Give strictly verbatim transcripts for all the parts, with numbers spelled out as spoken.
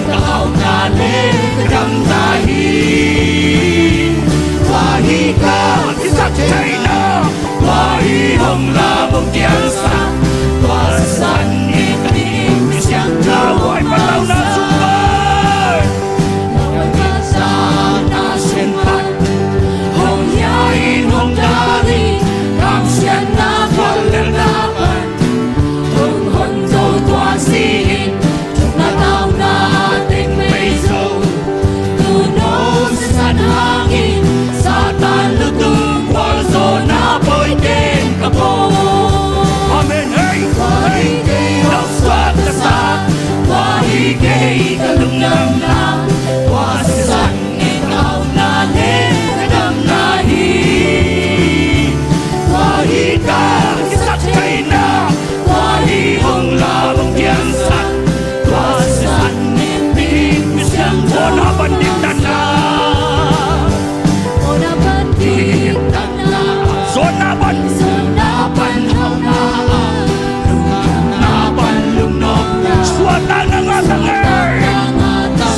Ka hauhna le ka damna hi. Tua hi ka kisap theihna, tua hi hong lam hong piangsak, tua sisan in ka Kha Siangtho hong pamsak. Tua hi ka hauhna sung pan, na sian pan hong hia in hong dal in, kamsiatna khuallelhna pan hong hon zo tua si in, thukna tauna teng bei zo. Tuuno sisan hangin Satan lutung khualzawhna pawi teng ka pho. Amen. Hei! Tua hi kei hong suaktasak, tua hi kei ka lungdamna, tua sisan in ka hauhna le ka damna hi. Tua hi ka kisap theihna, tua hi hong lam hong piangsak, tua sisan in mi, mi siang, zawhna pan diktatna. Zawhna pan diktatna. Zawhna pan, zawhna pan hauhna. Lungdamna pan lungnopna. Suahtakna ngah tak e.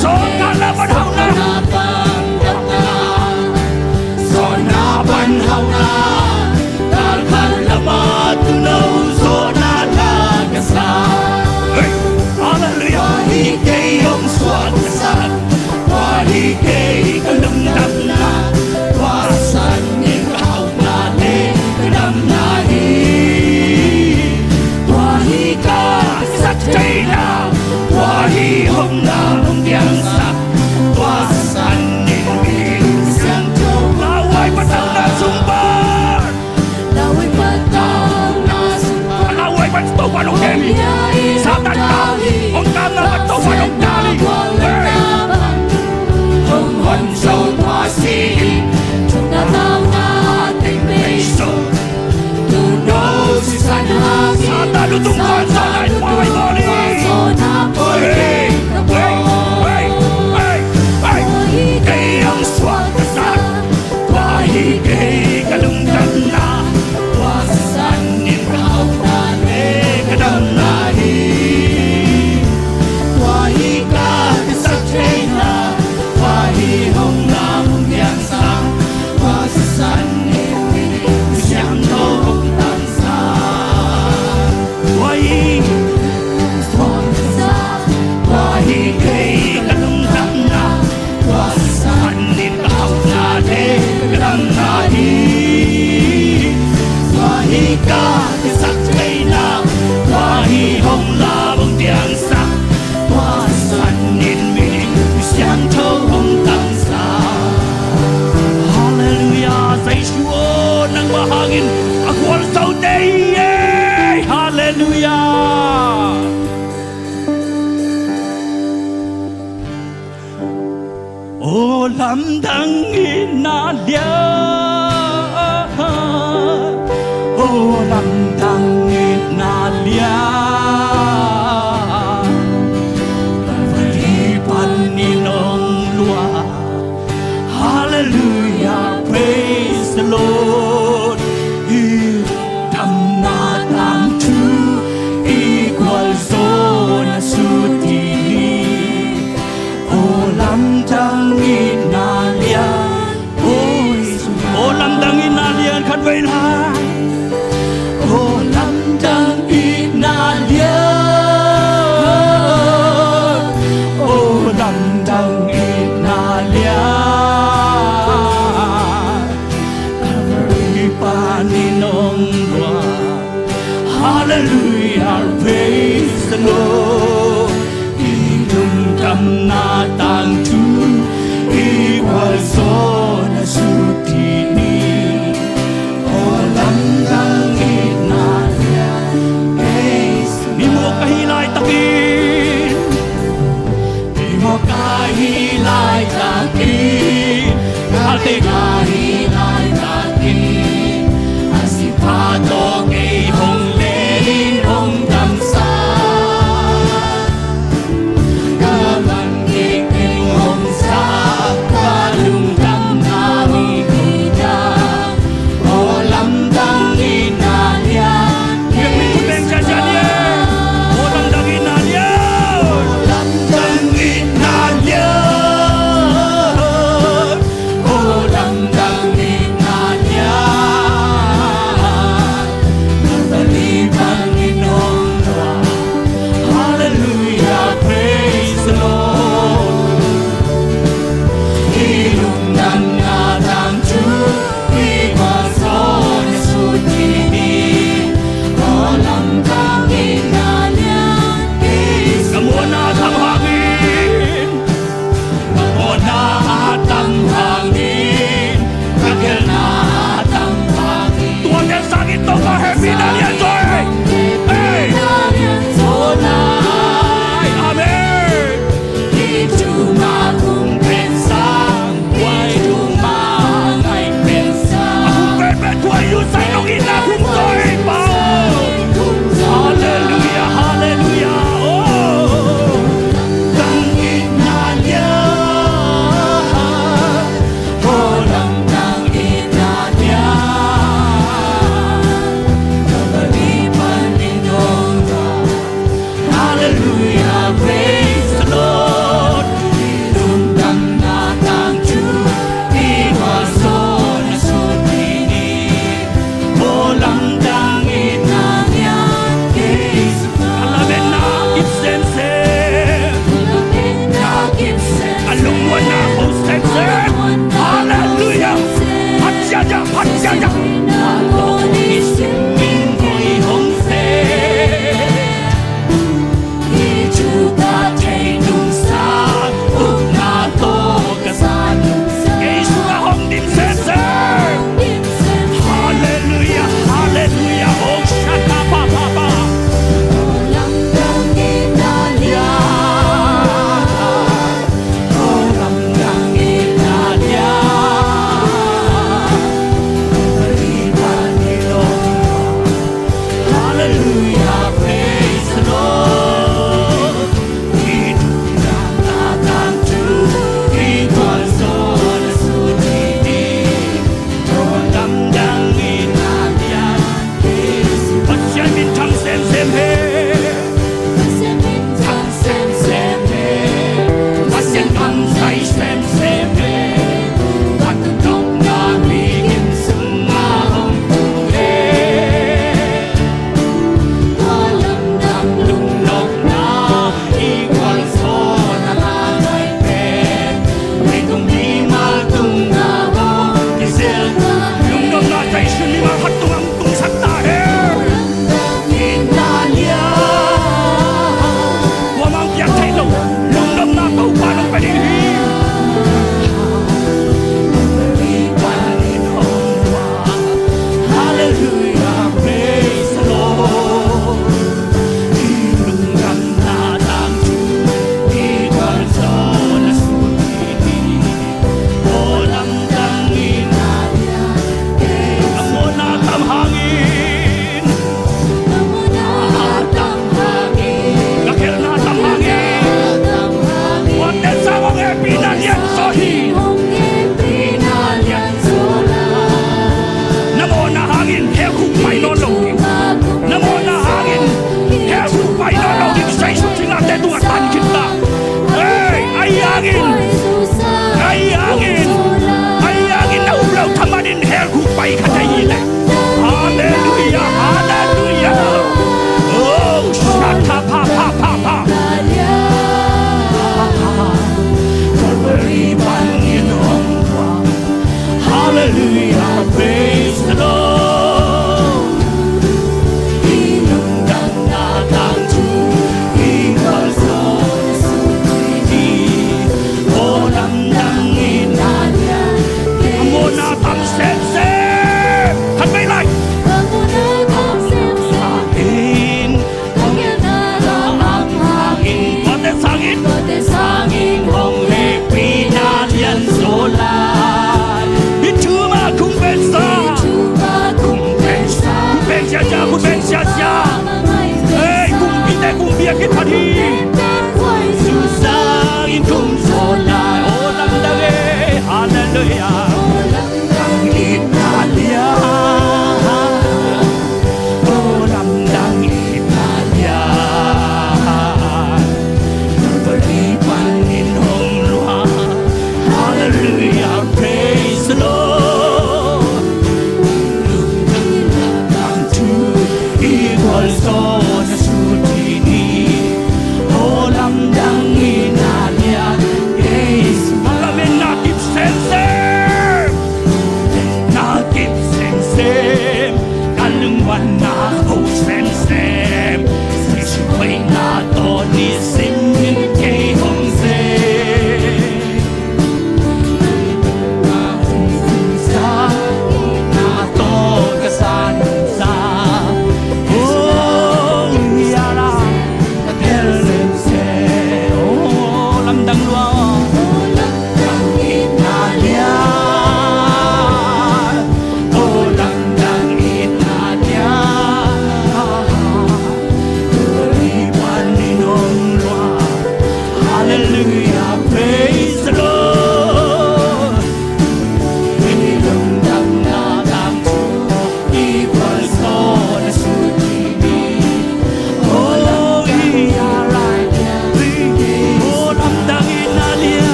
Suahtakna ngah tak e. Zawhna pan hauhna. Zawhna pan hauhna, talkhat lama tuuno zawhna tha ka sa. Hei, halleluiah. Tua hi kei hong suaktasak, tua hi kei ka lungdamna, tua sisan in ka hauhna le ka damna hi. Tua hi ka kisap theihna, tua hi hong lam hong piangsak, tua sisan in mi siangtho. Lauhuai patauhna sung pan. Lauhuai patauhna sung pan. Lauhuai pan Topa hong kem hi. Satan ka hong kamna pan Topa hong dal hi. Hong hon zo tua si in, thukna tauna teng bei zo. Tuuno sisan hangin Satan lutung khualzawhna pawi teng ka pho. Hei, hei, hei, hei. Kei hong suaktasak, tua hi kei ka lungdamna, tua sisan in ka hauhna le ka damna hi. Tua hi ka kisap theihna, tua hi hong lam hong piangsak, tua sisan in mi siangtho hong pamsak. Tua hi, tua hi kei ka lungdamna, tua sisan in ka hauhna le ka damna hi. Tua hi ka kisap theihna, tua hi hong lam hong piangsak, tua sisan in mi, mi siangtho hong pamsak. Halleluiah. Jesu aw, nangmah hangin a khualzote hi e. Halleluiah. Aw lamdang itna lian, aw lamdang itna lian, Kalvari panin hong luah. Halleluiah, praise the Lord. I lungdamna tangthu, i gualzawhna sut hi. Aw lamdang itna lian. Aw lamdang itna lian, khatvei lai. Aw lamdang itna lian. Aw lamdang itna lian. Kalvari panin hong luah. Halleluiah, praise the Lord. I lungdamna tangthu, i gualzawhna sut hi. Aw lamdang itna lian. Kei mi mawk ka hih laitakin, mi mawk ka hih laitakin, galte ka hih laitakin, a sipha tawh kei hong lei in hong damsak. Ka man kik in hong sa, ka lungdamna mi kida. Aw lamdang itna lian. Biakinn khut beng ciancian hi e. Aw lamdang itna lian. Aw lamdang itna Sangin hong hekpihna lian zaw lai. I thu mah kong pensa. Kong pensa, kong pensa, kong pensa. Ei, kong pite, kong biak i phat hi. Sangin kong zaw lai. O lamdang e. Halleluiah. Lamdang itna lian. O lamdang itna lian. Calvary panin hong luang. Hallelujah, praise the Lord. Lamdang thu i gualzawhna sut hi ni. O lamdang itna lian. Yes. Lamen na kip semsem. Na kip semsem, ka lungmuanna ko semsem. Jesu hoihna tawh nisim in kei hong sem. Sa, na tawh ka san sa. Oh, ya la. Tel semsem. Oh, lamdang lua. Hallelujah, praise the Lord.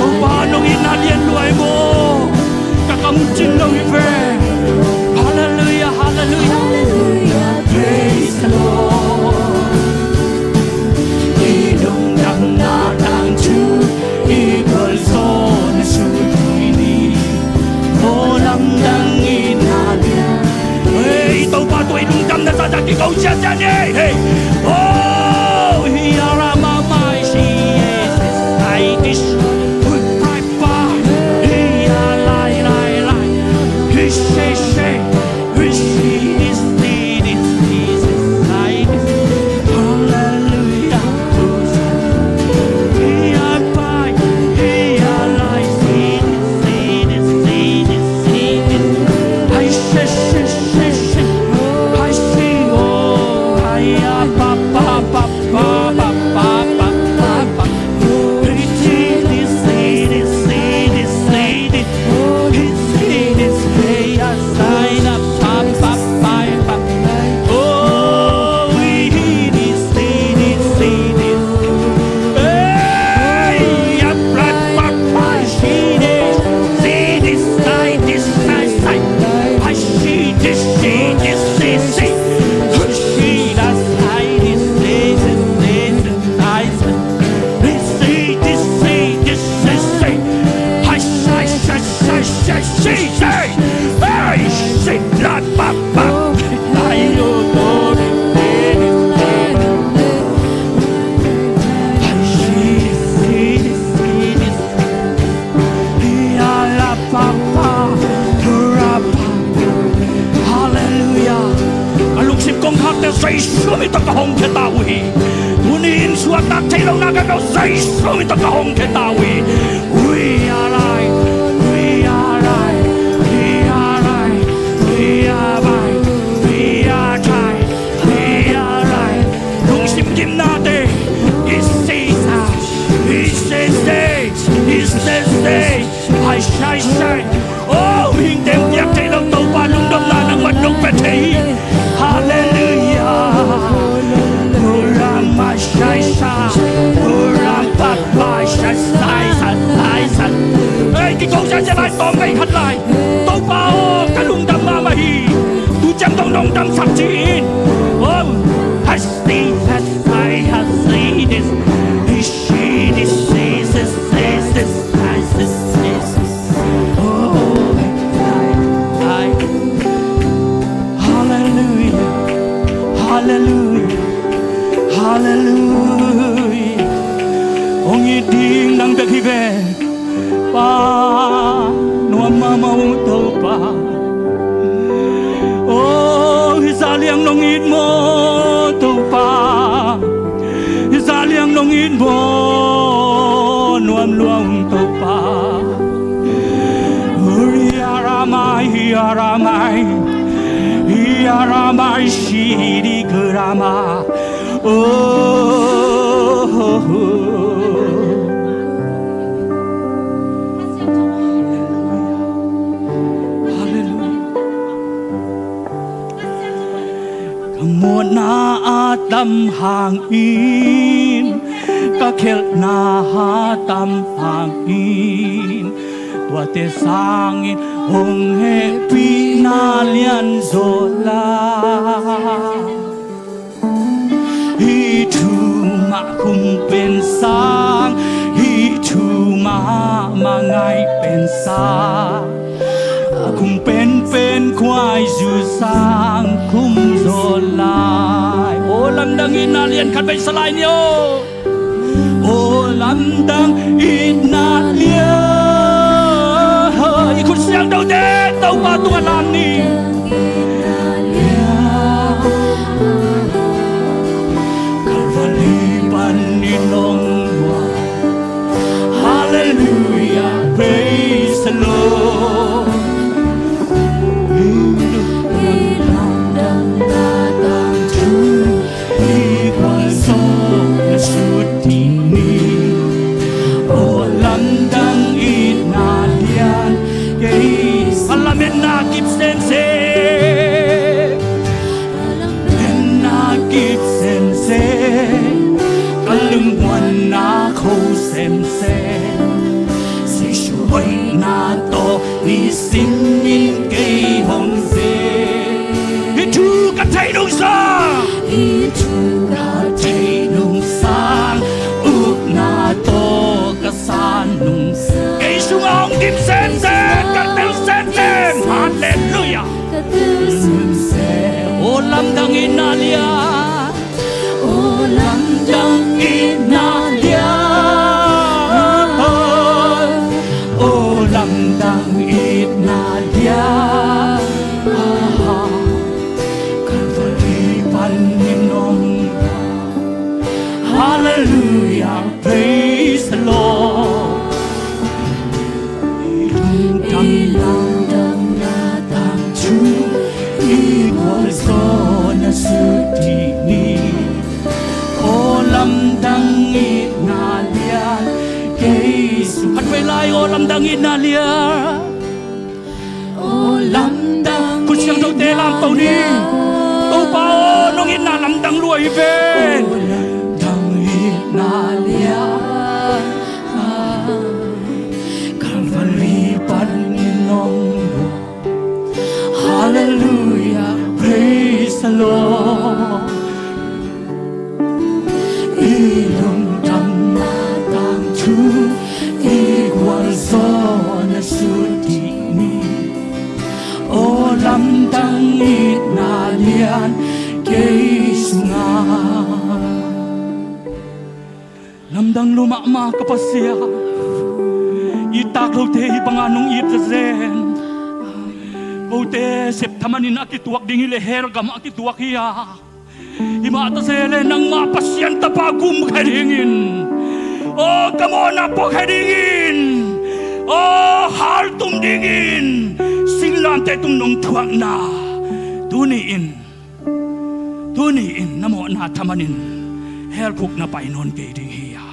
Topa nong itna lian lua hi maw. Ka kam cin lo hi ve. Hallelujah, hallelujah. Hallelujah, praise the Lord. I lungdamna tangthu i gualzawhna sut hi ni. Aw lamdang itna lian. Hei, Topa tawh i lungdamna zahzah kiko siasia ni. Hei. Oh, hi a ra ma mai si. Ai dis. Hui pai pa. Hi a lai lai lai. Hi se se. Hallelujah. Hallelujah. Ka lungsim kongkhakte Jesu min tawh ka hong khia ta uh hi. Tuni in suahtak thei lohna ka ko Jesu min tawh ka hong khia ta uh hi. Hui a lai, hui a lai, hui a lai, hui a bai, hui a thai, hui a lai. Lungsim gimnate i sisa, i sese, i sese. Hai shai shai. Oh, mihingte hong piak thei lo Topa lungdamna nangmah nong pia thei hi. Hallelujah. Uram a shai sha. Uram pa pa shai sai sa sai sa. Ei, kiko shai shai lai tawm kei khat lai. Topa aw, ka lungdam mahmah hi. Tu ciang dong nong damsak ci in. Oh, hasi hasi hasi dis. Hisi dis hisi hisi. Hallelujah. Hallelujah. Hallelujah. Hong it ding nang bek hi ve. Pa nuam mahmah uh Topa. Za liang nong it maw Topa? Za liang nong it maw nuam lua ung Topa? Uri aramai, aramai, aramai, shidi karama. Oh, hallelujah. Hallelujah. Ka mawhna a tam hangin, ka khelhna a tam hangin, tuate sangin hong hehpihna lianzaw lai. Hih thu mah khum pen sang, hih thu mah mangai pen sang, a khum penpen khuaizu sang khum zaw lai. Aw lamdang itna lian khat vei sa lai ni aw. Aw lamdang itna lian. I khut siangthote Topa tungah lam ni. Calvary panin hong luah. Hallelujah, praise the Lord. Lamdang na tangthu i gualzawhna sut ding ni. Aw lamdang itna lian kei. A lametna kip semsem, lametna kip semsem, ka lungmuanna kho semsem, Jesu hoihna tawh nisim in kei hong zel. Hih thu ka theih nung sang, hih thu ka theih nung sang, upna tawh ka san nung sang, kei sungah hong dim semsem, ka tel semsem. Halleluiah. Aw lamdang itna lian. Aw lamdang itna lian. Aw lamdang itna lian. Calvary panin hong. Hallelujah, praise the Lord. Lamdang na tangthu i gualzawhna sut ding ni. Aw lamdang itna lian kei sung. Khat vei lai, aw lamdang itna lian. Aw lamdang. Khut siangthote lam to ni. Topa aw, nong itna lamdang lua hi ven. Aw lamdang itna lian. Calvary panin hong luah. Hallelujah, praise the Lord. I lungdamna tangthu i gualzawhna sut ding ni. Aw lamdang itna lian kei sungah. Lamdang lua mahmah ka Pasian. I tak lote i banga nong it zazen. Kote sep thaman in a kituak ding hi leh hell gamah a kituak hi a, hi mah ta se leh nangmah Pasian tapa gum khe dingin, aw ka mawhna pua khe dingin, aw haltum dingin singlamteh tung nong thuakna tuni in, tuni in na mawhna thaman in hell khuk na pai nawn kei ding hi a,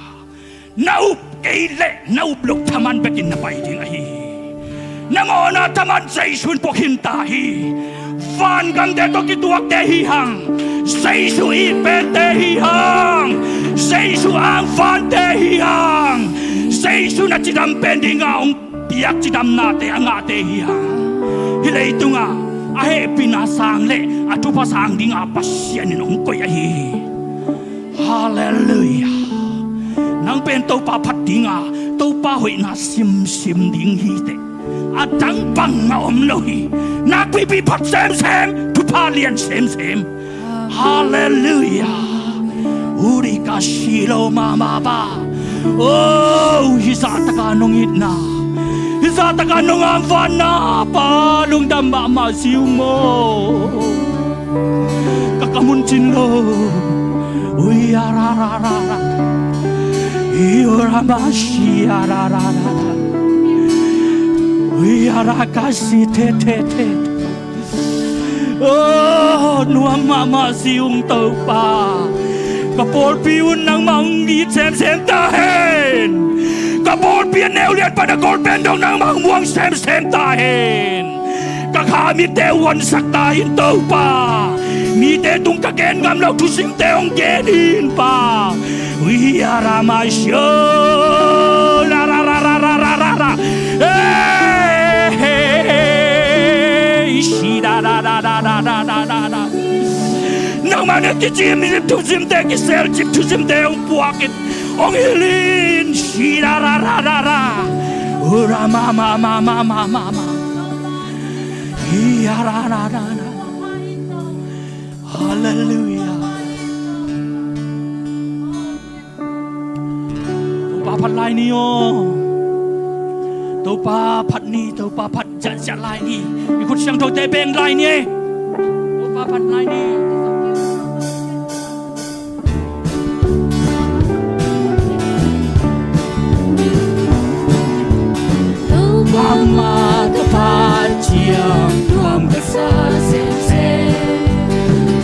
na up kei leh na up loh thaman bekin na pai ding ahi hi. Na mawhna thaman Jesu in pua khin ta hi. Vangamte tawh kituakte hi hang, Jesu itpente hi hang, Jesu angvante hi hang, Jesu na cidam pen dinga hong piak cidamnate a ngahte hi hang. Hih leitungah a hehpihna sang le a thupha sang dinga Pasian in hong koih ahi hi. Halleluiah. Nang pen Topa phat dinga Topa hoihna simsim ding hi teh, a dang bangmah om lo hi. Nakpipi phat semsem, thupha lian semsem. Halleluiah. Uri ka si lo mahmah pa. Oh, hih zahtaka nong itna, hih zahtaka nong angvanna pa lungdam mahmah ziu maw. Sin lo. Ui, a, ra, ra, ra, ra. Io, ra, ma, shi, a, ra, ra, ra, ra. Ui, a, ra, ka, si, te, te, te. Oh, nuam mahmah si ung Topa. Ka pawlpi un nangmah hong it semsem ta hen. Ka pawlpi a neu lian pan a gol pen dong nangmah hong muang semsem ta hen. Ka kha mitte uansak ta in Topa. Mite tung ka gen ngam lo thusimte hong gen in Pa. Ui, a, ra, ma, sho, la, ra, ra, ra. Eh, he, he, shi, da, da. Nangmah na kicim cip thusimte, kisel cip thusimte hong puak in, hong hilh in, shi, da, ra, ra, ra, ra. U, ra, ma, ma, ma. Hi, a, ra, ra, ra, ra. Halleluia. Topa phat lai ni aw. Topa phat ni, Topa phat ziahziah lai ni. I khut siangthote beng lai ni. Topa phat lai ni. Amah ka phat ciang nuam ka sa semsem.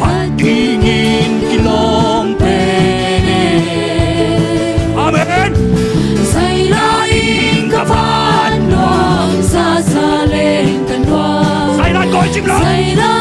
Phat dingin kilawm pen e. Amen. Zaila in ka phat nuam, Zaza leng ka nuam. Zaila koi cip lo. Zaila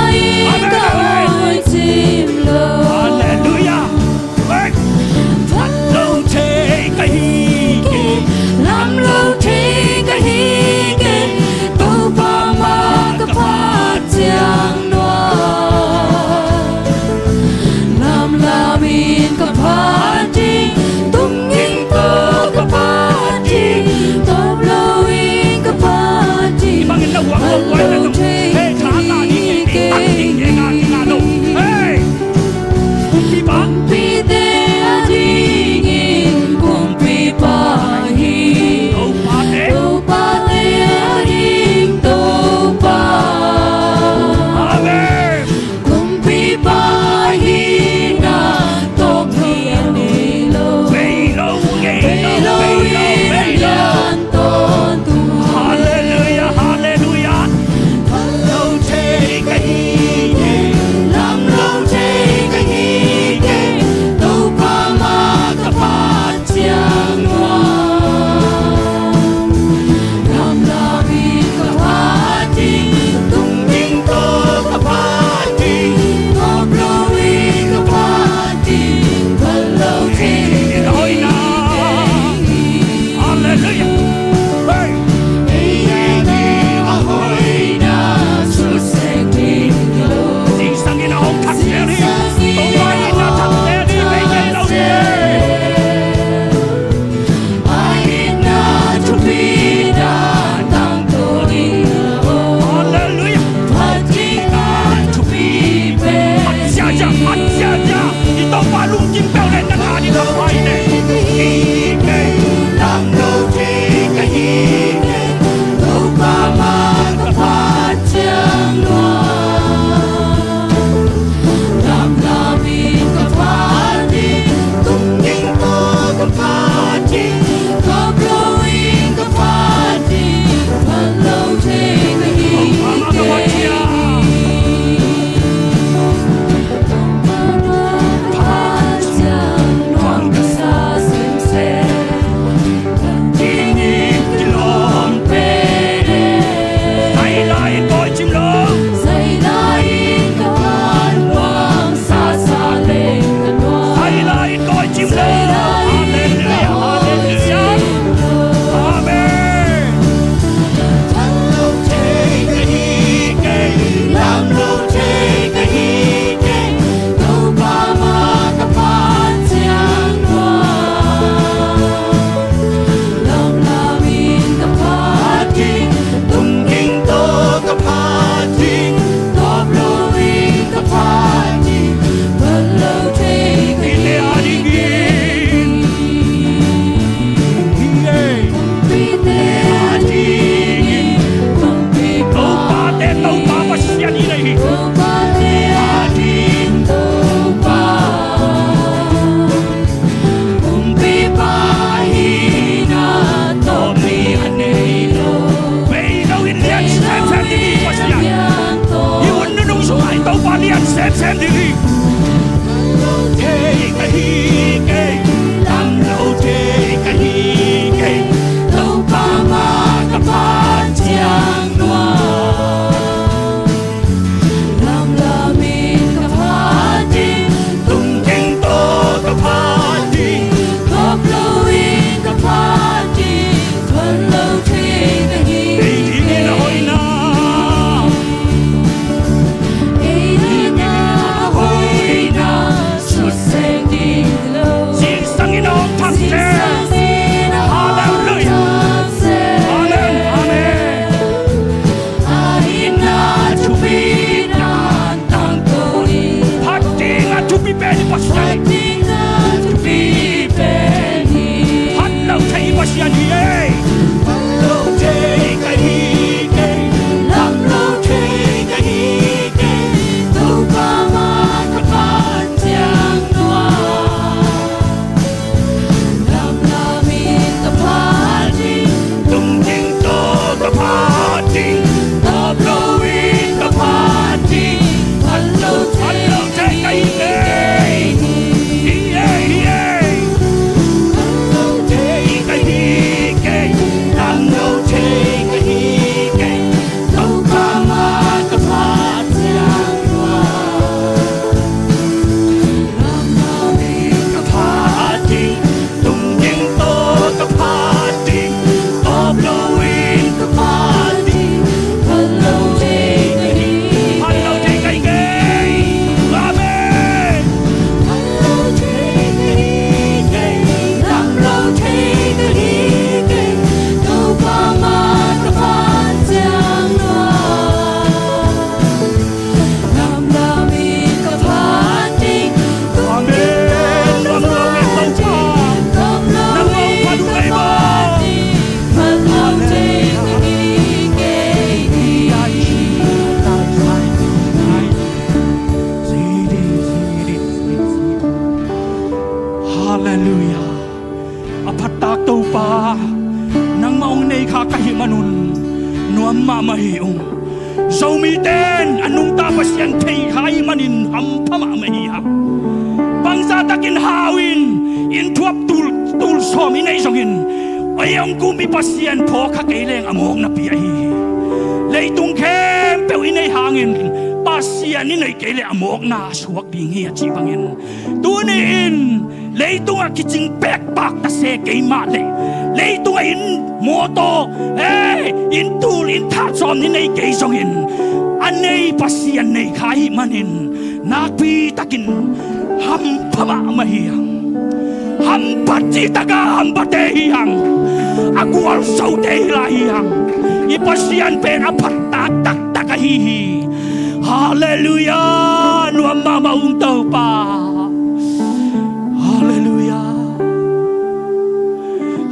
Pian semsem ding hi. Thei ka hi kei, lam lo thei ka hi kei, Topa mah ka phat ciang nuam. Lamlam in ka phat ding, tungteng tawh ka phat ding, tawp lo in ka phat ding, phat lo thei ka hi. Ei dingin a hoihna, ei dingin a hoihna, sukseng ding lo. Zingsangin a hong thangte. Zingsangin a hong thangte. Amen, amen. A itna thupi na tangko hi. Phat ding a thupi pen i Pasian. Phat ding a thupi pen hi. Phat lo thei i Pasian hi ei. Phat lo thei ka hi kei, lam lo thei ka hi kei, Topa mah ka phat ciang nuam. Lamlam in ka phat ding, tungteng tawh ka phat ding, tawp lo in ka phat ding, phat lo thei ka hi kei. Hi ei, hi ei. Phat lo thei ka hi kei, lam lo thei ka hi kei, Topa mah ka phat ciang nuam. Lamlam in ka phat ding, tungteng tawh ka phat ding, tawp lo in ka phat ding, phat lo thei ka hi. Phat lo thei ka hi kei. Amen. Phat lo thei ka hi kei, lam lo thei ka hi kei, Topa mah ka phat ciang nuam. Lamlam in ka phat ding, tungteng tawh ka phat ding, tawp lo in ka phat ding, phat lo thei ka hi kei. Halleluiah. A phattak Topa, nangmah hong nei kha ka hih manun nuam mahmah hi ung. Zomite in a nungta Pasian thei kha ahih manin hampha mahmah hi hang. Bangzah takin hau in, inn thuap tul, tul sawm i neih zongin, ei hong kum i Pasian phawk kha kei leng a mawkna pi ahi hi. Leitung khempeuh i neih hangin Pasian i neih kei leh a mawkna suak ding hi a cih bangin, tuni-in leitungah kicing pekpak ta se kei mah leh, leitungah inn, mawtaw, eh, inn tul, inn thah sawm i nei kei zongin, a nei Pasian nei kha ahih manin nakpi takin hampha mahmah hi hang. Hampha cih takah hamphate hi hang. A gualzote hi lai hi hang. I Pasian pen a phattak taktak ahi hi. Halleluiah. Nuam mahmah ung Topa. Halleluiah.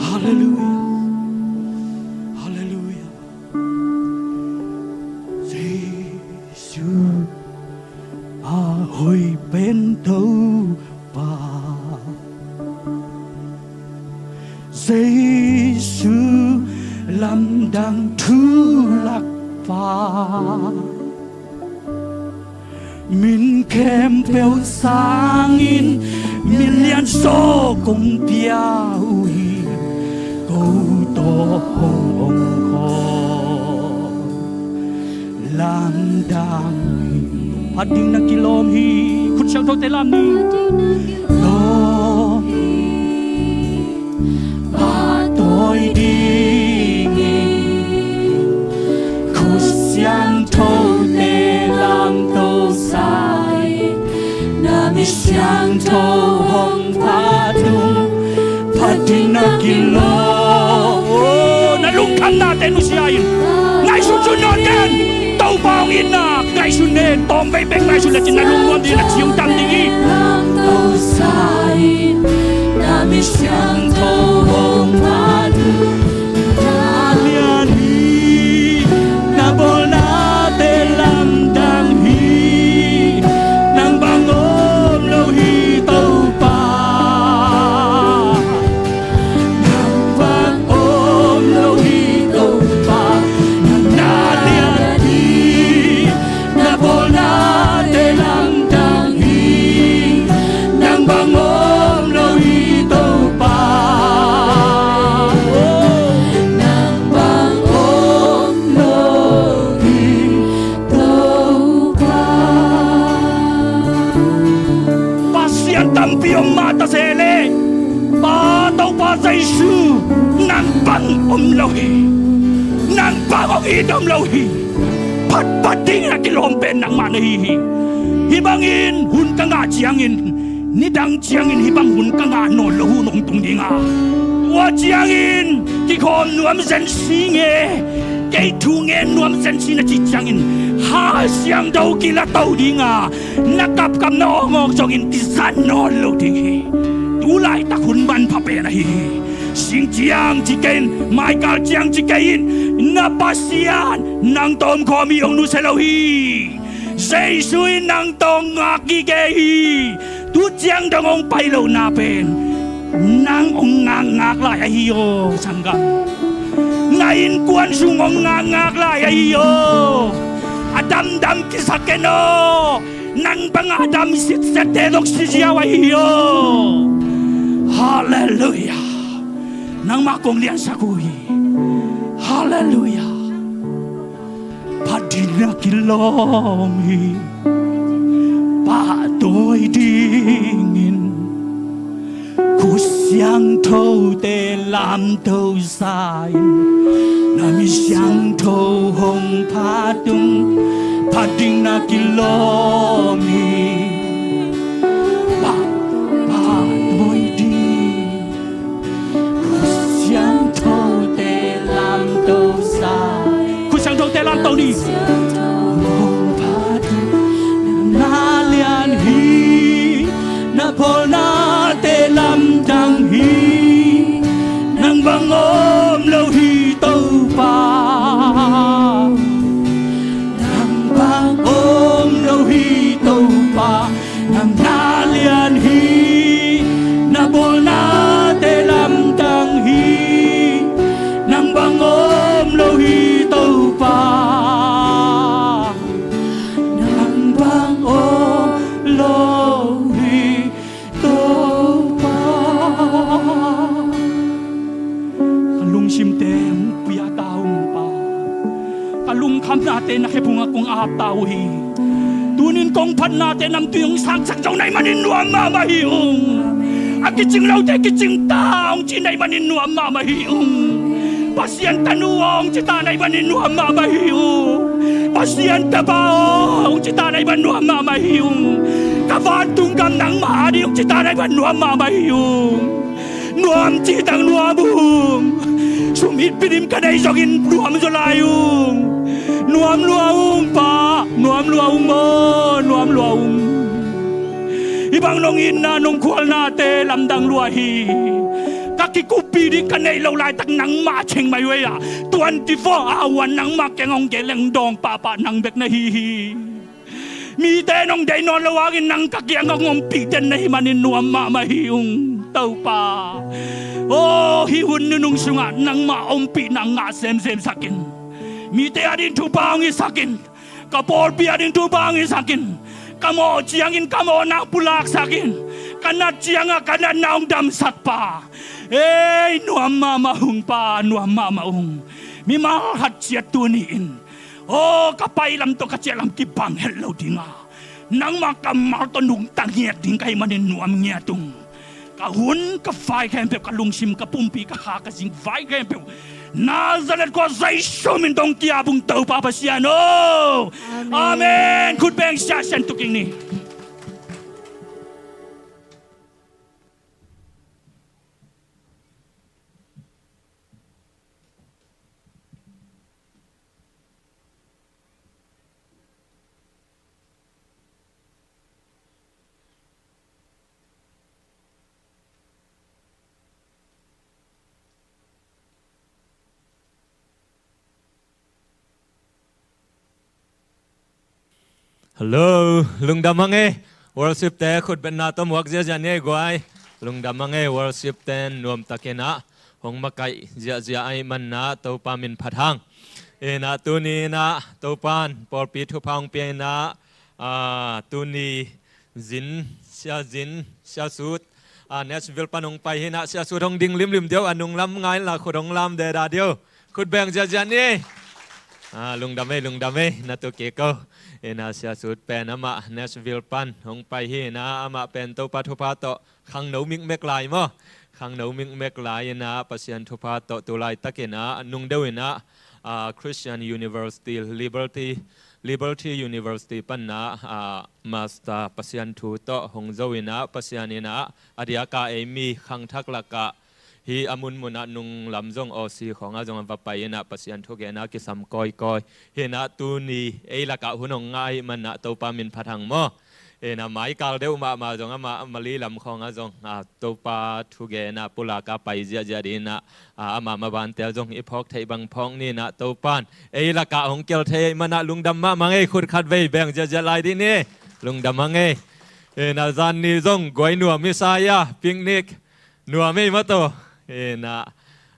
Halleluiah. Halleluiah. Jesu a hoih pen Topa. Jesu lamdang thu lakpa. Min khempeuh sangin min lianzaw kong pia uh hi. Ko tawh hong omkhawm lamdang hi. Phat ding na kilawm hi. Khut siangthote lam ni. Lawm hi. Pahtawi dingin khut siangthote lamto sa in, na mi siangtho hong phat ung. Phat ding na kilawm. Oh, na lungkhamnate nusia in, ngaihsunsun nawte'n Topa hong itna ngaihsun ne. Tawmvei bek ngaihsun lecin na lungnuam ding, na ci hong tam ding hi. Lamto sa in, na mi siangtho hong phat ung. Na lian hi, na bawlnate lamdang hi. Nang bang om lo hi Topa. Nang bang om lo hi Topa. Na lian hi, na bawlnate lamdang Tampi om mah ta se leh, Pa Topa Jesu, nang bang om lo hi. Nang bang hong it om lo hi. Phatphat dingin a kilawm pen nangmah na hi hi. Hih bangin hun ka ngah ciangin, nidang ciangin hih bang hun ka ngah nawn lo hun hong tung ding a, tua ciangin kikhawm nuam zen si nge, kei thu ngen nuam zen si na cih ciangin, Kha Siangtho kila to ding a, na kapkap na awngawng zongin kizat nawn lo ding hi. Tu laitak hun manpha pen ahi hi. Sing ciang ci kei in, maikal ciang ci kei in, na Pasian nang tawh om khawm hi, hong nusia lo hi. Jesu in nang tawh ngak gige hi. Tu ciang dong hong pai lohna pen nang hong ngakngak lai ahi aw, sanggam. Na innkuan sung hong ngakngak lai ahi aw. A damdam kisa ken aw. Nang bang a dam sitsette zong si ziau ahi aw. Halleluiah. Nangmah kong liansak uh hi. Halleluiah. Phat dingin a kilawm hi. Pahtawi dingin Kha Siangthote lamto sa in, na mi siangtho hong phat ung. Phat dingin a kilawm hi. Pah, pahtawi ding Kha Siangthote lamto sa. Kha Siangthote lamto ni. Hong phat na lian hi, na pawlnate lamdang hi. Nang bang om lo hi Topa. Nang bang om lo hi Topa. Nang na lian hi, na bawlnate lamdang hi. Nang bang om lo hi Topa. Nang bang om lo hi Topa. Ka lungsimte hong pia ta ung Pa. Ka lungkhamnate na khephungah kong ap ta uh hi. Tunin kong phatnate namtui hong sangsak zo na hih manin nuam mahmah hi ung. A kicing lote kicing ta hong ci na hih manin nuam mahmah hi ung. Pasian tanu aw hong ci ta na hih manin nuam mahmah hi ung. Pasian tapa aw hong ci ta na hih manin nuam mahmah hi ung. Ka vantung gam nangmah a ding hong ci ta na hih manin nuam mahmah hi ung. Nuam cih tak nuam ung. Sum it pilim ka nei zongin nuam zaw lai ung. Nuam lua ung Pa, nuam lua ung maw, nuam lua ung. Hih bang nong itna nong khualnate lamdang lua hi. Ka kikuppih ding ka neih loh laitak nangmah a cheng mai uh ei ah. Twenty four hour nangmah kiang hong gelh leng dawng pahpah nang bek na hi hi. Mite nong deih nawn lo hangin nang ka kiang hong ompih den na hih manin nuam mahmah hi ung Topa. Aw hih hun nunung sungah nangmah ompihna ngah semsem sak in. Mite a ding thupha hong hi sak in. Ka pawlpi a ding thupha hong hi sak in. Ka mawh ciangin ka mawhna pulak sak in. Ka nat ciangah ka natna hong damsak Pa. Ei nuam mahmah ung Pa, nuam mahmah ung. Mimal khat ciat tuni in Aw ka pailam tawh ka ciahlam kibang het lo ding a, nangmah kammal tawh nungta ngiat ding ka hih manin nuam ngiat ung. Ka hun ka vai khempeuh, ka lungsim ka pumpi ka kha ka zing vai khempeuh Nazareth khua Jesu min tawh hong ki-ap ung Topa Pasian aw. Amen. Amen. Khut beng siasia in tu kik ni. Hello, lungdam hang e. Worship te khutbetna tawh muak ziahziah ni e guai. Lungdam hang e, worship ten nuamtakin ah hong makaih ziahziah ahih manin ah Topa min phat hang. Inah tuni inah Topan pawlpi thupha hong pia inah, ah, tuni Zin, Sia Zin, Sia Sut, ah, Nashville pan hong pai hi inah Sia Sut hong ding limlim deuh, a nunglam ngai inla khut hong lam deda deuh. Khut beng ziahziah ni. Ah, lungdam ei, lungdam ei, na tu kik o. Ina Sia Sut pen amah Nashville pan hong pai hi ina, amah pen Topa thupha tawh khangno mikmek lai maw? Khangno mikmek lai ina Pasian thupha tawh tu laitak ina nung deuh ina, ah, Christian University, Liberty, Liberty University pan ina, ah, master Pasian thu tawh hong zo ina, Pasian ina a diaka ei mi khangthak lakah hi a munmun ah nung lam zong Aussie khawng ah zong a va pai ina Pasian thugen ah kisam kawikawi. Hi ina tuni ei lakah hun hong ngah ahih man ah Topa min phat hang maw? Ina mai kal deuh mahmah zong amah Mali lam khawng ah zong, ah, Topa thugen ah pulak ah pai ziahziah ding ina, ah, amah maban tel zong i phawk theih bang phawk ni ina Topan ei lakah hong kel thei ahih man ah lungdam mahmah ngei. Khut khat vei beng ziahziah lai ding ni. Lungdam hang ei. Ina zan ni zong guai nuam i sa ia picnic nuam ei mah tawh. Ina,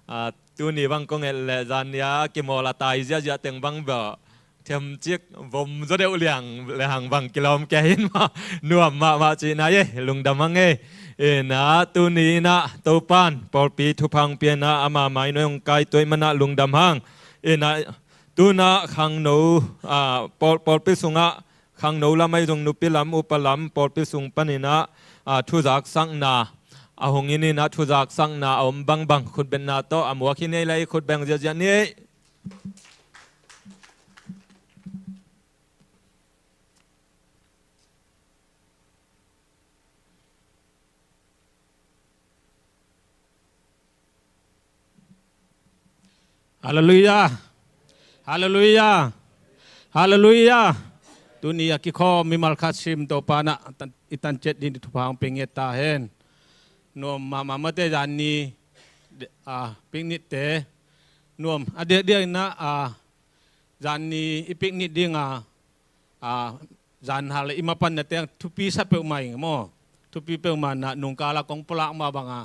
ah, tuni bang kong et leh zan ni a kimawl a tai ziahziah teng bang bawh themcik vom zaw deuh liang le hang bang kilawm kia hin mah nuam mahmah cihna ei. Lungdam hang ei. Ina tuni ina Topan pawlpi thupha hong pia ina ama mai nuai hong kai tuai man ah lungdam hang. Ina tuna khangno, ah, pawl, pawlpi sungah khangno lam ahi zong nupi lam upa lam pawlpi sung pan ina, ah, thuzaksakna a hong in ina thuzaksakna a om bangbang khutbetna tawh a muak hi ni ei lai khut beng ziahziah ni ei. Halleluiah. Halleluiah. Halleluiah. Tuni a kikhawm mimal khat sim Topa na i tanciat ding thupha hong pia ngiat ta hen. Nuam mahmah mate zan ni, ah, picnic te nuam a diakdiak ina, ah, zan ni i picnic ding a, ah, zan hal i mapan na teng thupi sa peuhmah ing maw? Thupi peuhmah na nungkal a kong pulak mah bang a,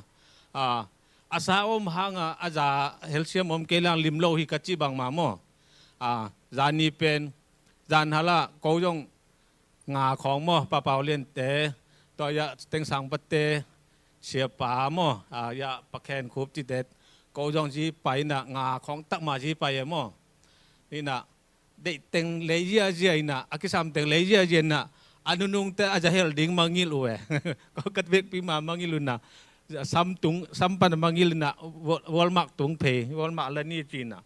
ah, a sa om hang a a za helsiam om kei lang lim lo hi ka cih bang mah maw? Ah, zan ni pen zan hal a ko zong nga khawng maw, Pa Pau Lian te, tua ia Teng Sang Pa te, Sia Pa maw, ah, ia Pa Khen Khup cite, ko zong zi pai ina nga khawng tak mah zi pai e maw? Ina deih teng lei ziazia ina, a kisam teng lei ziazia ina, a nunung te a za hel ding mangilh uh e. Ko ka vekpi mah mangilh uh ina, sam tung, sam pan mangilh ina, Wal-, Walmart tung phei, Walmart la ni ci ina.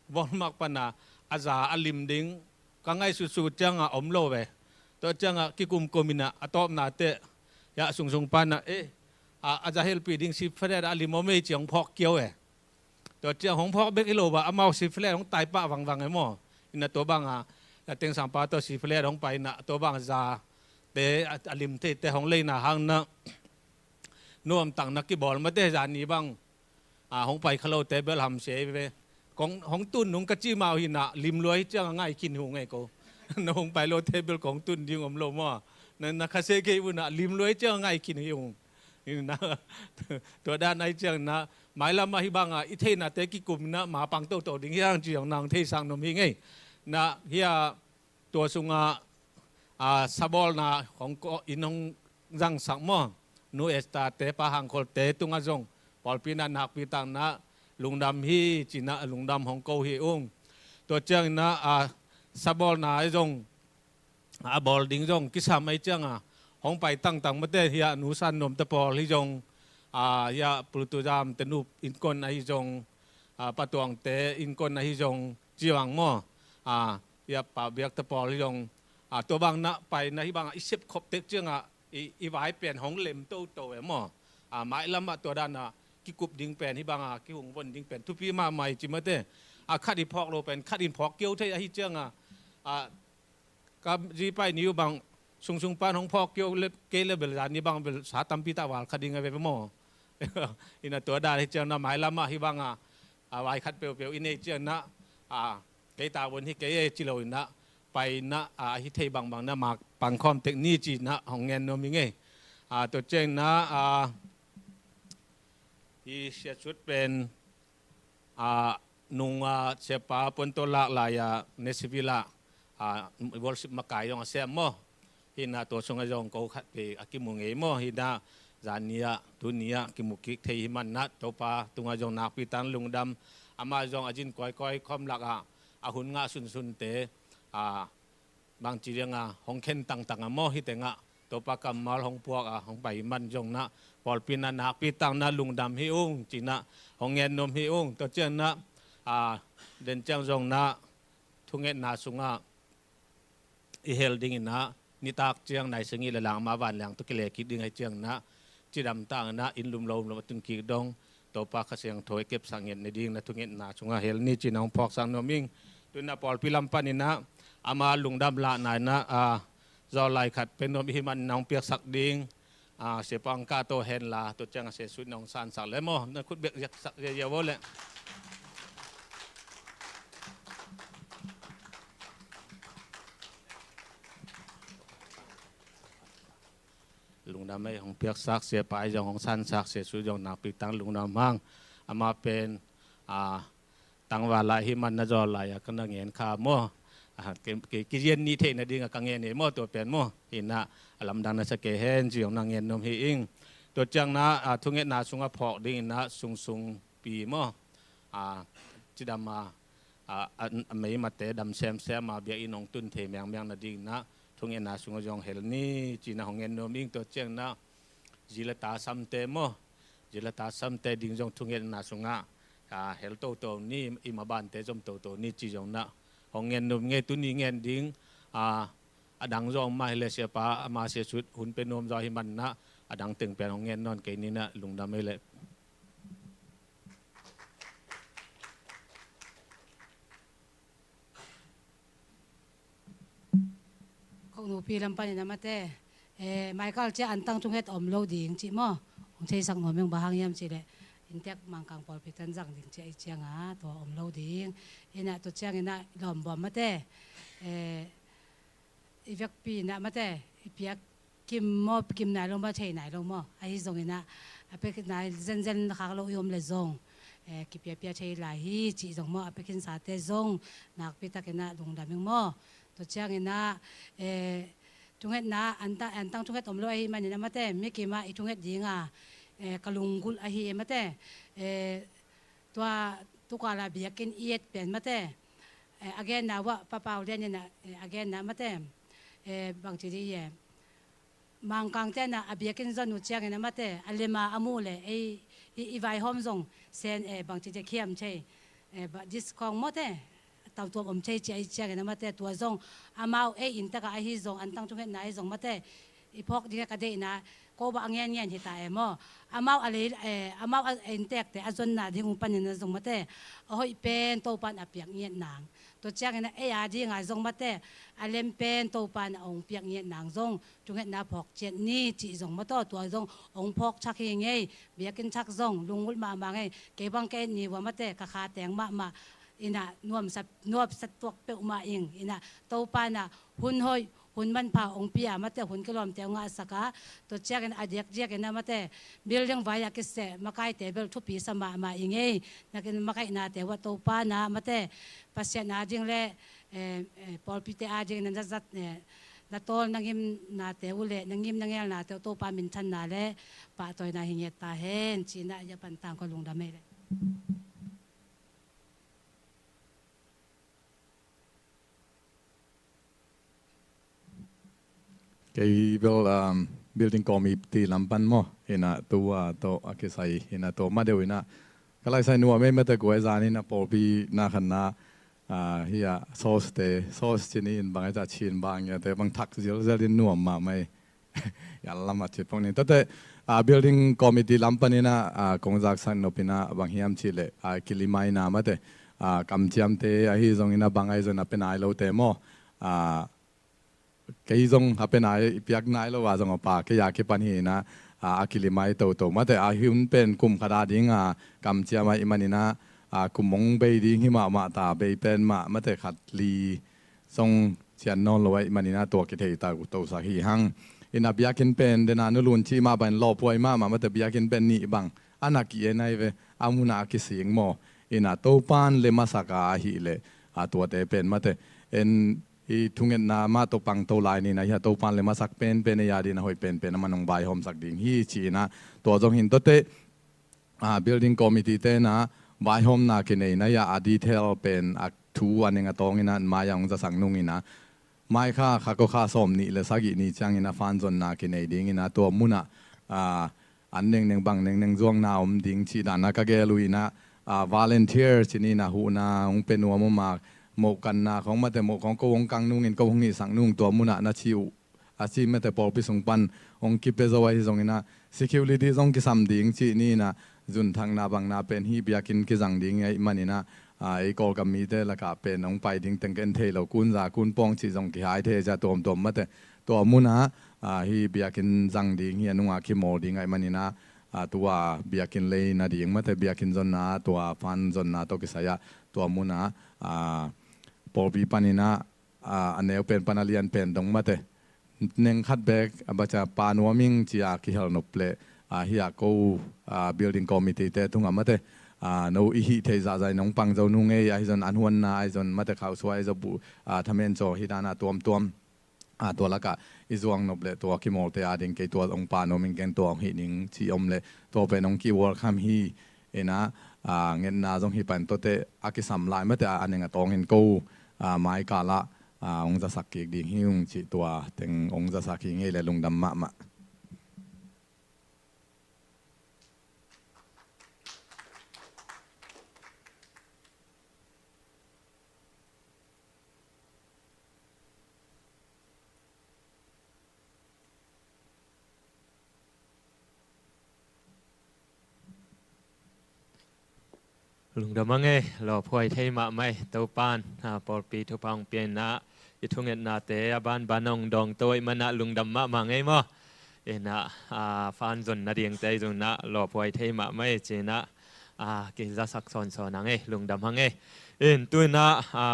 Walmart pan a, a za a lim ding ka ngaihsutsut ciang a om lo ve. Tua ciang a kikumkum ina a tawpna teh, ia sungsung pan a, eh, a, a za helpih ding sipfret a lim om ei ci hong phawk kiau e. Tua ciang hong phawk bek hi lo va, amau sipflet hong tai pah vangvang e maw? Ina tua bang a, ia Teng Sang Pa tawh sipflet hong pai ina tua bang a za te, a, a lim thei te hong leina hang na nuam tak na kibawl mate zan ni bang, a, hong pai kha lo te bel hamsia ve. Kong hong tun nung ka ci mah uh hi ina lim lua hi ciang a ngai khin hi ung ei ko. Na hong pai lo te bel kong tun ding om lo maw? Na, na khasia kei uh ina lim lua hi ciang a ngai khin hi ung. Ina, tua dan ahi ciang ina, mailam ah hi bang a, i theihna te kikum ina, ma pang toto ding hi hang ci hong nang theisak nuam hi ngei. Ina, hia tua sungah, a, sabawlna hong ko-, in hong zangsak maw? Nu Esther te, Pa Hang Khol te tungah zong, pawlpi ina nakpi tak ina, lungdam hi ci ina, lungdam hong ko hi ung. Tua ciang ina, a, sabawlna zong, a bawl ding zong kisam ahi ciang a, hong pai tangtang mate hia Nu San Nuam te pawl hi zong, a, hia Pu Lu Tu Zam te nu innkuan ahi zong, a, Pa Tuang te innkuan ahi zong ci bang maw? A, hia Pa Biak te pawl hi zong, a, tua bang ina pai ina hi bang a i sepkhop tek ciang a i, i vai pen hong lem toto e maw? A, mailam ah tua dan a kikup ding pen hi bang a kihung von ding pen thupi mahmah hi ci mate. A, khat i phawk lo pen khat in phawk kiau thei ahi ciang a, a, ka zi pai ni uh bang sungsung pan hong phawk kiau le, kei le bel zan ni bang bel sa tampi tak val kha ding a ve maw? Ina tua dan hi ciang ina mailam ah hi bang a, a, vai khat peuhpeuh i neih ciang ina, a, kei ta von hi kei e ci lo ina pai ina, a, hi thei bangbang ina ma pangkhawm tek ni ci ina hong ngen nuam hi ngei. A, tua ciang ina, a, hi Sia Sut pen, a, nung, a, Sia Pa puan tawh lak lai a Nashville ah, a, worship makai zong a sem maw? Hi ina tua sungah zong ko khat vei a kimu ngei maw? Hi ina zan ni ah, tuni ah kimu kik thei hi man ina Topa tungah zong nakpi tak ina lungdam. Amah zong a zin kawikawi khawm lak ah a hun ngah sunsun te, a, bangci dinga hong khen tangtang a maw, hih tengah Topa kammal hong puak a hong pai man zong na, pawlpi na nakpi tangna lungdam hi ung ci na, hong ngen nuam hi ung. Tua ciang na, a, den ciang zong na, thungetna sungah i hel dingin ah, nitak ciang nai sangih le lang mah vanliang tawh kile kik ding ahih ciangin ah, cidam tangin ah, inn lum lo lum a tun kik dong, Topa Kha Siangtho i kepsak nget ni ding na thungetna sungah hel ni ci-in ah hong phawksak nuam ing. Tu-in ah pawlpi lam panin ah, ama lungdam lahna in ah, a, zawllai khat pe nuam i hih manin ah hong piaksak ding, a, Sia Pau Angka tawh hen la, tua ciang a Sia Sut in ah hong sansak le maw, na khut bek ziaksak ziazia vo leh. Lungdam ei, hong piaksak Sia Pai zong hong sansak, Sia Sut zong nakpi tang lungdam hang. Ama pen, a, tangval lai hi man na zawllai a ka na ngen kha maw. A, ki, ki, kizian ni theihna ding a ka ngen hi maw, tua pen maw. Hi na, a lamdang na sa kei hen ci zong na ngen nuam hi ing. Tua ciang na, a, thungetna sungah phawk dingin ah, sungsung pi maw. A, cidam a, a, a, a meimate dam semsem a biakinn hong tun thei mengmeng na dingin ah, thungetna sungah zong hel ni ci-in ah hong ngen nuam ing. Tua ciang na, zi le ta samte maw, zi le ta samte ding zong thungetna sungah, a, hel toto ni, i mabante zom toto ni ci zong na, hong ngen nuam ing. Tuni ngen ding, a, a dang zong mah hi leh Sia Pa, ama Sia Sut hun pe nuam zaw hi man na, a dang teng pen hong ngen nawn kei ni na, lungdam ei leh. Kong nupi lam panin ah mate, eh, Michael cia antang thunget om lo ding cih maw. Hong theisak nuam ing, bang hang hiam cih leh, inntek Mangkang pawlpi tan zang ding cih ahih ciangin ah, tua om lo ding. Hi na, tua ciangin ah lawm buam mate, eh, i vekpi in ah mate, i piak kim maw, kim nai lo maw, thei nai lo maw. Ahi zongin ah, a pia nai zenzen khak lo i om leh zong, eh, kipiapia thei lai hi cih zong maw, a pia khinsate zong nakpi takin ah lungdam ing maw. Tua ciangin ah, eh, thungetna, antang, antang thunget om lo ahih manin ah mate, mi kim ah i thunget ding a, eh, ka lunggulh ahi e mate. Eh, tua, tu kal a biakinn i et pen mate, eh, a genna uah Pa Pau Lian in ah, eh, a genna mate, eh, bangci dih e, Mangkangte in ah a biakinn zon uh ciangin ah mate, a lem a a muh leh, ei, i, i vaihawm zong sen, eh, bangci dih khiam thei, eh, ba, discount mawte, tautuam om thei ci ahih ciangin ah mate, tua zong amau ei inntek ah ahi zong, antang thungetna ahi zong mate, i phawk ding a ka deihna, ko bah a ngenngen hi ta e maw. Amau a lei, eh, amau a inntekte a zonna ding uh panin ah zong mate, a hoih pen Topa in a piak ngiat nang. Tua ciangin ah ei a ding a zong mate, a lem pen Topa in a hong piak ngiat nang zong, thungetna phawk ciat ni cih zong maw, tua, tua zong hong phawk thak hi ngei, biakinn thak zong, lunggulh mahmah ngei, kei bang ka et ni uah mate, ka kha teng mahmah, hi na, nuamsa, nuamsa tuak peuhmah ing, hi na, Topa in ah hun hoih, hun manpha hong pia mate, hun kilawmte hong ngahsak a, tua ciangin a diakdiakin ah mate, building vai a kiseh makaite bel thupi sa mahmah ing ei, nakin makaihnate uah Topa in ah mate, Pasian a ding le, eh, eh, pawlpite a ding na, na zat, eh, na tawl na ngimnate uh le, na ngim na ngelnate uh Topa minthanna le pahtawina hi ngiat ta hen, ci-in ah hih a pan tang kong lungdam ei leh. Kei bel, um, building committee lam pan maw, hi na, tua tawh a kisai, hi na, tua ma deuh hi na, ka laisai nuam ei mate, kua i zan hi na, pawlpi na khan na, ah, hi a, sauce te, sauce ci ni in bang a, Chin bang a te, bang thak zelzel in nuam mahmah ei. Yal lam a ci pong ni. Tuate, ah, building committee lam panin ah, ah, kong zaksak nop in ah bang hiam cih leh, ah, kilimaina mate, ah, kamciamte ahi zongin ah bang ahi zongin a pia nai lote maw. Ah, kei zong a pia nai, i piak nai lo a zong a pa, kei a kipan hi in ah, ah, a kilimai toto mate, a hun pen kum khat a ding a kamciam ahih manin ah, ah, kum hong bei ding hi mahmah ta, bei pen mah mate, khat li zong cian nawn lo ahih manin ah tua kithei ta, tosak hi hang. Hi na, biakinn pen den a Nu Lun cih mah bangin lawphuai mahmah mate, biakinn pen nih bang a na ki-en ahi ve, a mun ah a kising maw. Hi na, Topa'n lem a sak a ahih leh, a, tuate pen mate, en, i thungetna mah tawh pangto lai ni na, hi a, Topa'n lem a sak penpen ei a ding a hoih penpen a man hong vaihawmsak ding hi ci-in ah, tua zong hi in tuate, a, building committee te'n ah vaihawmna kinei na, hi a, a detail pen a thu a ning a tawng in ah mai ah hong zasak nung in ah, mai kha, kha ko kha sawm nih le sagih ni ciangin a fan zonna kinei dingin a tua munah, a, an nengneng bang nengneng zuakna om ding cih dana ka gel uh inah, a, volunteer cih ni inah huhna hong pia nuam om a, mohkanna khong mate moh khong ko hong kang nungin ko hong hihsak nung tua munah na ci uh a ci mate pawlpi sung pan hong kipia zo ahi zonginah security zong kisam ding cih ni inah zunthakna bangna pen hih biakinn kizang ding ahih maninah, a, ei Kawlgam mite lakah pen hong pai ding teng ka en thei lo, kunza kunpawng cih zong kihai thei cia tuamtuam mate tua munah, a, hih biakinn zang ding hi a nungah kimawl ding ahih maninah, a, tua biakinn lei nading mate biakinn zonna tua fan zonna tawh kisai-ah tua munah, a, pawlpi paninah, a, a neu pen pan a lian pen dong mate neng khat bek a baca pa nuam ing cia kihel nop leh, a, hih a ko, a, building committee te tungah mate, a, no i hih theih zahzah in hong pang zo nung ei ahi zon an huanna ahi zon mate khauhsuai zo buh, a, thamen caw hi dana tuamtuam, a, tua lakah i zuang nop leh tua kimawlte ading kei tua hong pa nuam ing keng tua hong hih ning ci om leh tua pen hong ki welcome hi inah, a, ngetna zong hi pan tuate a kisam lai mate a, a neng a tawngin ko, a, maikalah, a, hong zasak kik ding hi ung cih tua teng hong zasak hi ngei le lungdam mahmah. Lungdam a ngei, lawphuai thei mahmah ei, Topan, a, pawlpi thupha hong pia inah, i thungetnate a banban hong dawngto ahih manah lungdam mahmah ngei maw. Inah, a, fan zon nadingte ahi zonginah lawphuai thei mahmah ei cinah, a, kizasak sawnsawn a ngei, lungdam a ngei. In tu inah, a,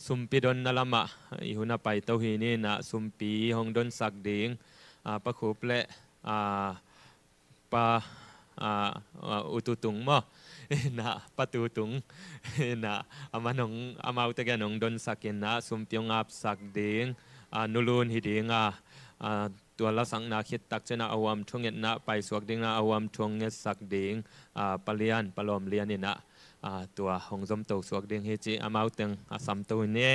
sumpi donna lamah i hun a paito hi ni inah sumpi hong donsak ding, a, Pa Khup le, a, Pa, a, a, U Tutung maw? Inah Pa Tutung. Inah a man hong, amaute gen hong donsak inah sumpi hong apsak ding, a, Nu Lun hi ding a, a, tua lasakna khit tak cianah a huam thungetna paisuak dingah a huam thu hong ngetsak ding, a, Pa Lian, Pa Lawm Lian inah, a, tua hong zomto suak ding hi ci amau teng a samto hi ni.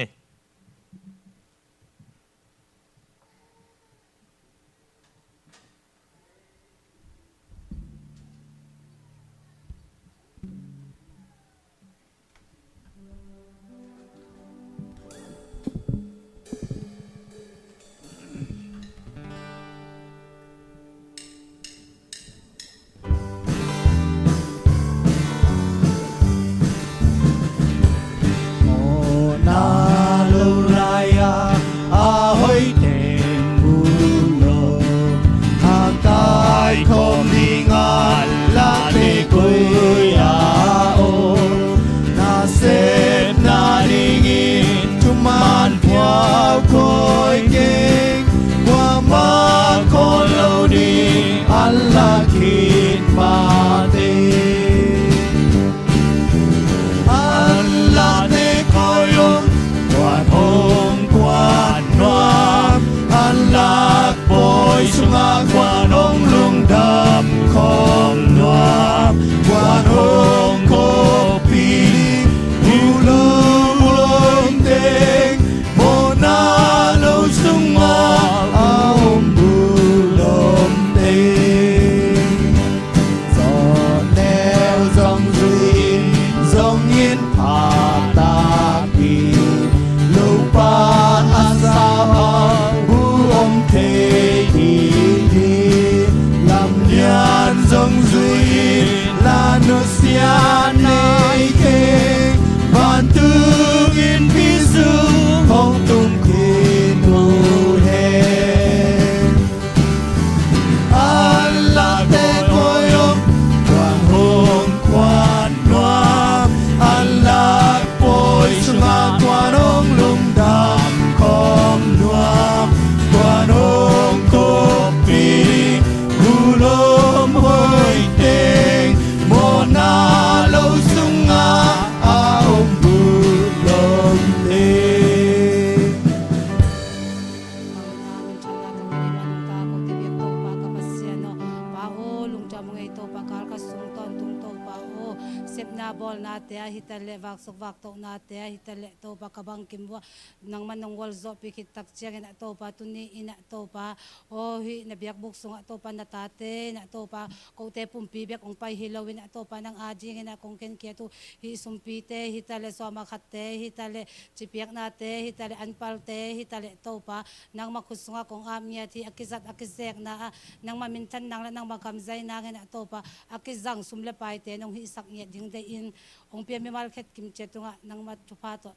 Na bawlnate ah hi taleh, vaksuk vaktohnate ah hi taleh, Topa ka bangkim uh ah nangmah nong gualzawhpih khit tak ciangin ah Topa, tuni in ah Topa, aw hih na biakbuk sungah Topa na tate in ah Topa, kote pumpi bek hong pai hi loin ah Topa, nang adingin ah kong khenkhiat uh hih sumpite hi taleh, sawma khatte hi taleh, cipiaknate hi taleh, anpalte hi taleh Topa, nangmah khut sungah kong ap ngiat hi. A kizat a kizekna ah nangmah minthan nang le nangmah kamzai nangin ah Topa, a kizang sum le paite nong hihsak ngiat ding deihin, hong pia mimal khet kim ciat tungah nangmah thupha tawh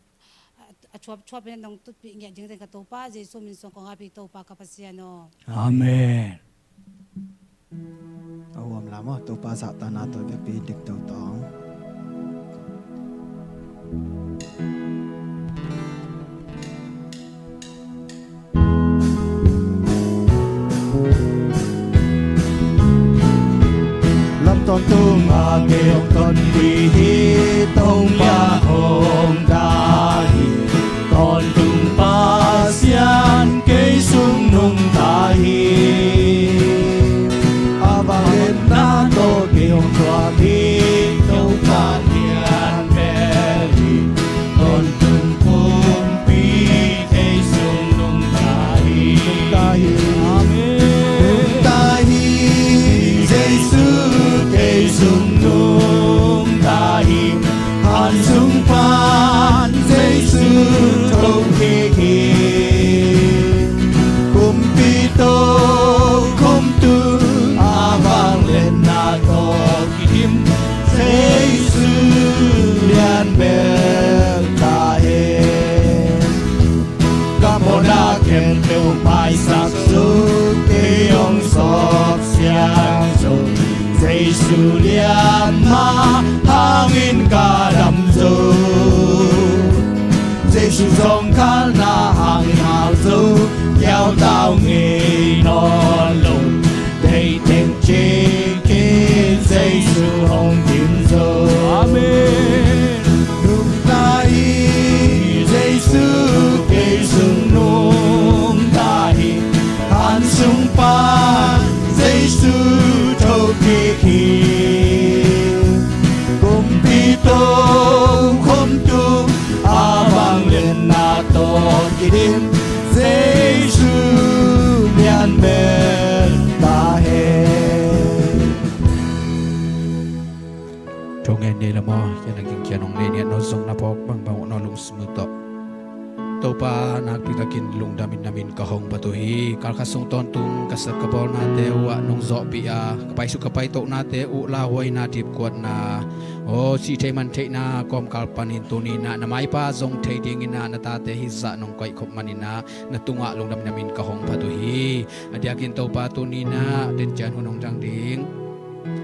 a, a thuapthuapin nong tutpih ngiat ding deihin ka Topa Jesu min suang kong ap hi, Topa ka Pasian aw. Amen. A huam lam aw, Topa zahtakna tawh vekpi dikto tawh. Lam tawntung ah kei hong ton ding hi, Topa hong ta hi. Tawntung Pasian kei sung nungta hi. A vangliatna tawh kei hong thuak hi, Topa lian bel hi. Tawntung pumpi kei sung nungta hi. Nungta hi. Amen. Nungta hi. Jesu kei sung nungta hi. Han sung pan Jesu thokik hi. Kumpi tokhom tung a vangliatna tawh kidim, Jesu lian bel ta hen. Ka mawhna khempeuh maisak zo, kei hong sawp siang zo, Jesu lian mah hangin ka dam zo. Jesu zawngkhalna hangin hau zo, kiautau ngei nawn lo. Theih teng cik in Jesu hong dim zo. Amen. Nungta hi. Jesu kei sung nungta hi. Han sung pan Jesu thokik hi. Kumpi tokhom tung a vangliatna tawh kidim, Jesu lian bel ta hen. Thungen ni la maw, kian a ging kian hong nei ni a, no zong na phawk bangbang uh, no lungsim uh tawh. Topa nakpi takin lungdamin na min ka hong phat uh hi. Kalkhat sung tawntung ka sak ka bawlnate uh ah nong zawhpih a, ka paisuk ka paitohnate uh, lauhuaina, dipkuatna, aw sih theih man theihna kawmkal panin tuni in ah na maipa zong thei dingin ah na tate hih zah nong koih khop manin ah na tungah lungdamin na min ka hong phat uh hi. A diakin Topa tuni in ah dencian hun hong dang ding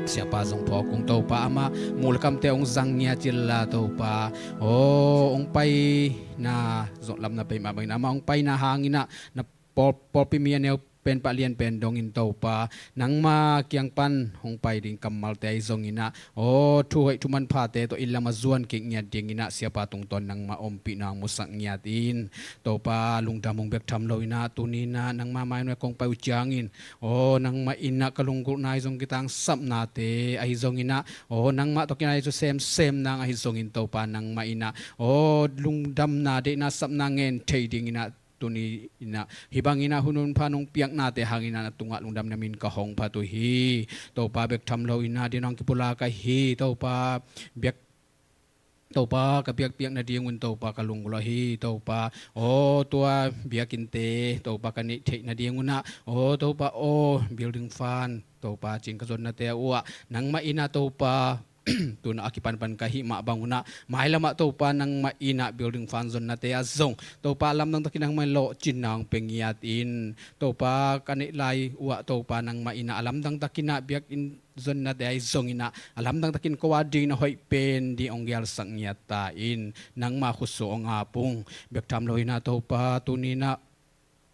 Siapa zong phawk ung Topa, amah muh le kamte hong zang ngiat inla Topa, aw hong paina zong lam na pei mah bangin amah hong paina hangin ah na pawl, pawlpi mi a neu pen pah lian pen dongin Topa, nangma kiang pan hong pai ding kammalte ahi zongin ah, aw thu hoih thu manphate tawh inn lam a zuan kik ngiat dingin ah Siapa tungtawn nangma ompihna hong musak ngiat in. Topa lungdam ung, bek tham loin ah tuni in ah nangma mai nuai kong pai uh ciangin, aw nangmah in ah ka lunggulhna ahi zong, kitangsapnate ahi zongin ah, aw nangmah tawh kinai thu semsem nang ahi zongin Topa, nangmah in ah aw lungdamna deihna sapna ngen thei dingin ah tuni in ah hih bangin ah hun hun pha nong piaknate hangin ah na tungah lungdam na min ka hong phat uh hi. Topa bek tham loin ah din hong kipulak ahi Topa, biak Topa ka biakpiak nadingun Topa ka lunggulh ahi Topa, aw tua biakinnte Topa ka neih theih nadingun ah, aw Topa aw building fund Topa cin ka zonnate uh ah nangmah in ah Topa tun ah a kipanpan ka hih mah bangun ah mailam ah Topa nangmah in ah building fund zonnate ah zong Topa a lamdang takin nangmah in lawhcinna hong pia ngiat in. Topa ka neih lai uh ah Topa nangmah in ah a lamdang takin ah biakinn zonnate ahi zongin ah a lamdang takin ko a dingin a hoih pen ding hong gialsak ngiat ta in, nangma khutsuah hong ap ung. Bek tham loin ah Topa tuni in ah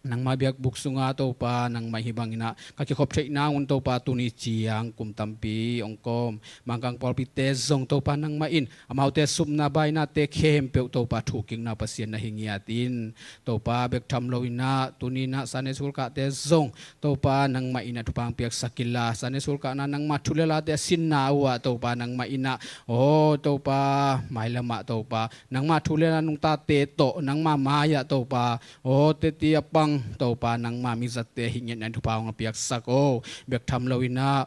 nangma biakbuk sunga Topa nangmah hih banginah ka kikhop theihna un Topa tuni ciang kum tampi hong kawm Mangkang pawlpite zong Topa nangmah in amaute supna bainate khempeuh Topa thukikna Pasian na hi ngiat in Topa bek tham loinah tuninah Sunday School kahte zong Topa nangmah inah thupha hong piaksak inla Sunday School kahna nangma thu le late a sinna uhah Topa nangmah inah aw Topa mailamah Topa nangma thu le la nungtate tawh nangma mai-ah Topa aw teti a pang Topa nangma mizatte hi ngiatna in thupha hong a piaksak aw bek tham loinah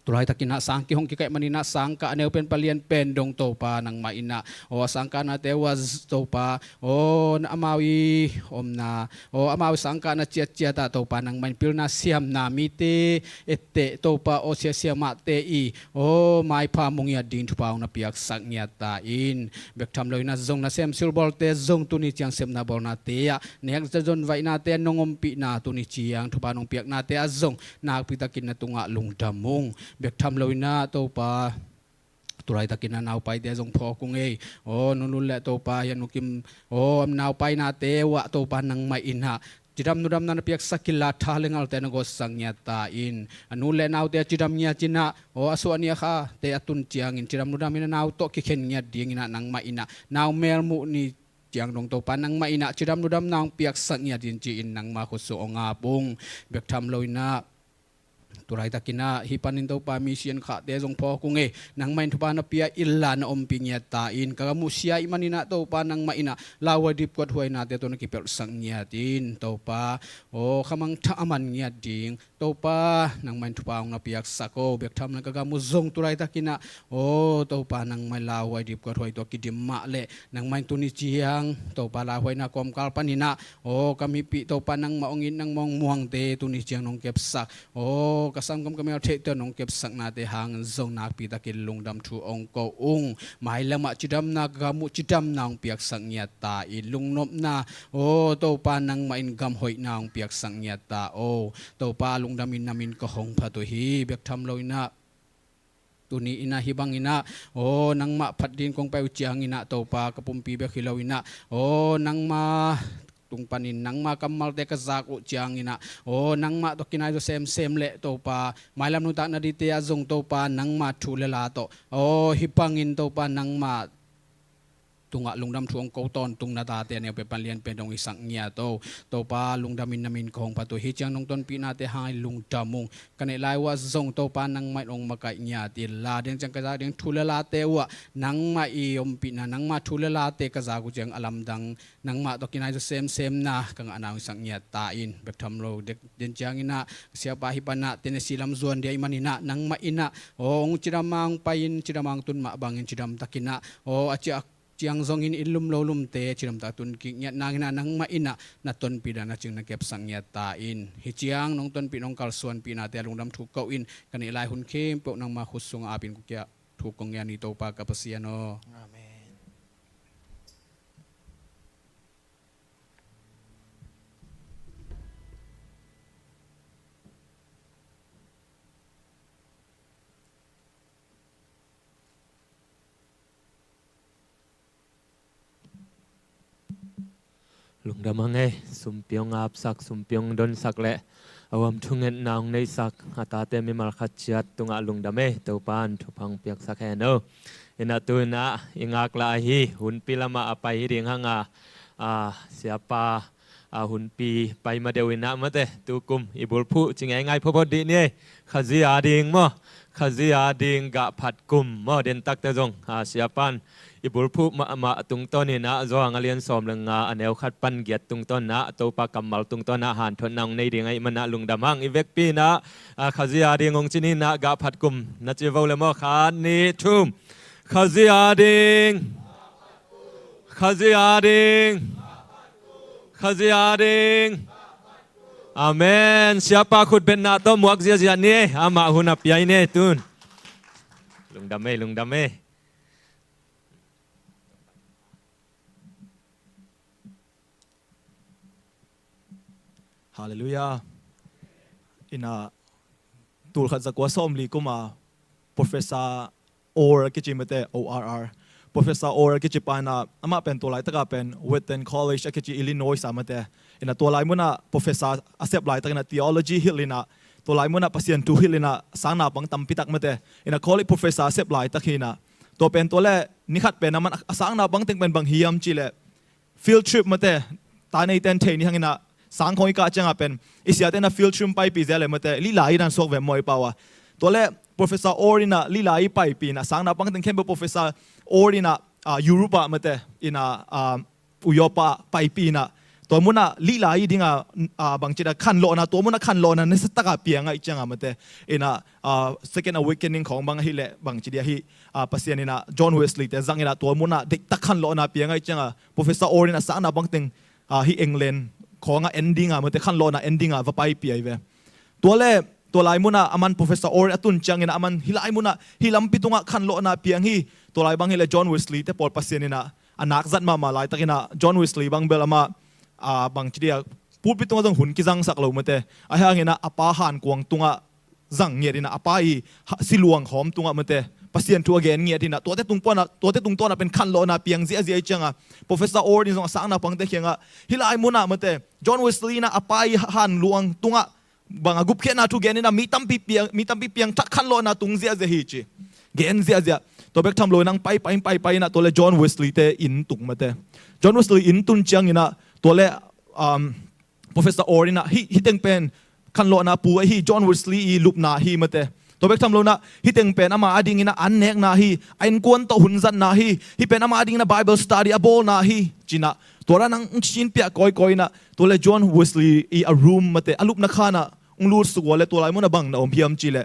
tulaitakinah sang kihong kikaih maninah sangkah a neu pen palian pen dong Topa nangmah inah aw a sangkahnate uh a Topa aw na amau i omna aw amau i sangkahna ciatciatah Topa nangmah in pilna siamna mite etteh Topa aw sia siamahte i aw maipha mu ngiat ding thupha hong na piaksak ngiat ta in bek tham loinah zong nasem silbawlte zong tuni ciang sepna bawlnate ah nek zazonvaihnate'n nong ompihna tuni ciang thupha nong piaknate ah zong nakpitakin na tungah lungdam ung. Bek tham loinah Topa tulaitakinah naupaite zong phawk ung ei. Aw nunun le Topa hi a nukim aw naupainate uhah Topa nangmah inah cidam nudamna na piaksak inla tha le ngalte na gawtsak ngiat ta in a nu le naute a cidam ngiat inah aw a suahni a khate a tun ciangin cidam nudam in a nau tawh kikhen ngiat dinginah nangmah inah nau melmuh ni ciang dong Topa nangmah inah cidam nudamna hong piaksak ngiat in ci-in nangma khut sung hong ap ung. Bek tham loinah tulaitakinah hih panin Topa mission khahte zong phawk ung ei. Nangmah in thupha na pia inla na ompih ngiat ta in ka gam uh sia ih maninah Topa nangmah inah lauhuai dipkuat huainate tawh na kipelhsak ngiat in Topa aw khamangthah a man ngiat ding Topa nangmah in thupha hong na piaksak aw bek tham loin ka gam uh zong tulaitakinah aw Topa nangmah in lauhuai dipkuat huai tawh kidim mah leh nangmah in tuni ciang Topa lauhuaina kawmkal paninah aw ka mipih Topa nangmah hong it nangmah hong muangte tuni ciang nong kepsak aw ka sanggam ka meltheihte nong kepsaknate hangin zong nakpitakin lungdam thu hong ko ung. Mailamah cidamna ka gam uh cidamna hong piaksak ngiat ta in lungnopna aw Topa nangmah in gam hoihna hong piaksak ngiat ta aw. Topa lungdam in na min ka hong phat uh hi. Bek tham loinah tuni inah hih banginah aw nangmah phat din kong pai uh cianginah Topa ka pumpi bek hi loinah aw nangma tung panin nangma kammalte ka zak uh cianginah aw nangmah tawh kinai zaw semsem leh Topa mailam nuntakna dingte ah zong Topa nangma thu le la tawh aw hih bangin Topa nangmah tungah lungdam thu hong ko tawntung na tate a neu pen palian pen dong i sak ngiat aw. Topa lungdam in na min ka hong phat uh hi. Hih ciang nong tonpihnate hang i lungdam ung. Ka neih lai uh ah zong Topa nangmah in hong makaih ngiat inla deng ciang ka zak ding thu le late uh ah nangmah i ompihna nangmah thu le late ka zak uh ciang a lamdang nangmah tawh kinai zaw semsemna ka ngahna hong i sak ngiat ta in. Bek tham lo dek den cianginah ka siapa hih panah Tennessee lam zuan dia ih maninah nangmah inah aw hong cidam a hong pai in cidam a hong tun mah bangin cidamtakinah aw a ciah ciang zongin inn lum lo lumte cidamtak tun kik ngiat nanginah nangmah inah na tonpih dan a cing na kepsak ngiat ta in. Hih ciang nong tonpih nong kalsuanpihnate a lungdam thu ko in ka neih lai hun khempeuh nangma khut sungah apin ka kiah thu kong ngiat ni Topa ka Pasian aw. Amen. Lungdam hang ei, sumpi hong apsak, sumpi hong donsak le a huam thungetna hong neihsak a tate mimal khat ciat tungah lungdam ei. Topa in thupha hong piaksak hen aw. Inah tu inah i ngaklah ahi hunpi lamah a pai hi ding hanga a siapa a hunpi pai ma deuh inah mate tukum i bulphuh ci ngeingai phawphaw dih ni ei. Khazia ding maw? Khazia ding gah phat kum maw? Dentakte zong a siapan i bulphuh mahmah tungtawn inah Johan a lian sawm le nga a neu khat pan giat tungtawn inah Topa kammal tungtawn inah hanthotna hong nei ding ahih manah lungdam hang. I vekpi inah a khazia ding hong ci ni inah gah phat kum na ci vo le maw? Khat nih thum. Khazia ding. Khazia ding. Khazia ding. Amen. Siapa khutbetna tawh muak ziazia ni ei. Amah hun a piai ni ei tun. Lungdam ei, lungdam ei. Halleluiah. Inah tulkhat zakua sawmli kuma Professor Orr a kici mate, O R R. Professor Orr a kici pa in ah, amah pen tua laitaka pen Wheaton College a kici Illinois a mate. In ah tua lai munah professor a sep laitakin ah theology hilh in ah, tua lai munah Pasian thu hilh in ah sang naupang tampi tak mate. In ah college professor a sep laitak hi in ah, tua pen tua le ni khat pen aman a sang naupang teng pen bang hiam cih leh field trip mate, ta neiten thei ni hang in ah, sang khong i kah ciangah pen i siate in ah field trip paipih zia le mate, lihlai in ah suak ve maw i pau a. Tua le Professor Orr in ah lihlai paipih in ah, sang naupang teng khempeuh Professor Orr in ah, ah, Europe ah mate, in ah, ah, Uyopa paipih in ah, tua munah lihlai dingah, ah, bangci dia khanlawhna, tua munah khanlawhna nasiatakah piang ahih ciangah mate. In ah, ah, Second Awakening khong bang ahih leh bangci dia hih, ah, Pasian in ah John Wesley te zang in ah tua munah deihtak khanlawhna piang ahih ciangah Professor Orr in ah sang naupang teng, ah, hih England khongah en dingah mate, khanlawhna en dingah va paipih ahi ve. Tua le tua lai munah aman Professor Orr a tun ciangin ah aman hih lai munah hih lampi tungah khanlawhna piang hi. Tua lai bang hi le John Wesley te pawl Pasian in ah a nak zat mahmah laitakin ah John Wesley bang bel amah, ah, bangci dia pulpit tungah zong hun kizangsak lo mate. Ahi hangin ah a pa hankuang tungah zang ngiat in ah, a pa i ha-, siluang khawm tungah mate, Pasian thu a gen ngiat in ah, tuate tung pawnah, tuate tungtawnah pen khanlawhna piang ziahziah ahih ciangah Professor Orr in zong a sang naupangte kiangah hih lai munah mate, John Wesley in ah a pa i hanluang tungah bang a gupkhiatna thu gen in ah mi tampi piang, mi tampi piangthak khanlawhna tung ziahziah hi ci. Gen ziahziah. Tua bek tham lo in ah pai pai pai pai in ah tua le John Wesley te inn tung mate. John Wesley inn tun ciangin ah tua le, um, Professor Orr in ah hih, hih teng pen khanlawhna pu ahi, John Wesley i lupna hi mate. Tua bek tham lo in ah hih teng pen ama adingin ah an nekna hi, a innkuan tawh hun zatna hi, hih pen ama adingin ah Bible study a bawlna hi ci in ah tua dan hong sinpiak kawikawi in ah tua le John Wesley i a room mate, a lupna khan ah hong lut suk ua le tua lai munah bang na om hiam cih leh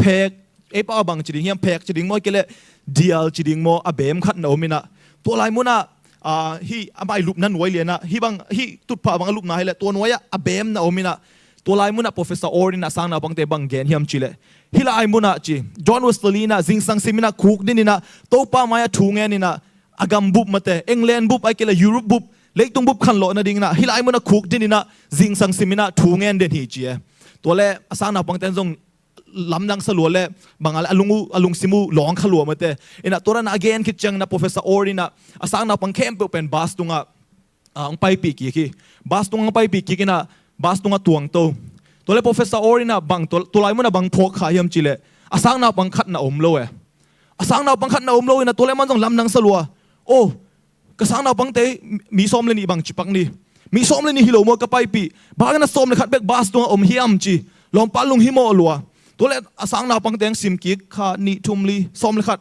phek, ei pau a bang ci ding hiam, phek ci ding maw, ahih kei leh dial ci ding maw, a beem khat na om in ah tua lai munah, ah, hih amah i lupna nuai lian ah hih bang, hih tutphah bang a lupna hi leh tua nuai ah a beem na om in ah tua lai munah Professor Orr in ah sang naupangte bang gen hiam cih leh hih lai munah ci, John Wesley in ah zingsang sim in ah khukdin in ah Topa mai-ah thu ngen in ah a gam bup mate, England bup ahih kei leh Europe bup, leitung bup khanlawh nadingin ah hih lai munah khukdin in ah zingsang sim in ah thu ngen den hi ci e. Tua le a sang naupangte in zong lamdang sa lua le bang a le a lung uh, a lungsim uh lawng kha lua mate. In ah tua dan ah a gen khit ciangin ah Professor Orr in ah a sang naupang khempeuh pen bus tungah, ah, hong paipih kik hi. Bus tungah hong paipih kik in ah bus tungah tuangto. Tua le Professor Orr in ah bang tua, tua lai munah bang phawk kha hiam cih leh a sang naupang khat na om lo e. A sang naupang khat na om lo in ah tua le aman zong lamdang sa lua. Oh, ka sang naupangte mi sawm le nih bang ci pak ni. Mi sawm le nih hi lo maw ka paipih. Bang hangin ah sawm le khat bek bus tungah om hiam ci. Lawmpa lunghimawh lua. Tua le a sang naupangte hong sim kik, khat, nih, thum, li, sawm le khat.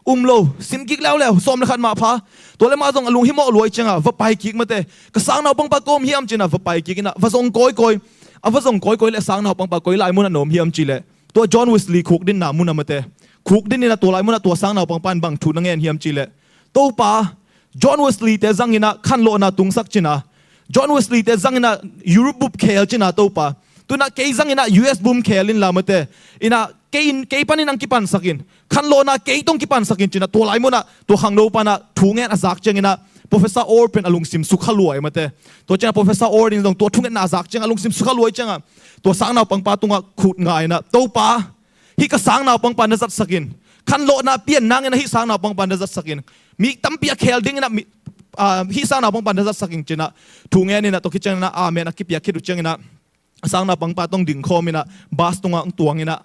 Um lo, sim kik leuleu, sawm le khat mah pha. Tua le mah zong a lunghimawh lua ahih ciangah va pai kik mate. Ka sang naupangpa koi om hiam ci in ah va pai kik in ah va zong kawikawi. A va zong kawikawi le a sang naupangpa koi lai munah na om hiam cih leh tua John Wesley khukdinna munah mate. Khukdin in ah tua lai munah tua sang naupangpa in bang thu na ngen hiam cih leh, Topa, John Wesley te zang in ah khanlawhna tungsak ci in ah, John Wesley te zang in ah Europe bup khel ci in ah Topa, tu in ah kei zang in ah U S bup khel inla mate. In ah kei in, kei panin hong kipansak in, khanlawhna kei tawh hong kipansak in ci in ah tua lai munah tua khangno pa in ah thu ngen a zak ciangin ah Professor Orr pen a lungsim sukha lua e mate. Tua ciangah Professor Orr in zong tua thungetna a zak ciangah a lungsim sukha lua ahih ciangah tua sang naupangpa tungah khut nga in ah, Topa, hih ka sang naupangpa na zatsak in. Khanlawhna pian nangin ah hih sang naupangpa na zatsak in. Mi tampi a khel dingin ah mi, ah, hih sang naupangpa na zatsak in ci in ah thu ngen in ah tua khit ciangin ah amen a kipiak khit uh ciangin ah a sang naupangpa tawh hong dingkhawm in ah bus tungah hong tuang in ah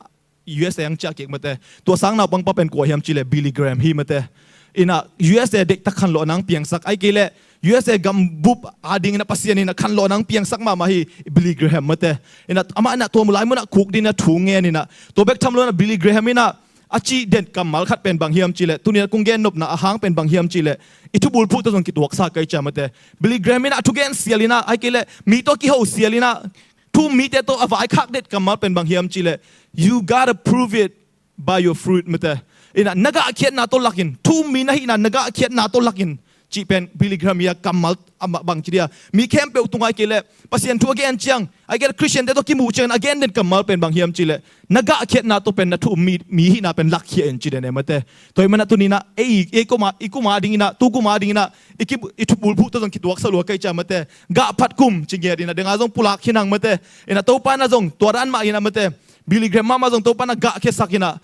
U S A hong ciah kik mate. Tua sang naupangpa pen kua hiam cih leh Billy Graham hi mate. In ah U S A deihtak khanlawhna hong piangsak, ahih kei leh U S A gam bup adingin ah Pasian in ah khanlawhna hong piangsak mahmah hi Billy Graham mate. In ah amah in ah tua lai munah khukdin in ah thu ngen in ah tua bek tham lo in ah Billy Graham in ah a cih den kammal khat pen bang hiam cih leh, tuni in ah kong gennopna a hang pen bang hiam cih leh, i thubulphuh tawh zong kituaksa ka hih ciang mate. Billy Graham in ah a thugen sial in ah, ahih kei leh mi tawh kiho sial in ah thu um mite tawh a vaikhak den kammal pen bang hiam cih leh, "You gotta prove it by your fruit," mate. In ah na gahkhiatna tawh lak in, thu um mi na hihna na gahkhiatna tawh lak in cih pen Billy Graham i a kammal a bangci dia, mi khempeuh tungah ahih kei leh Pasian thu a gen ciang, ahih kei leh Khristiante tawh kimuh ciangin a gen den kammal pen bang hiam cih leh, na gahkhiatna tawh pen na thu um mi, mi hihna pen lakkhia in ci den e mate. Tua ahih manin ah tuni in ah ei, ei kum a, i kum a dingin ah, tu kum a dingin ah i ki, i thubulphuh tawh zong kituaksa lua ka hih ciang mate, gahphat kum ci ngiat in ah, deng a zong pulak khin hang mate. In ah Topa in ah zong tua dan mah in ah mate, Billy Graham mahmah zong Topa in ah gahkhiasak in ah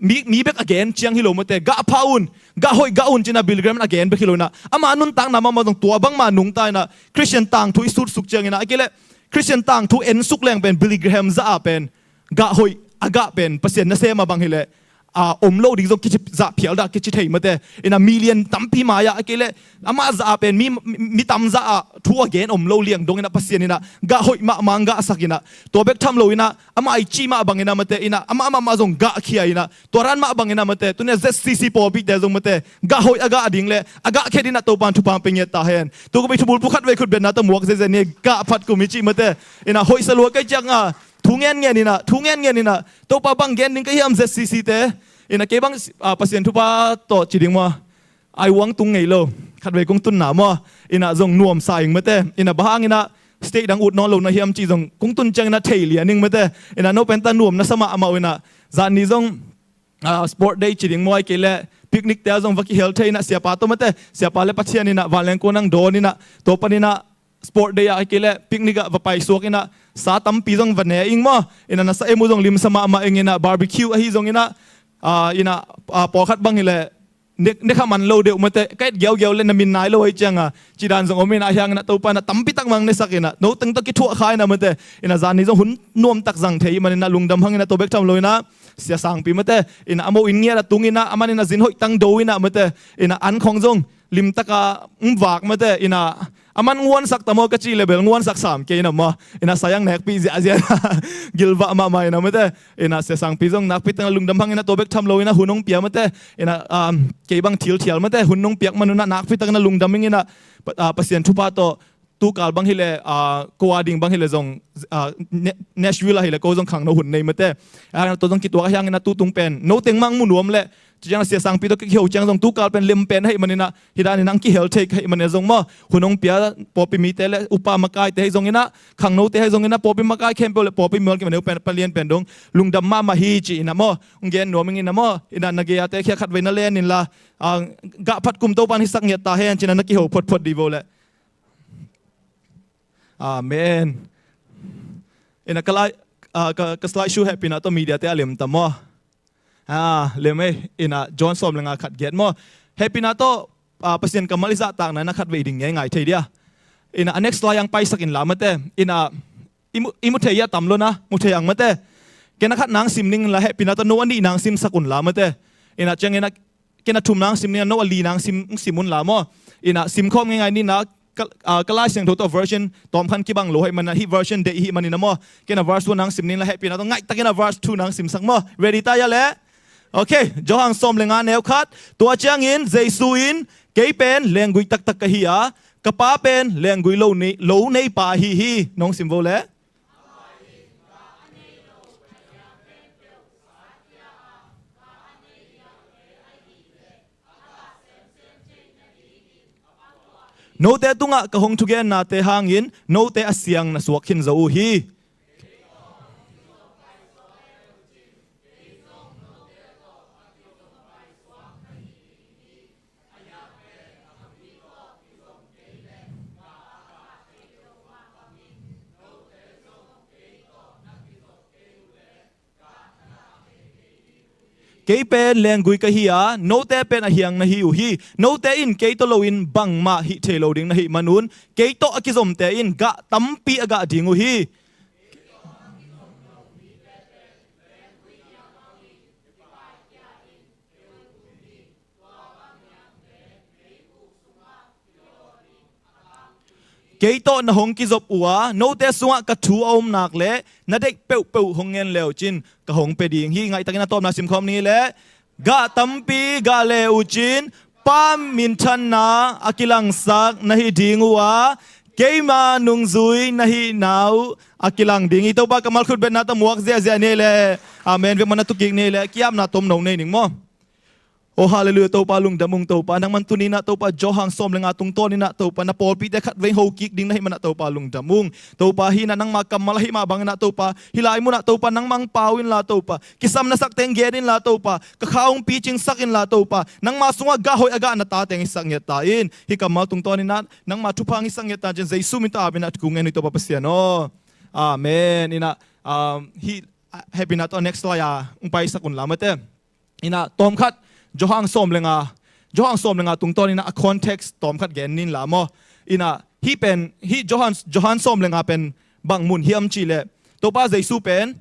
mi, mi bek a gen ciang hi lo mate, gah pha un, gah hoih gah un ci-in ah Billy Graham in a gen bek hi lo in ah, ama nuntakna mahmah zong tua bangmah nungta in ah, Khristian tangthu i sutsuk ciangin ah, a kei leh Khristian tangthu ensuk leng pen Billy Graham zah ah pen gah hoih a gah pen Pasian nasem a bang hi leh, a, om lo ding zong kici, zah phial dah kici thei mate. In ah million tampi mai-ah, a kei leh amah zah ah pen mi, mi, mi tam zah ah thu a gen om lo liang dong in ah Pasian in ah gah hoih mahmah gahsak in ah, tua bek tham lo in ah amah i cih mah bang in ah mate, in ah amah mahmah zong gah khia in ah, tua ran mah bang in ah mate, tuni-a Z C C pawlpite zong mate, gah hoih a gah ding leh a gah khe ding in ah Topa'n thupha pia ngiat ta hen. Tu kum i thubulphu khatvei khutbetna tawh muak ziahziah ni, gah phat kum i cih mate. In ah hoihsa lua ka hih ciangin ah thu ngenngen in ah, thu ngenngen in ah, Topa, bang gen ding ka hiam Z C C te? In ah kei bang, a, Pasian thupha tawh ci ding maw, a uang tung ngei lo. Khatvei kong tunna maw, in ah zong nuamsa ing mate. In ah bang hangin ah stage dang ut nawn lo na hiam cih zong kong tun ciangin ah thei lian ing mate. In ah no pen ta nuam na sa mahmah uh in ah, zan ni zong, a, sport day ci ding maw, a kei leh picnic te ah zong va kihel thei in ah, siapa tawh mate, siapa leh Pathian in ah vanleng kuang dawn in ah, tua panin ah sport day ah, a kei leh picnic ah va paisuak in ah, sa tampi zong va ne ing maw. In ah na sa em uh zong limsa mahmah ing in ah, barbecue ahi zongin ah, a, in ah, a, pawlkhat bang hi leh ne, ne kha man lo deuh mate, ka et giaugiau leh na min nai lo ahih ciangin ah, cih dan zong om in ah, ahi hangin ah Topa in ah tampi tak mang nesak in ah, no teng tawh kithuah kha in ah mate. In ah zan ni zong hun nuam tak zang thei ahih manin ah lungdam hang in ah, tua bek tham lo in ah Sia Sangpi mate, in ah a mo inn ngiat ah tung in ah, aman in ah zin hoihtang do in ah mate, in ah an khong zong limtak a um vak mate, in ah aman nguansak ta maw ka cih leh bel nguansak sam kei in ah maw. In ah sa-in nekpih ziahziah, gilvah mahmah in ah mate. In ah Sia Sangpi zong nakpi takin ah lungdam hang in ah, tua bek tham lo in ah hun hong pia mate. In ah, um, kei bang thil thial mate, hun hong piak man un ah nakpi takin ah lungdam ing in ah, Pa-, ah, Pasian thupha tawh tukal bang hi leh, ah, ko a ding bang hi leh zong, ah, Ne-, Nashville ah hi leh ko zong khangno hun nei mate. Ah, tua zong kituak ahi hangin ah tutung pen no teng mang mu nuam leh, ci ciang Sia Sangpi tawh ka kiho ciang zong tukal pen lem pen ahih manin ah, hih dan in ah kihel thei ka hih manin ah zong maw, hun hong pia pawlpi mite leh upa makaite ahi zongin ah, khangnote ahi zongin ah, pawlpi makai khempeuh leh pawlpi mimal kim a neu pen, palian pen dong lungdam mahmah hi ci in ah maw, hong gen nuam ing in ah maw. In ah na gei-ate khia khatvei na len inla, ah, gah phat kum Topa'n hisak ngiat ta hen ci in ah na kiho photphot dih vo leh. Amen. In ah ka lai, ah, ka, ka slide show hehpihna tawh mediate a lem ta maw. Ah, lem ei, in ah John sawm leh nga khat giat maw. Hehpihna tawh, ah, Pasian kammal i zahtakna in ah khatvei ding ngeingai thei dia. In ah a next lai-ah hong paisak inla mate. In ah i mu, i mu thei a tam lo na, mu thei ang mate. Ken a khatna hong sim ning inla, hehpihna tawh no a nihna hong simsak unla mate. In ah ciangin ah ken a thumna hong sim ning inla, no a lina hong sim, hong sim unla maw. In ah simkhawm ngeingai ni in ah, ka, ah, ka Lai Siangtho tawh version tawmkhat kibang lo ahih manin ah, hih version deih ahih manin ah maw. Ken a verse one hong sim ning inla, hehpihna tawh ngaihtakin ah verse two hong simsak maw. Ready ta hia leh? Ok, Johan sawm leh nga neu khat. Tua ciangin Jesu in, "Kei pen lenggui taktak ka hi a, ka Pa pen lenggui lo nei, lo neipa ahi hi." Nong sim vo leh. Note tungah ka hong thugennate hangin note a siang na suak khin zo uh hi. Kei pen lenggui ka hi a, note pen a hiang na hi uh hi. Note in kei tawh loin bangmah hih thei lo ding na hih manun, kei tawh a kizomte in gah tampi a gah ding uh hi. Kei tawh na hong kizop uh a, note sungah ka thu a om nak leh na deih peuhpeuh hong ngen le uh cin ka hong pia ding hi. Ngaihtakin a tawpna simkhawm ni leh, gah tampi gah le uh cin Pa minthanna a kilangsak na hi ding uh a, keima nungzui na hihna uh a kilang ding hi. Topa kammal khutbetna tawh muak ziahziah ni leh. Amen. Vekmah na tukik ni leh, kiapna tomno nei ning maw. Oh, halleluiah, Topa lungdam ung Topa. Nangman tuni-in ah Topa, Johan sawm le nga tungtawn in ah Topa, na pawlpite khatvei hong hokik ding na hih man ah Topa lungdam ung. Topa, hih in ah nangma kammal ahih mah bangin ah Topa, hih lai mun ah Topa, nangmah hong pau inla Topa, kisam na sak teng gen inla Topa, ka kha hong picingsak inla Topa, nangma sungah gah hoih a gah na tate hong hisak ngiat ta in. Hih kammal tungtawn in ah nangma thupha hong hisak ngiat ta in, Jesu min tawh apin ah thu ngen uh hi Topa Pasian aw. Amen. In ah, um, hih, ah, hehpihna tawh next slide ah hong paisak unla mate. Ina tawmkhat Johan sawm le nga, Johan sawm le nga tungtawn ina a context tawmkhat gen ning la maw. Ina hih pen, hih Johan, Johan sawm le nga pen bang mun hiam cih leh, Topa Jesu pen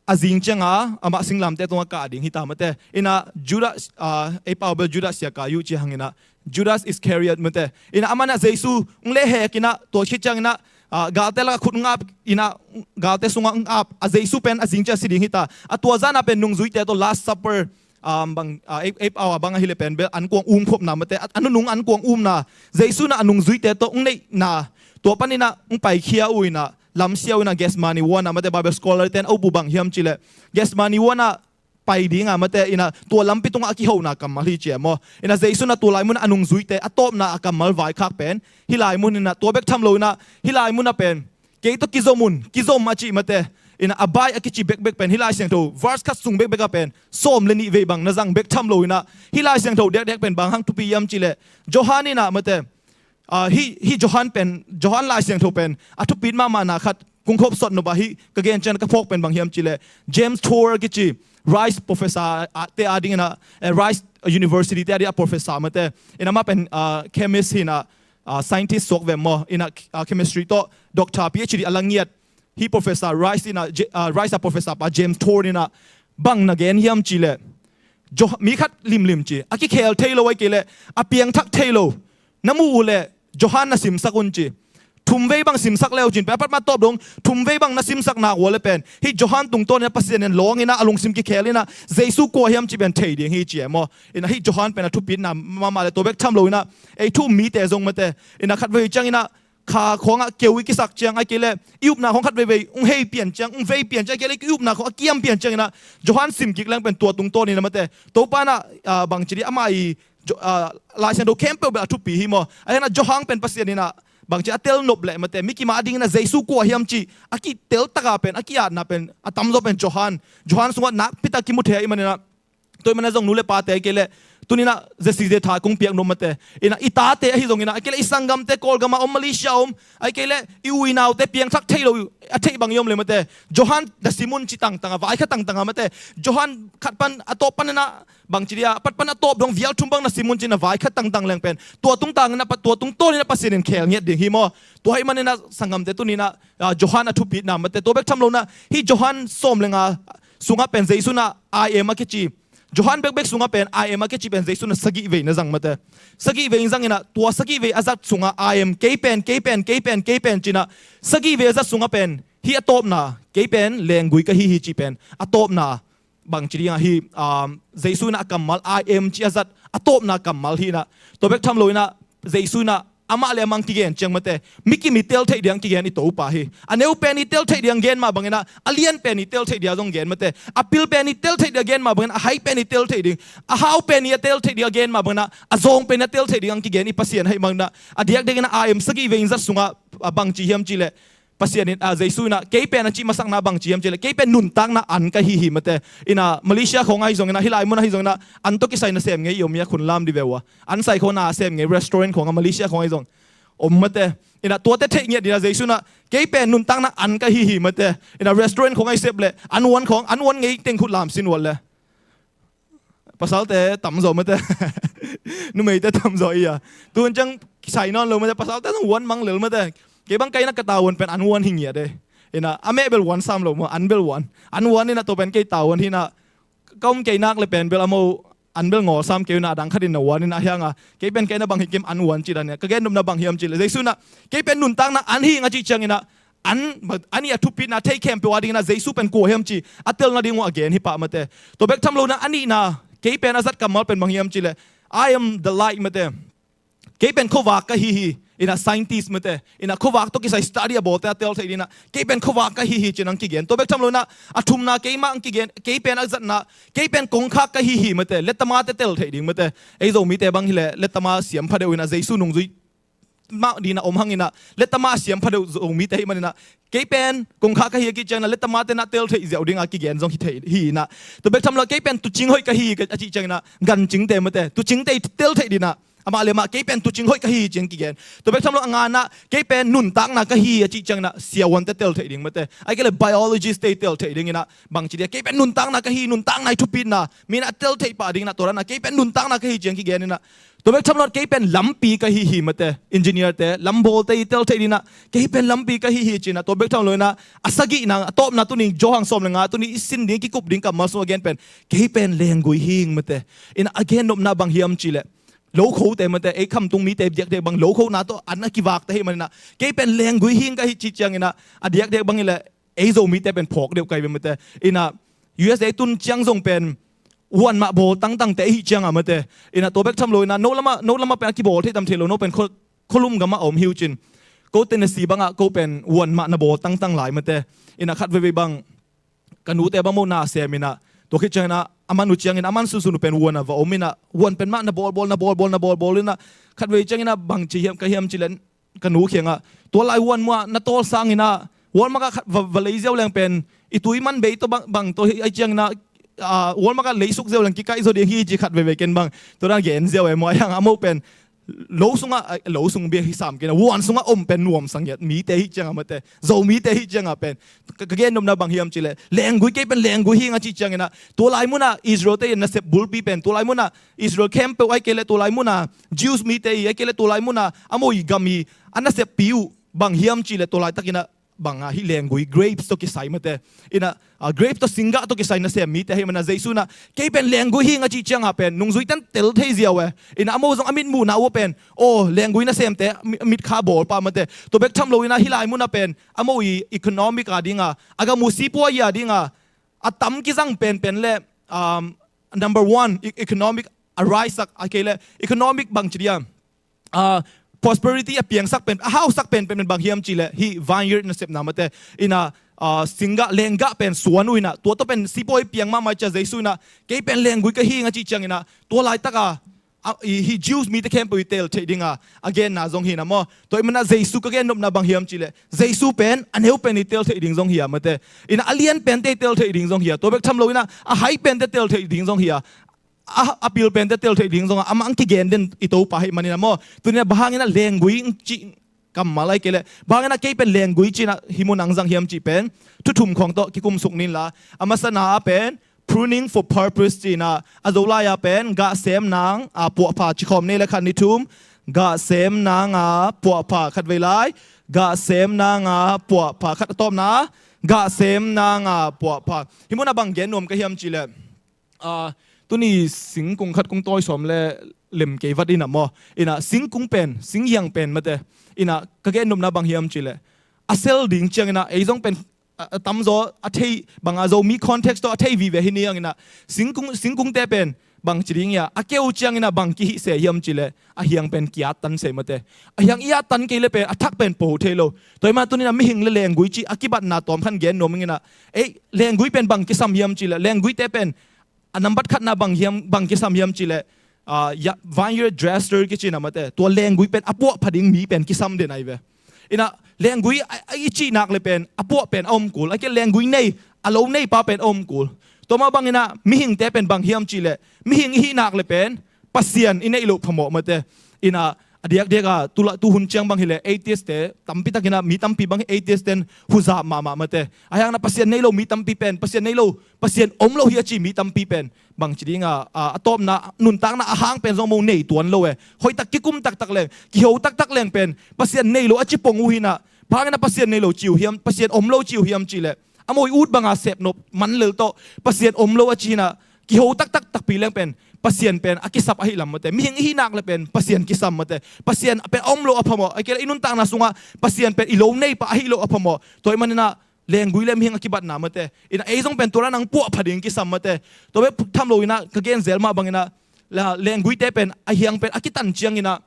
a zing cianga amah singlamteh tungah kah ding hi ta mate. Ina Judas, ah, ei pau bel Judas Iskariot ci hang ina, Judas Iskariot mate. Ina amah ina Jesu ung le hek ina, tua khit ciang ina, ah, galte lakah khut ung ap ina, galte sungah ung ap, a Jesu pen a zing ciang si ding hi ta. A tua zan a pen nungzuite tawh Last Supper, um, bang, ah, ei, ei pau a bang ahi le pen bel an kuang um khopna mate, a, a nunung an kuang umna, Jesu ina a nungzuite tawh ung neihna, tua pan ina ung paikhia uh ina, lamsiau ina Gethsemane huan ah mate, Bible scholar ten a up uh bang hiam cih leh, Gethsemane huan ah pai dinga mate, ina tua lampi tungah a kihona kammal hi ci e maw. Ina Jesu ina tua lai mun a nungzuite a tawpna a kammal vaikhak pen hih lai mun ina, tua bek tham lo ina hih lai mun a pen, kei tawh kizom un, kizom a cih mate. Ina abide a kici bekbek pen hih Lai Siangtho verse khat sung bekbek a pen sawm le nih vei bang na zang bek tham lo ina, hih Lai Siangtho dekdek pen bang hang thupi hiam cih leh, Johan ina mate, ah, hih, hih Johan pen, Johan Lai Siangtho pen a thupit mahmahna khat kong khop sawt nop a, hih ka gen ciang ka phawk pen bang hiam cih leh, James Tour kici Rice professor, ah, te a ding ina, eh, Rice University te a ding a professor mate. Ina amah pen, ah, chemist hi ina, ah, scientist suak ve maw. Ina, ah, chemistry tawh doctor, P H D a la ngiat. Hih professor Rice ina, Je-, ah, Rice a professor pa James Tour ina bang na gen hiam cih leh, Jo-, mi khat limlim ci, a kikhel thei lo ahih kei leh a piangthak thei lo na muh uh leh Johan na simsak un ci. Thum vei bang simsak le uh cin pen, a pat ma tawp dong thum vei bang na simsak nak uh leh pen, hih Johan tungtawn ina Pasian in lawng ina a lungsim kikhel ina Jesu kua hiam cih pen thei ding hi ci e maw. Ina hih Johan pen a thupitna mahmah le tua bek tham lo ina, ei thu um mite zong mate, ina khat vei ciang ina kha khawngah keu i kisak ciang ahih kei leh i upna khawng khat veivei ung hei pian ciang, ung vei pian ciang ahih kei leh i upna khawng a kiam pian ciang ina, Johan sim kik leng pen tua tungtawn ina mate, Topa ina, ah, bangci dih amah i Jo-, ah, Lai Siangtho khempeuh bel a thupi hi maw. Ahih hang ina Johan pen Pasian ina bangci a tel nop leh mate, mi kim a ding ina Jesu kua hiam cih a kitel taka pen, a ki-atna pen a tamzaw pen Johan, Johan sungah nakpi tak kimu thei ahih man ina, tua ahih man ina zong nu le pate ahih kei leh tuni ina zesi zetha kong piak nop mate, ina i tate ahi zong ina, ahih kei leh i sanggamte Kawlgam a om, Malaysia a om, ahih kei leh i u i naute piangthak thei lo a theih bang i om leh mate, Johan na sim un ci tangtang a, vaikhak tangtang a mate, Johan khat pan a tawp pan ina bangci dih a, a pat pan a tawp dong vial thum bang na sim un ci ina vaikhak tangtang leng pen tua tungtang ina, tua tungtawn ina Pasian in khel ngiat ding hi maw. Tua ahih man ina sanggamte tuni ina, ah, Johan a thupitna mate, tua bek tham lo ina hih Johan sawm le nga sungah pen Jesu ina I M a kici, Johan bekbek sungah pen I M a kici pen Jesu ina sagih vei na zang mate. Sagih vei zang ina, tua sagih vei a zat sungah I M, kei pen, kei pen, kei pen, kei pen ci ina, sagih vei a zat sungah pen hih a tawpna, kei pen lenggui ka hi hi cih pen a tawpna, bangci dih a hi, um, Jesu ina a kammal I M cih a zat a tawpna kammal hi ina, tua bek tham lo ina Jesu ina amah le amah kigen ciang mate, mi kim i tel theih ding kigen i Topa hi. A neu pen i tel theih ding gen mah bang ina, a lian pen i tel theih ding zong gen mate, a pil pen i tel theih ding gen mah bang ina, a hai pen i tel theih ding, a hau pen i a tel theih ding gen mah bang ina, a zawng pen i a tel theih ding kigen i Pasian ahih man ina, a diakdiak ina I M sagih vei zat sungah, ah, bangci hiam cih leh, Pasian in, ah, Jesu ina kei pen a cih masakna bangci hiam cih leh, kei pen nuntakna an ka hi hi mate. Ina Malaysia khawng ahi zong ina, hih lai mun ahi zong ina, an tawh kisai na sem ngei i om hia, khun lam dih ve ua. An sai khawng na sem ngei, restaurant khawng a, Malaysia khawng ahi zong om mate. Ina tuate theih ngiat ding ina Jesu ina kei pen nuntakna an ka hi hi mate. Ina restaurant khawng ahi sep leh an huan khawng, an huan ngei teng khut lam sin huan le. Pasalte tamzaw mate. Numeite tamzaw i a. Tun ciang kisai nawn lo mate, pasalte zong huan mang lel mate. Kei bang kei ina ka tavuan pen an huan hi ngiat e. Ina a meh bel huan sam lo maw, an bel huan. An huan ina tua pen kei tavuan hi ina, ka om kei nak le pen bel a mo an bel ngawl sam kei ina, a dang khat in na huan ina, ahih hang a kei pen kei ina bang hi kim an huan cih dan ina, ka gen nopna bang hiam cih leh Jesu ina kei pen nuntakna an hi ing a cih ciang ina, an, an i a thupitna thei khempeuh a ding ina Jesu pen kua hiam cih a telna ding uh a gen hi pah mate. Tua bek tham lo ina a nihna, kei pen a zat kammal pen bang hiam cih leh, I am the light mate. Kei pen khuavak ka hi hi. Ina scientist mate, ina khuavak tawh kisai study a bawlte a tel theih ding ina, kei pen khuavak ka hi hi ci ina kigen. Tua bek tham lo ina a thumna keimah kigen, kei pen a zatna, kei pen kongkhak ka hi hi mate. Lettama te tel theih ding mate. Ei Zomite bang hi leh lettama siam phadeuh ina, Jesu nungzui mah ding ina om hang ina, lettama siam phadeuh Zomite ahih man ina, kei pen kongkhak ka hi a cih ciang ina, lettama te ina tel theih ziau ding a kigen zong hi thei hi ina. Tua bek tham lo ina kei pen tuucing hoih ka hi hi a cih ciang ina, gancingte mate, tuucingte tel theih ding ina Amah le amah, kei pen tuucing hoih ka hi ci-in kigen. Tua bek tham lo a ngana, kei pen nuntakna ka hi a cih ciangin ah siavuante tel theih ding mate. Ahih kei leh biologist te tel theih dingin ah bangci dia, kei pen nuntakna ka hi, nuntakna i thupitna mi in ah tel theih pah dingin ah, tua dan ah kei pen nuntakna ka hi ci-in kigen in ah. Tua bek tham lo kei pen lampi ka hi hi mate. Engineer te, lambawlte i tel theih dingin ah kei pen lampi ka hi hi ci-in ah. Tua bek tham lo in ah a sagihna, a tawpna tuni, Johan sawm le nga tuni i sin ding, kikup ding kammal sung a gen pen, kei pen lenggui hi ing mate. In ah a gennopna bang hiam cih leh, lokhote mate, ei khamtung mite diakdiak bang lokhohna tawh an a kivakte ahih manin ah, kei pen lenggui hi ing ka hi cih ciangin ah, a diakdiak bang hi leh ei Zomite pen phawk deuh ka hi ve mate. In ah U S A tun ciang zong pen vuan mah bawl tangtangte ahih ciangah mate. In ah tua bek tham lo in ah no lamah, no lamah pen a kibawl thei tam thei lo, no pen kho-, khualum gamah a om hi uh cin. Ko Tennessee bangah ko pen vuan mah na bawl tangtang lai mate. In ah khat veivei bang ka nute bang maw na sem in ah, tua khit ciangin ah a man uh ciangin a man sunsun uh pen vuan ah va om in ah, vuan pen mah na bawlbawl, na bawlbawl, na bawlbawl in ah, khat vei ciangin ah bangci hiam ka hiam cih leh, ka nu kiangah, tua lai vuan muah na tawl sangin ah vuan mah ah khat va, va lei ziau leng pen i tui man bei tawh bang, bang tawh hi, ahih ciangin ah, ah, vuan mah ah leisuk ziau leng kikaih zaw ding hi ci khat veivei ken bang tua dan gen ziau e maw. Ahih hang a mo pen lo sungah, ah, lo sung bek hi sam kei in ah, vuan sungah om pen nuamsa ngiat mite ahih ciangah mate, Zomite ahih ciangah pen ka, ka gennopna bang hiam cih leh, lenggui, kei pen lenggui hi ing a cih ciangin ah, tua lai munah Israel-te in nasep bulpi pen, tua lai munah Israel khempeuh ahih kei leh tua lai munah Jews mite i, ahih kei leh tua lai munah a mo i gam i a naseppi uh bang hiam cih leh, tua laitakin ah bang ah, hih lenggui, grapes tawh kisai mate. In ah, ah, grapes tawh singgah tawh kisai nasem mite ahih manin ah Jesu in ah kei pen lenggui hi ing a cih ciangah pen nungzuite in tel thei ziau e. In ah a mo zong a mitmuhna uh pen, aw, lenggui nasemte mi-, mitkha bawl pah mate. Tua bek tham lo in ah hih lai munah pen a mo i economic a dingah, a gam uh sipuai a dingah a tam kizang penpen leh, um, number one, e-, economic a rise sak, ahih kei leh economic bangci dia, ah, prosperity a piangsak pen, a hausak penpen bang hiam cih leh, hih vineyard nasepna mate. In ah, ah, singgah, lenggah pen suan uh in ah, tua tawh pen sipuai piang mahmah ahih ciang Jesu in ah kei pen lenggui ka hi ing a cih ciangin ah, tua laitak a, a, i, hih Jews mite khempeuh i tel theih dingah a genna zong hi in ah maw. Tua ahih manin ah Jesu, ka gennopna bang hiam cih leh, Jesu pen a neu pen i tel theih ding zong hi a mate. In ah a lian pente i tel theih ding zong hi a, tua bek tham lo in ah a hai pente tel theih ding zong hi a, a, a pil pente tel theih ding zong a, amah hong kigen den i Topa ahih manin ah maw. Tuni in ah bang hangin ah lenggui hong cih kammal, ahih kei leh bang hangin ah kei pen lenggui ci-in ah hih munah hong zang hiam cih pen thu thum khawng tawh kikum suk ni in la. A masana ah pen pruning for purpose ci-in ah, a Zolai ah pen gah sem nang a puahpha, ci khawm ni leh, khat, nih, thum. Gah sem nang a puahpha, khat vei lai. Gah sem nang a puahpha, khat, a tawpna. Gah sem nang a puahpha. Hih munah bang gen nuam ka hiam cih leh, ah, tuni singkung khat kung tawi sawm leh lem kei vat in ah maw. In ah singkung pen, singhiang pen mate. In ah ka gennopna bang hiam cih leh, a sel ding ciangin ah ei zong pen, a, a tamzaw a thei bang a, Zomi context tawh a thei vive hi ni hangin ah, singkung, singkungte pen bangci ding hi a, a keu ciangin ah bang kihih se hiam cih leh, a hiang pen ki-attan se mate. A hiang i attan kei leh pen a thak pen po thei lo. Tua ahih manin tuni in ah mihing leh lenggui cih a kibatna tawm khat gen nuam ing in ah, ei, lenggui pen bang kisam hiam cih leh, lengguite pen a nambat khatna bang hiam, bang kisam hiam cih leh, ah, ya, vineyard dresser kici in ah mate. Tua lenggui pen a puahpha ding mi pen kisam den ahi ve. In ah lenggui a, a i cih nak leh pen a puah pen a om kul, ahih kei leh lenggui nei, a lo neipa pen a om kul. Tua mah bangin ah mihingte pen bang hiam cih leh, mihing i hih nak leh pen Pasian i neih loh phamawh mate. In ah a diakdiak a, tu la, tu hun ciang bang hi leh atheist-te tampi takin ah, mi tampi bang hi atheist-te'n huzap mahmah mate. Ahih hangin ah Pasian nei lo mi tampi pen, Pasian nei lo, Pasian om lo hi a ci mi tampi pen bangci ding a, a, a tawpna, nuntakna a hang pen zong a mo nei tuan lo e. Hoihtak kikum taktak leng, kiho taktak leng pen Pasian nei lo a ci pong uh hi in ah, bang hangin ah Pasian nei lo ci uh hiam, Pasian om lo ci uh hiam cih leh, a mo i ut bang a sepnop man lel tawh Pasian om lo a ci hi in ah, kiho taktak takpi leng pen Pasian pen a kisap ahih lam mate. Mihing i hih nak leh pen Pasian kisam mate. Pasian pen a om loh a phamawh. Ahih kei leh i nuntakna sungah Pasian pen i lo neipa ahih loh a phamawh. Tua ahih manin ah lenggui leh mihing a kibatna mate. In ah ei zong pen tua dan hong puahpha ding kisam mate. Tua bek tham lo in ah ka gen zel mah bangin ah, la, lengguite pen a hiang pen a kitan ciangin ah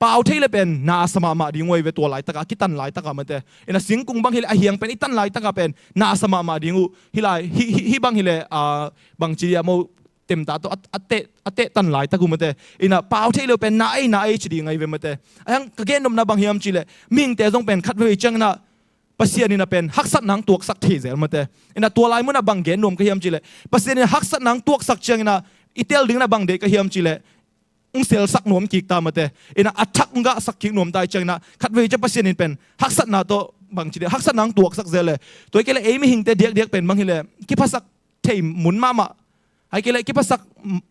pau thei leh pen na a sa mahmah ding uh ahi ve, tua laitak a, a kitan laitak a mate. In ah singkung bang hi leh a hiang pen i tan laitak a pen na a sa mahmah ding uh. Hih lai, hih, hih, hih bang hi leh, ah, bangci dia mo, temta tawh a, a teh, a teh tan laitak uh mate. In ah pau thei leh pen na ei, na ei ci ding ahi ve mate. Ahih hang ka gennopna bang hiam cih leh, mihingte zong pen khat vei ciangin ah Pasian in ah pen haksatna hong tuaksak thei zel mate. In ah tua lai munah bang gen nuam ka hiam cih leh, Pasian in ah haksatna hong tuaksak ciangin ah i tel dingin ah bang deih ka hiam cih leh, hong selsak nuam kik ta mate. Ina a thak hong gahsak kik nuam ta hi ciangina khatvei ciang Pasian in pen haksatna tawh bangci dia haksatna hong tuaksak zel le. Tua hi kei le ei mihingte diakdiak pen bang hi le kiphasak thei mun mahmah, ahi kei le kiphasak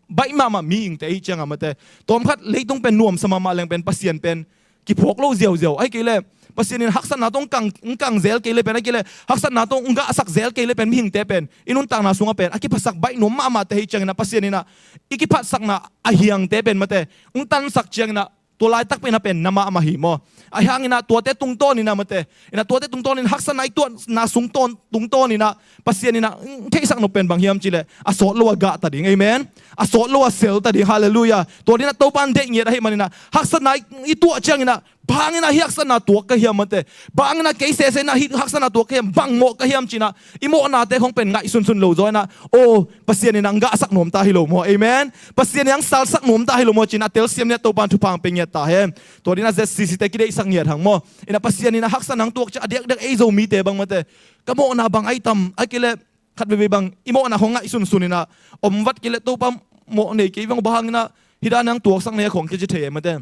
baih mahmah mihingte hi cianga mate. Tawmkhat leitung pen nuamsa mahmah leng pen Pasian pen kiphawk lo ziauziau. Ahi kei le Pasian in haksatna tawh hong kang, hong kang zel kei le pen, ahi kei le haksatna tawh hong gahsak zel kei le pen mihingte pen i nuntakna sungah pen a kiphasak baih nuam mahmahte hi ciangina Pasian ina i kiphatsakna a hiangte pen mate hong tansak ciangina tua laitak pen a pen na mahmah hi maw. Ahi hangina tuate tungtawn ina mate, ina tuate tungtawn ina haksatna i tuahna sung tawn tungtawn ina Pasian ina hong theihsak nop pen bang hiam cih le a sawt lo a gah ta ding. Amen. A sawt lo a sel ta ding. Halleluiah. Tua dina Topa in deih ngiat ahih manina haksatna i, i tuah ciangina bang hangina hih haksatna tuak ka hiam mate, bang hangina kei sesena hih haksatna tuak ka hiam, bang mawh ka hiam cina i mawhnate khong pen ngaihsunsun lo zawina, o, Pasian ina hong gahsak nuam ta hi lo maw. Amen. Pasian ina hong salsak nuam ta hi lo maw cina telsiam nia Topa in thupha hong pe ngiat ta hen. Tua dina Z C C te kideihsak ngiat hang maw. Ina Pasian ina haksatna hong tuak cia a diakdiak ei Zomite bang mate, ka mawhna bang ai tam, ahi kei le khatveivei bang i mawhna khong ngaihsunsun ina om vat kei le Topa mawh nei kei vang bang hangina hih dana hong tuaksak nei a khong kici thei e mate.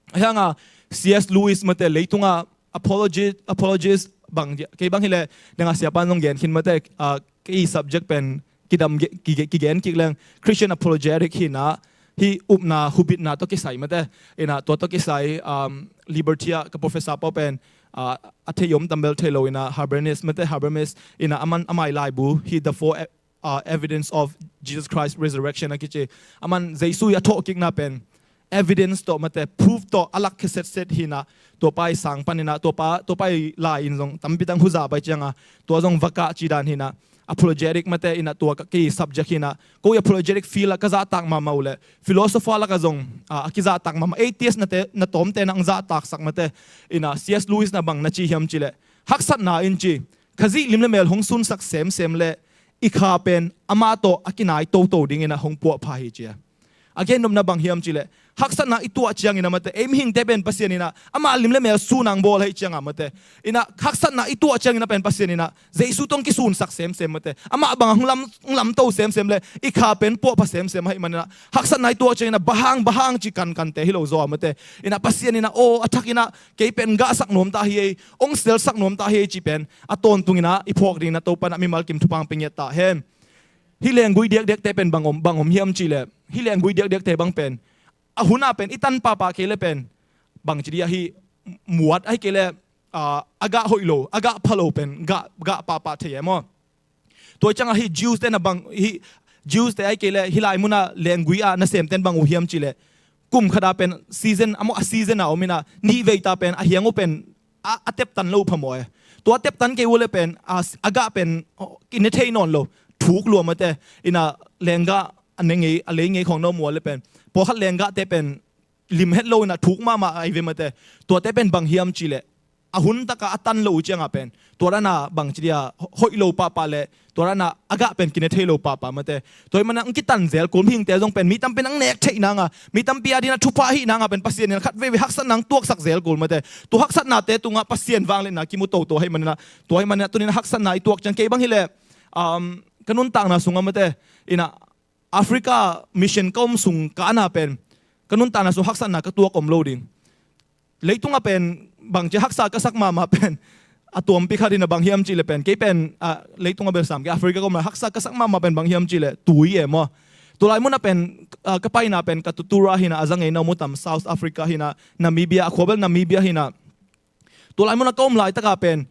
Ahi hanga C S Lewis mate leitunga apology, apologist bang kei bang hi le, nanga siapan zong gen khin mate, ah, kei subject pen kidam ge-, kige-, kigen kik leng Christian apologetic hina, hih upna hubitna tawh kisai mate. Ina tua tawh kisai, um, Liberty ah ka professor pau pen, ah, a thei om tambel thei lo ina Habermas mate, Habermas ina aman amai laibu hih The Four E-, uh, Evidence of Jesus Christ Resurrection a kici. Aman Jesu i a thawhkikna pen evidence tawh mate, proof tawh a lak khe setset hina, tua pa i sang panina, tua pa, tua pa i lai in zong tampi tang huza pai cianga tua zong vaka ci dan hina. Apologetic mate ina tua ka kei subject hina. Ko i apologetic field a ka zahtak mahmah uh le philosopher laka zong, ah, a kizahtak mahmah. Atheist nate, na tawmte na ang zahtaksak mate. Ina C S Lewis na bang na ci hiam cih le, haksatna in ci Khazih lim le mel hong sunsak semsem le i kha pen amah tawh a kinai toto dingina hong puahpha hi cia. A gennopna bang hiam cih le, haksatna i tuah ciangina mate, ei mihingte pen Pasian ina amah lim le mel sun ang bawl hi cianga mate. Ina haksatna i tuah ciangina pen Pasian ina Jesu tawh hong kisunsak semsem mate, amah bang hong lam, hong lamto semsem le i kha pen puahpha semsem ahih manina haksatna i tuah ciangina bahang bahang ci kankante hi lo zaw a mate. Ina Pasian ina aw a thak ina kei pen gahsak nuam ta hi ei, hong selsak nuam ta hi ei ci pen a tawntung ina i phawk dingina Topa na mimal kim thupha hong pe ngiat ta hen. Hih lenggui diakdiakte pen bang om, bang om hiam cih le, hih lenggui diakdiakte bang pen a huna pen i tan pahpah kei le pen bang ci dia hih muat ahi kei le, ah, a gah hoih lo, a gah pha lo pen gah, gah pahpah thei e maw. Tua cianga hih Jews te na bang, hih Jews te ahi kei le hih lai muna lenggui a nasemten bang uh hiam cih le, kum khata pen season a maw, a season a om ina nih veita pen a hiang uh pen a, a teptan lo phamawh e. Tua a teptan kei uh le pen a, a gah pen, oh, kine thei nawn lo, thuk lua mate. Ina lenggah a ne ngei, a lei ngei khong na om uh le pen pawlkhat lenggahte pen lim het lo ina thuk mahmah ai ve mate. Tuate pen bang hiam cih le a hun taka a tan lo uh cianga pen tua dana bang ci dia hoih lo pahpah le tua dana a gah pen kine thei lo pahpah mate. Tua hi mana ang kitan zel kul mihingte zong pen mi tampi nang nek theih nanga, mi tampi a dina thupha ahih nanga pen Pasian in khat veivei haksatna ang tuaksak zel kul mate. Tua haksatnate tungah Pasian vangliatna kimu toto ahih manina, tua hi manina tunin haksatna i tuak ciang kei bang hi le, um, ka nuntakna sungah mate, ina Africa mission ka om sung ka ana pen ka nuntakna sung haksatna ka tuak om lo ding. Leitungah pen bangci haksa ka sak mahmah pen a tuampi khat in a bang hiam cih le pen kei pen, ah, leitungah belsam kei Africa ka om lai haksa ka sak mahmah pen bang hiam cih le tui e maw. Tulai munah pen, ah, ka paina pen ka tutura hina a za ngeina om uh tam South Africa hina Namibia a khuabel Namibia hina. Tulai munah ka om laitaka pen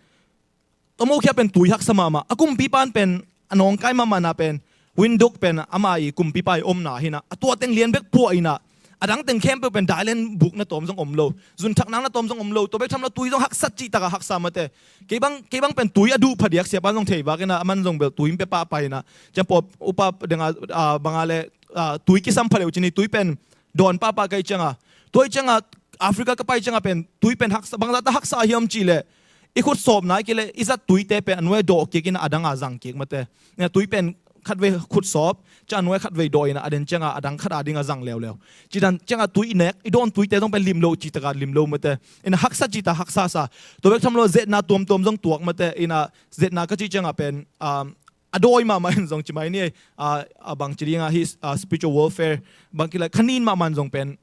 Tomokhia pen tui haksa mahmah. A kumpipan pen a nawngkai mahmahna pen Windhoek pen ama i kumpipa i omna hina. A tua teng lian bek puah ina. A dang teng khempeuh pen dailen buk na tawm zong om lo. Zunthak nang na tawm zong om lo. Tua bek tham lo tui zong haksat cih taka haksa mate. Kei bang, kei bang pen tui a duh phadiak siapa zong thei vak ina a man zong bel tui in pe pahpah ina. Ciang pawh upa denga, ah, banga le, ah, tui kisam pha leu cini tui pen dawn pahpah kai cianga. Tua i cianga Africa ka pai cianga pen tui pen haksa, bangzah ta haksa hiam cih le i khut sawpna i kei le i zat tuite pen a nuai dawh kik ina a danga zang kik mate. Ina tui pen khatvei khut sawp, ciang a nuai khatvei dawh ina a den cianga a dang khat a dinga zang leuleu. Cidan cianga tui i nek, i dawn tuite zong pen lim lo cih taka lim lo mate. Ina haksa cih ta haksa sa. Tua bek tham lo zetna tuamtuam zong tuak mate. Ina zetna ka cih cianga pen, um, a dawi mahmah in zong ci mai ni, a, a bang ci dinga hi, a, spiritual warfare bang kila khanin mahmah in zong pen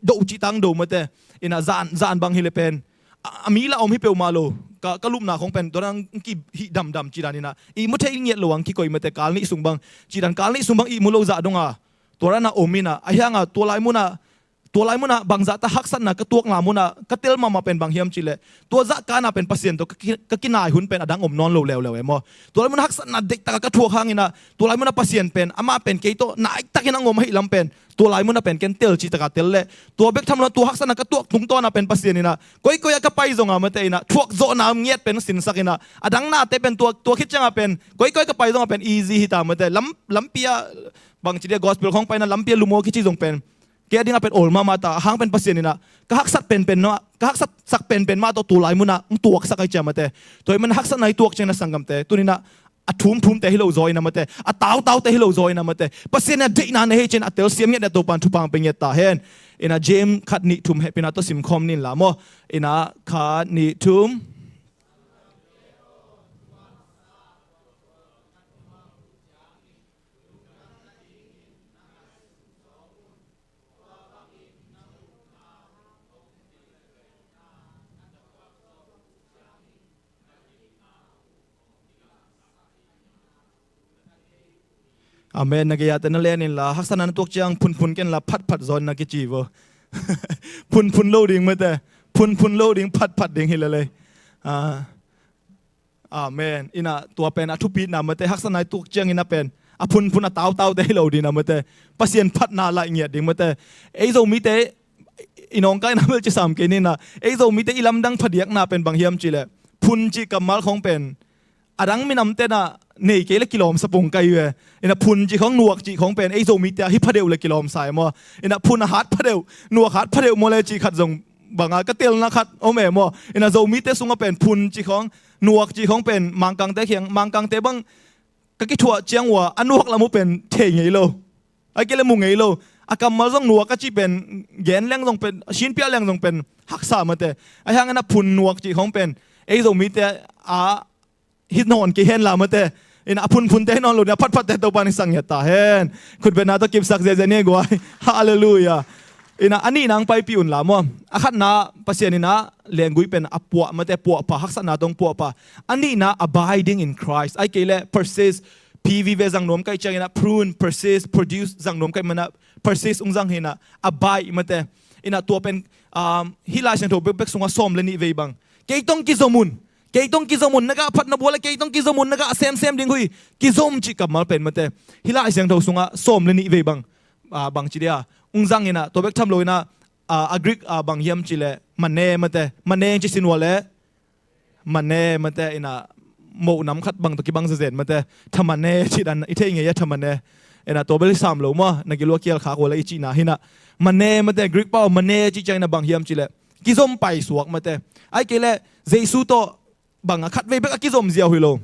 do cih tang do mate. Ina zan, zan bang hi le pen a, a mi la om hi peuhmah lo. Ka, ka lupna khong pen tua dan ki hih damdam cih dan ina i mu thei ngiat lo ang kikoi mate. Kal nih sung bang cih dan, kal nih sung bang i mu lo zah dong a tua dan a om ina, a hiang a tua lai mun a, tua lai mun a bangzah ta haksatna ka tuak lai mun a ka tel mahmah pen bang hiam cih leh, tua zah kan a pen Pasian tawh ka ki, ka kinai hun pen a dang om nawn lo leuleu e maw. Tua lai mun a haksatna deih tak a ka thuak hang ina, tua lai mun a Pasian pen, amah pen kei tawh nai takin a ngom ahih lam pen tua lai mun a pen ken tel cih tak a tel leh, tua bek tham lo tua haksatna ka tuak tungtawn a pen Pasian ina koikoi a ka pai zong a mate ina thuak zawhna ngiat pen sinsak ina, a dang nate pen tua, tua khit ciang a pen koikoi a ka pai zong a pen easy hi ta mate. Lam, lampi a bang ci dia, gospel khong paina lampi a lumaw kici zong pen kei a ding a pen awl mahmah ta, a hang pen Pasian ina ka haksat penpen mah, ka haksatsak penpen mah tawh tua lai mun a hong tuaksak ahi ciang mate. Tua hi man haksatna i tuak ciang ina sanggamte, tuni ina a thumthumte hi lo zaw ina mate, a tautaute hi lo zaw ina mate, Pasian ina deihna nei hi ciang a telsiam ngiat ina Topan thupha pia ngiat ta hen. Ina James khat nih thum hehpihna tawh simkhawm ni in la maw. Ina khat nih thum. Amen. Na gei-a te na len in la, haksatna na tuak ciang phunphun ken la, phatphat zaw in na kici vo. Phunphun lo ding mate, phunphun lo ding, phatphat ding hi lel ei. Ah. Amen. Ina tua pen a thupitna mate, haksatna i tuak ciang ina pen a phunphun a tautaute hi lo ding ina mate, Pasian phatna laih ngiat ding mate. Ei Zomite i nawngkaina bel ci sam kei ni ina, ei Zomite i lamdang phadiakna pen bang hiam cih leh, phun cih kammal khong pen a dang minamte ina nei kei le kilawmsa pong kai ve. Ina phun cih khong, nuak cih khong pen ei Zomite a hi phadeuh le kilawmsa e maw. Ina phun a hat phadeuh, nuak hat phadeuh maw le cih khat zong bang a ka telna khat om e maw. Ina Zomite sung a pen phun cih khong, nuak cih khong pen Mangkangte kiang, Mangkangte bang ka kithuah ciang uh a, a nuak lam uh pen thei ngei lo. Ahih kei leh mu ngei lo. A kammal zong nuak a cih pen gen leng zong pen, sinpiah leng zong pen haksa mate. A hiang ina phun, nuak cih khong pen ei Zomite a hi nawn kei hen la mate. Ina a phunphunte hi nawn lo ding a, phatphatte Topan i sak ngiat ta hen. Khutbetna tawh kipsak ziahziah ni guai. Halleluiah. Ina a nihna hong paipih un la maw. A khatna Pasian ina lenggui pen a puah mate, puahpha, haksatna tawh hong puahpha. A nihna abiding in Christ. Ahih kei leh persist, P V V zang nuam ka hih ciang ina prune, persist, produce zang nuam ka hih manin a persist hong zang hi ina, abide mate. Ina tua pen, um, hih Lai Siangtho bekbek sungah sawm le nih vei bang, kei tawh hong kizom un. Kei tawh hong kizom un, na gah phat na bual leh kei tawh hong kizom un, na gah semsem ding uh hi. Kizom cih kammal pen mate, hih Lai Siangtho sungah sawm le nih vei bang, ah, bang ci dia, hong zang ina, tua bek tham lo ina, ah, a Greek, ah, bang hiam cih leh mane mate, mane ci sin ua leh, mane mate ina, moh nam khat bang tawh kibang zezen mate, thamane cih dan i theih ngei a, thamane. Ina tua bel i sam lo maw, na gilua kial khak ua leh i cihna hi ina. Mane mate, Greek pau mane cih ciang ina bang hiam cih leh kizom paisuak mate. Ahih kei leh Jesu tawh bang a khatvei bek a kizom ziau hi lo.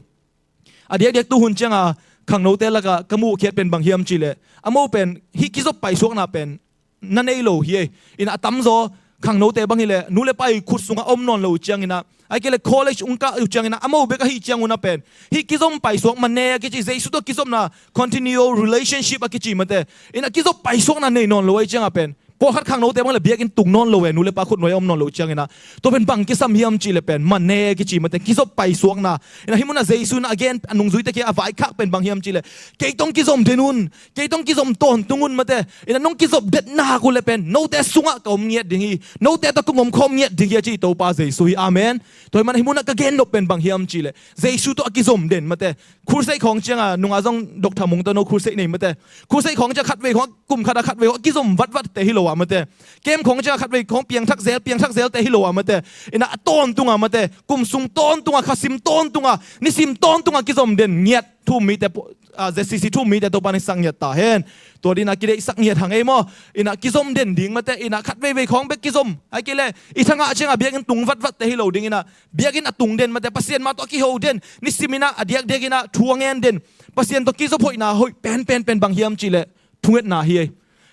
A diakdiak tu hun ciang a khangnote lakah ka muhkhiat pen bang hiam cih leh, a mo pen hih kizop paisuakna pen na nei lo hi ei. Ina a tamzaw khangnote bang hi leh nu le pa i khut sungah om nawn lo uh ciang ina, ahih kei leh college hong kah uh ciang ina, a mo bek ahih ciang un a pen hih kizom paisuak, mane a kici, Jesu tawh kizopna, continual relationship a kici mate. Ina kizop paisuakna nei nawn lo ahih ciang a pen pawlkhat khangnote bang leh biakinn tung nawn lo e, nu le pa khut nuai a om nawn lo uh ciang ina. Tua pen bang kisam hiam cih leh pen mane a kici mate, kizop paisuakna. Ina hih mun a Jesu ina a gen a nungzuite kiang a vaikhak pen bang hiam cih leh, kei tawh hong kizom den un, kei tawh hong kizom tawntung un mate. Ina nong kizop den nak uh leh pen note sungah ka om ngiat ding hi, note tawh kong omkhawm ngiat ding hi a ci Topa Jesu hi. Amen. Tua hi man hih mun a ka gen nop pen bang hiam cih leh Jesu tawh a kizom den mate. Crusade khawng ciang a nungah zong Doctor Mung tawh no crusade nei mate. Crusade khawng ciang khatvei khawng, kum khat a khatvei khawng a kizom vatvatte hi lo a mate. Camp khawng ciang a khatvei khawng piangthak zel, piangthak zelte hi lo a mate. Ina a tawntung a mate, kum sung tawntung a, kha sim tawntung a, nisim tawntung a kizom den ngiat thu-um mite, ah, Z C C thu-um mite Topa in sak ngiat ta hen. Tua ding ina kideihsak ngiat hang ei maw. Ina kizom den ding mate, ina khatveivei khawng bek kizom. Ahih kei leh i thangah ciang a biakinn tung vatvatte hi lo ding ina, biakinn a tung den mate, Pasian ma tawh a kiho den, nisim ina a diakdiak ina thu a ngen den, Pasian tawh kizop hoihna hoih penpen pen bang hiam cih leh thungetna hi ei.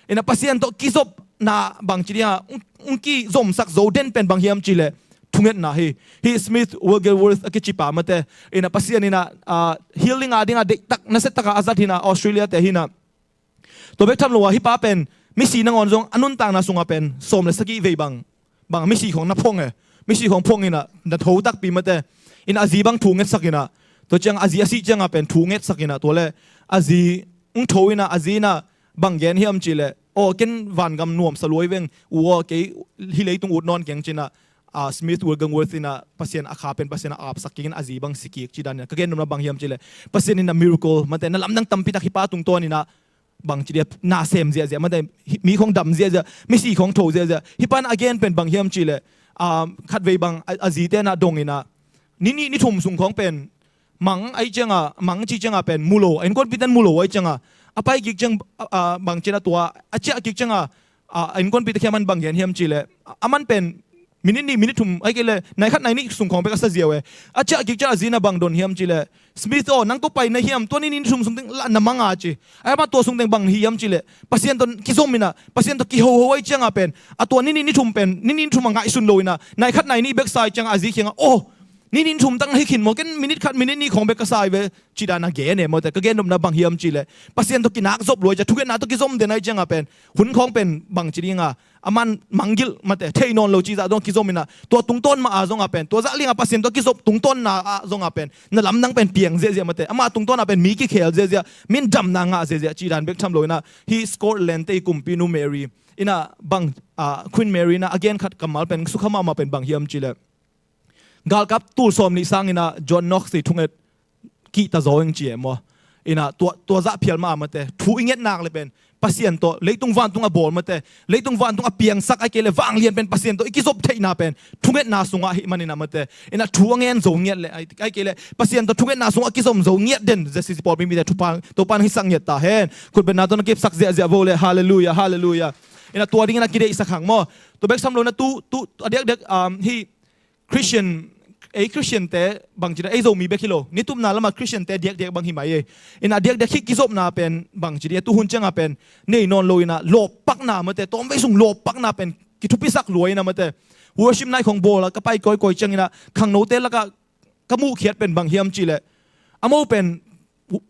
Ina Pasian tawh kizopna bang ci dia, hong, hong kizomsak zo den pen bang hiam cih leh thungetna hi. Hih Smith Wigglesworth a kici pa mate, ina Pasian ina, ah, healing a ding a deihtak, nasia tak a a zat hi ina, Australia te hi ina. Tua bek tham lo a hih pa pen misi nangawn zong a nuntakna sungah pen sawm le sagih vei bang, bang misi khawng na phong e. Misi khawng phong inah na tho takpi mate. Inah a zi bang thu ngetsak inah, tua ciang a zi a sih ciangah pen thu ngetsak inah, tua le a zi hong tho inah a zi inah bang gen hiam cihleh, aw ken vangam nuamsa luai veng u aw, kei hih leitung ut nawn keng cinah, a Smith Wigglesworth inah Pasian a kha pen Pasian a apsak kik in a zi bang si kik ci dan inah ka gen nopna bang hiam cihleh, Pasian inah miracle mate, na lamdang tampi tak hih pa tungtawn inah bang ci dia na sem ziahziah mate, mi khawng dam ziahziah, misi khawng tho ziahziah. Hih pa inah a gen pen bang hiam cihleh, a khatvei bang a, a zite inah dong inah ni nih ni thum sung khawng pen mang ai ciangah, mang ci ciangah pen mu lo, a innkuanpite in mu lo ai ciangah a pai kik ciang, a, a, bang cinah tua a ciah kik ciangah, a, a innkuanpite kiang man bang gen hiam cihleh, a, a man pen minit nih minit thum ai kei le nai khat nai nih sung khawng bek a sa ziau e. A ciah kik ciang a zi inah bang dong hiam cihleh, Smith aw, nang ko pai na hiam, tua ni nih ni thum sung teng lah na mang a ci. Ai amah tua sung teng bang hi hiam cihleh, Pasian tawh kizom inah, Pasian tawh kihoho ai ciangah pen a tua ni nih ni thum pen ni nih ni thum a ngaihsun lo inah nai khat nai nih bek sa ai ciangah a zi kiangah, aw, ni nih ni thum tak na hi khin maw, ken minit khat minit nih khawng bek ka sa ai ve ci dan a gen e mate. Ka gen nopna bang hiam cihleh, Pasian tawh kinak zop luai ciah, thungetna tawh kizom den ai ciangah pen hun khawng pen bang ci dinga, a man manggilh mate, thei nawn lo ci zah dong kizom inah, tua tungtawn mah a zongah pen, tua zah liangah Pasian tawh kizop tungtawnna a zongah pen na lamdang pen piang ziahziah mate, amah tungtawn ah pen mi kikhel ziahziah, min damna ngah ziahziah ci dan bek tham lo inah, hih Scotland te i kumpinu Mary inah bang, a, Queen Mary inah a gen khat kammal pen sukha mahmah pen bang hiam cihleh, galkap tul sawm nih sang inah John Knox i thunget kihta zaw ing ci e maw. Inah tua, tua zah phial mah a mate, thu i nget nak le pen Pasian tawh leitung vantung a bawl mate, leitung vantung a piangsak ai kei le vanglian pen Pasian tawh i kizop theihna pen thungetna sungah ahih man inah mate, inah thu a ngen zo ngiat le ai, ai kei le Pasian tawh thungetna sungah kizom zo ngiat den Z C C pawlpi mite thupha Topa'n hong hisak ngiat ta hen. Khutbetna tawh na kipsak ziahziah vo le, halleluiah, halleluiah. Inah tua ding inah kideihsak hang maw. Tua bek tham lo inah tu, tu a diakdiak, um, hih Christian, ei Christian te bang cinah ei Zomi bek hi lo, nitupna lamah Christian te diakdiak bang hi mai e. Inah diakdiak hih kizopna pen bang ci dia, tuhun ciangah pen nei nawn lo inah lawppakna mate, tawmvei sung lawppakna pen kithupisak luai inah mate. Worship night khawng bawlah ka pai kawikawi ciang inah khangnote lakah ka muhkhiat pen bang hiam cihleh, a mo pen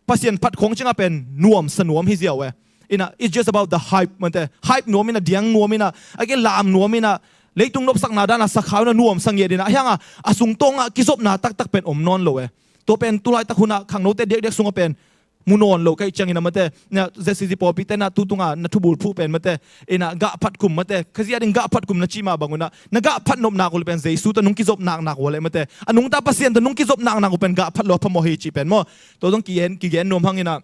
Pasian phat khawng ciangah pen nuamsa nuam hi ziau e. Inah, it's just about the hype mate. Hype nuam inah, diang nuam inah, a ke lam nuam inah, leitung nopsakna danah sakhau inah nuamsa ngiat inah, ahi hangah a sungtawngah kizopna taktak pen om nawn lo e. Tua pen tulaitak hunah khangnote diakdiak sungah pen mu nawn lo ka hih ciang inah mate. Inah Z C C pawlpite inah tu tungah na thubulphuh pen mate, inah gahphat kum mate, Khazih ading gahphat kum na cih mah bang unah, na gahphat nop nak uh le pen Jesu tawh nung kizop naknak uh a le mate, a nungta Pasian tawh nung kizop naknak uh pen gahphat lo a phamawh hi cih pen maw. Tua zong kigen, kigen nuam hang inah,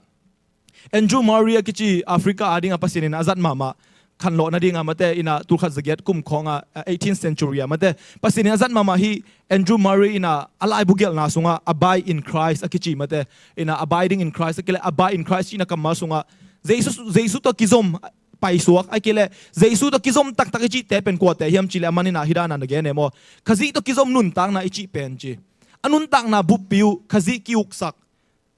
Andrew Murray a kici Africa adingah Pasian in a zat mahmah, khanlawh nadingah mate, inah tulkhat zagiat kum khawngah, ah, eighteenth century ah mate, Pasian in a zat mahmah hi. Andrew Murray inah a laibu gelhna sungah Abide in Christ a kici mate, inah Abiding in Christ a kileh Abide in Christ cihna kammal sungah Jesu, Jesu tawh kizom paisuak a kileh Jesu tawh kizom taktak i cihte pen kuate hiam cihleh, a man inah hih danah na gen e maw. Khazih tawh kizom nuntakna i cih pen ci, a nuntakna buppi uh Khazih ki-uksak,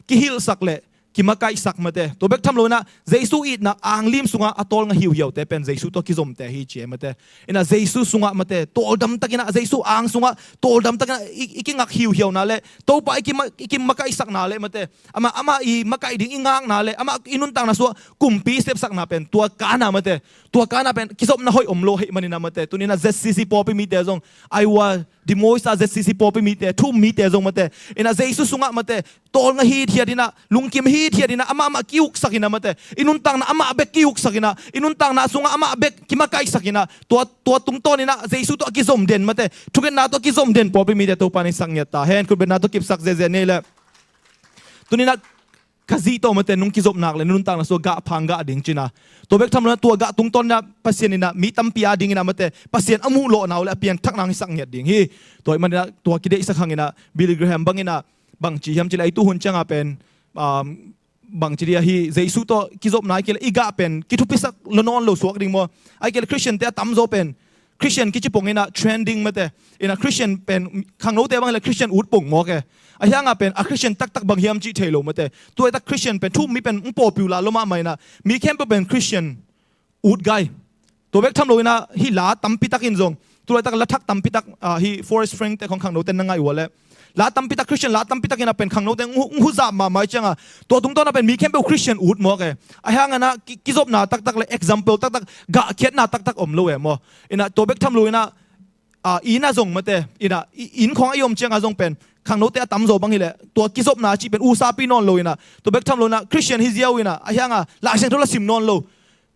kihilhsak le kimakaihsak mate. Tua bek tham lo inah Jesu itna anglim sungah a tawlnga hiuhiaute pen Jesu tawh kizomte hi ci e mate. Inah Jesu sungah mate, tawldam takinah Jesu ang sungah tawldam takinah i, i kingak hiuhiauna le Topa i kima, i kimakaihsakna le mate, amah, amah i makaih ding i ngakna le amah i nuntakna sungah kumpi sepsakna pen tua kana mate. Tua kana pen kizopna hoih om lo ahih maninah mate, tuninah Z C C pawlpi mite zong, Iowa Des Moines ah Z C C pawlpi mite, thu-um mite zong mate, inah Jesu sungah mate, tawlnga hithiat inah, lungkim hithiat inah, amah amah ki-uksak inah mate, i nuntakna amah bek ki-uksak inah, i nuntakna sungah amah bek kimakaihsak inah, tua, tua tungtawn inah Jesu tawh a kizom den mate, thungetna tawh a kizom den pawlpi mite Topa in sak ngiat ta hen. Khutbetna tawh kipsak ziahziah ni le. Tuninah Khazih tawh mate nung kizop nak le nuntakna sungah gah phang gah ding cinah, tua bek tham lo inah tua gah tungtawn inah Pasian inah mi tampi ading inah mate, Pasian a muhlawhna uh le a piangthakna hong hisak ngiat ding hi. Tua ahih maninah tua kideihsak hang inah Billy Graham bang inah bang ci hiam cihleh, ei tuhun ciangah pen, um, bang ci dia hi, Jesu tawh kizopna a kileh i gah pen kithupisak lo nawn lo suak ding maw. A kileh Christian te a tamzaw pen Christian kici pong inah trending mate, inah Christian pen khangnote bang hileh Christian ut pong mawk e. Ahi hangah pen a Christian taktak bang hiam cih thei lo mate. Tua laitak Christian pen thu-um mi pen hong pawlpi uh la lo mahmah inah mi khempeuh pen Christian ut gai. Tua bek tham lo inah hih la tampi takin zong, tu laitak la thak tampi tak, ah, hih Forrest Frank te khawng khangnote na ngaih uh a leh, La tampi tak, Christian la tampi tak in a pen khangnote hong hu, hong huzap mahmah ciangah, tua tungtawn a pen mi khempeuh Christian ut mawk e. Ahi hangin a ki, kizopna taktak le example taktak, gahkhiatna taktak om lo e maw. In a tua bek tham lo in a, a, inn ah zong mate, in a, i, inn khawng a i om ciangah zong pen khangnote a tamzaw bang hileh tua kizopna cih pen usapi nawn lo in a, tua bek tham lo in a Christian hi ziau in a, ahi hangah Lai Siangtho la sim nawn lo,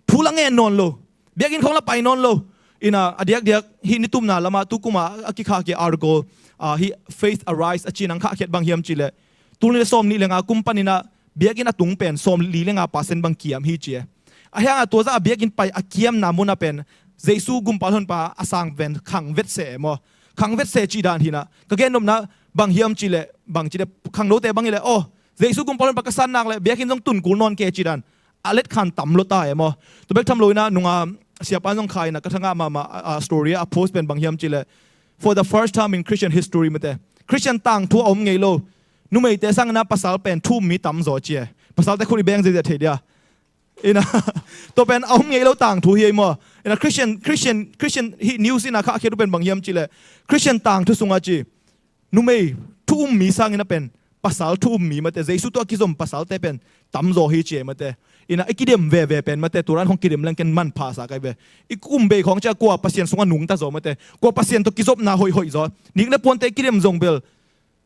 thu la ngen nawn lo, biakinn khawng la pai nawn lo. In a, a diakdiak hih nitumna lamah tukum a a kikhahkhia article, a, hih Faith Arise a ci in hong khahkhiat bang hiam cihleh, tul nih le sawmnih le nga kum panin a biakinn a tung pen sawmli le nga percent bang kiam hi ci e. Ahi hangah tua zah a biakinn pai a kiamna munah pen Jesu gumpa le honpa a sang pen khang vetseh e maw. Khang vetseh cih dan hi in a, ka gennopna bang hiam cihleh, bang cihleh khangnote bang hileh, aw, Jesu gumpa le honpa ka san nak leh biakinn zong tun kul nawn kei cih dan a letkhan tam lua ta e maw. Tua bek tham lo in a nunga siapa in zong kha in a ka thangah mahmah a, a story a post pen bang hiam cihleh, for the first time in Christian history mate, Christian tangthu a om ngei lo, numeite sangin a pasal pen thu um mi tamzaw ci e. Pasalte khut i beng ziahziah thei dia. In a, tua pen a om ngei lo tangthu hi ei maw. In a Christian, Christian, Christian hih news in a khahkhiat uh pen bang hiam cihleh, Christian tangthu sungah ci, numei thu um mi sangin a pen pasal thu um mi mate, Jesu tawh a kizom pasalte pen tamzaw hi ci e mate. In a i kidem veve pen mate, tua dan khawng kidem leng ken manpha sa kai ve. I kum bei khawng ciah kua Pasian sungah nungta zaw mate, kua Pasian tawh kizopna hoihhoih zaw, nik le puante i kidem zong bel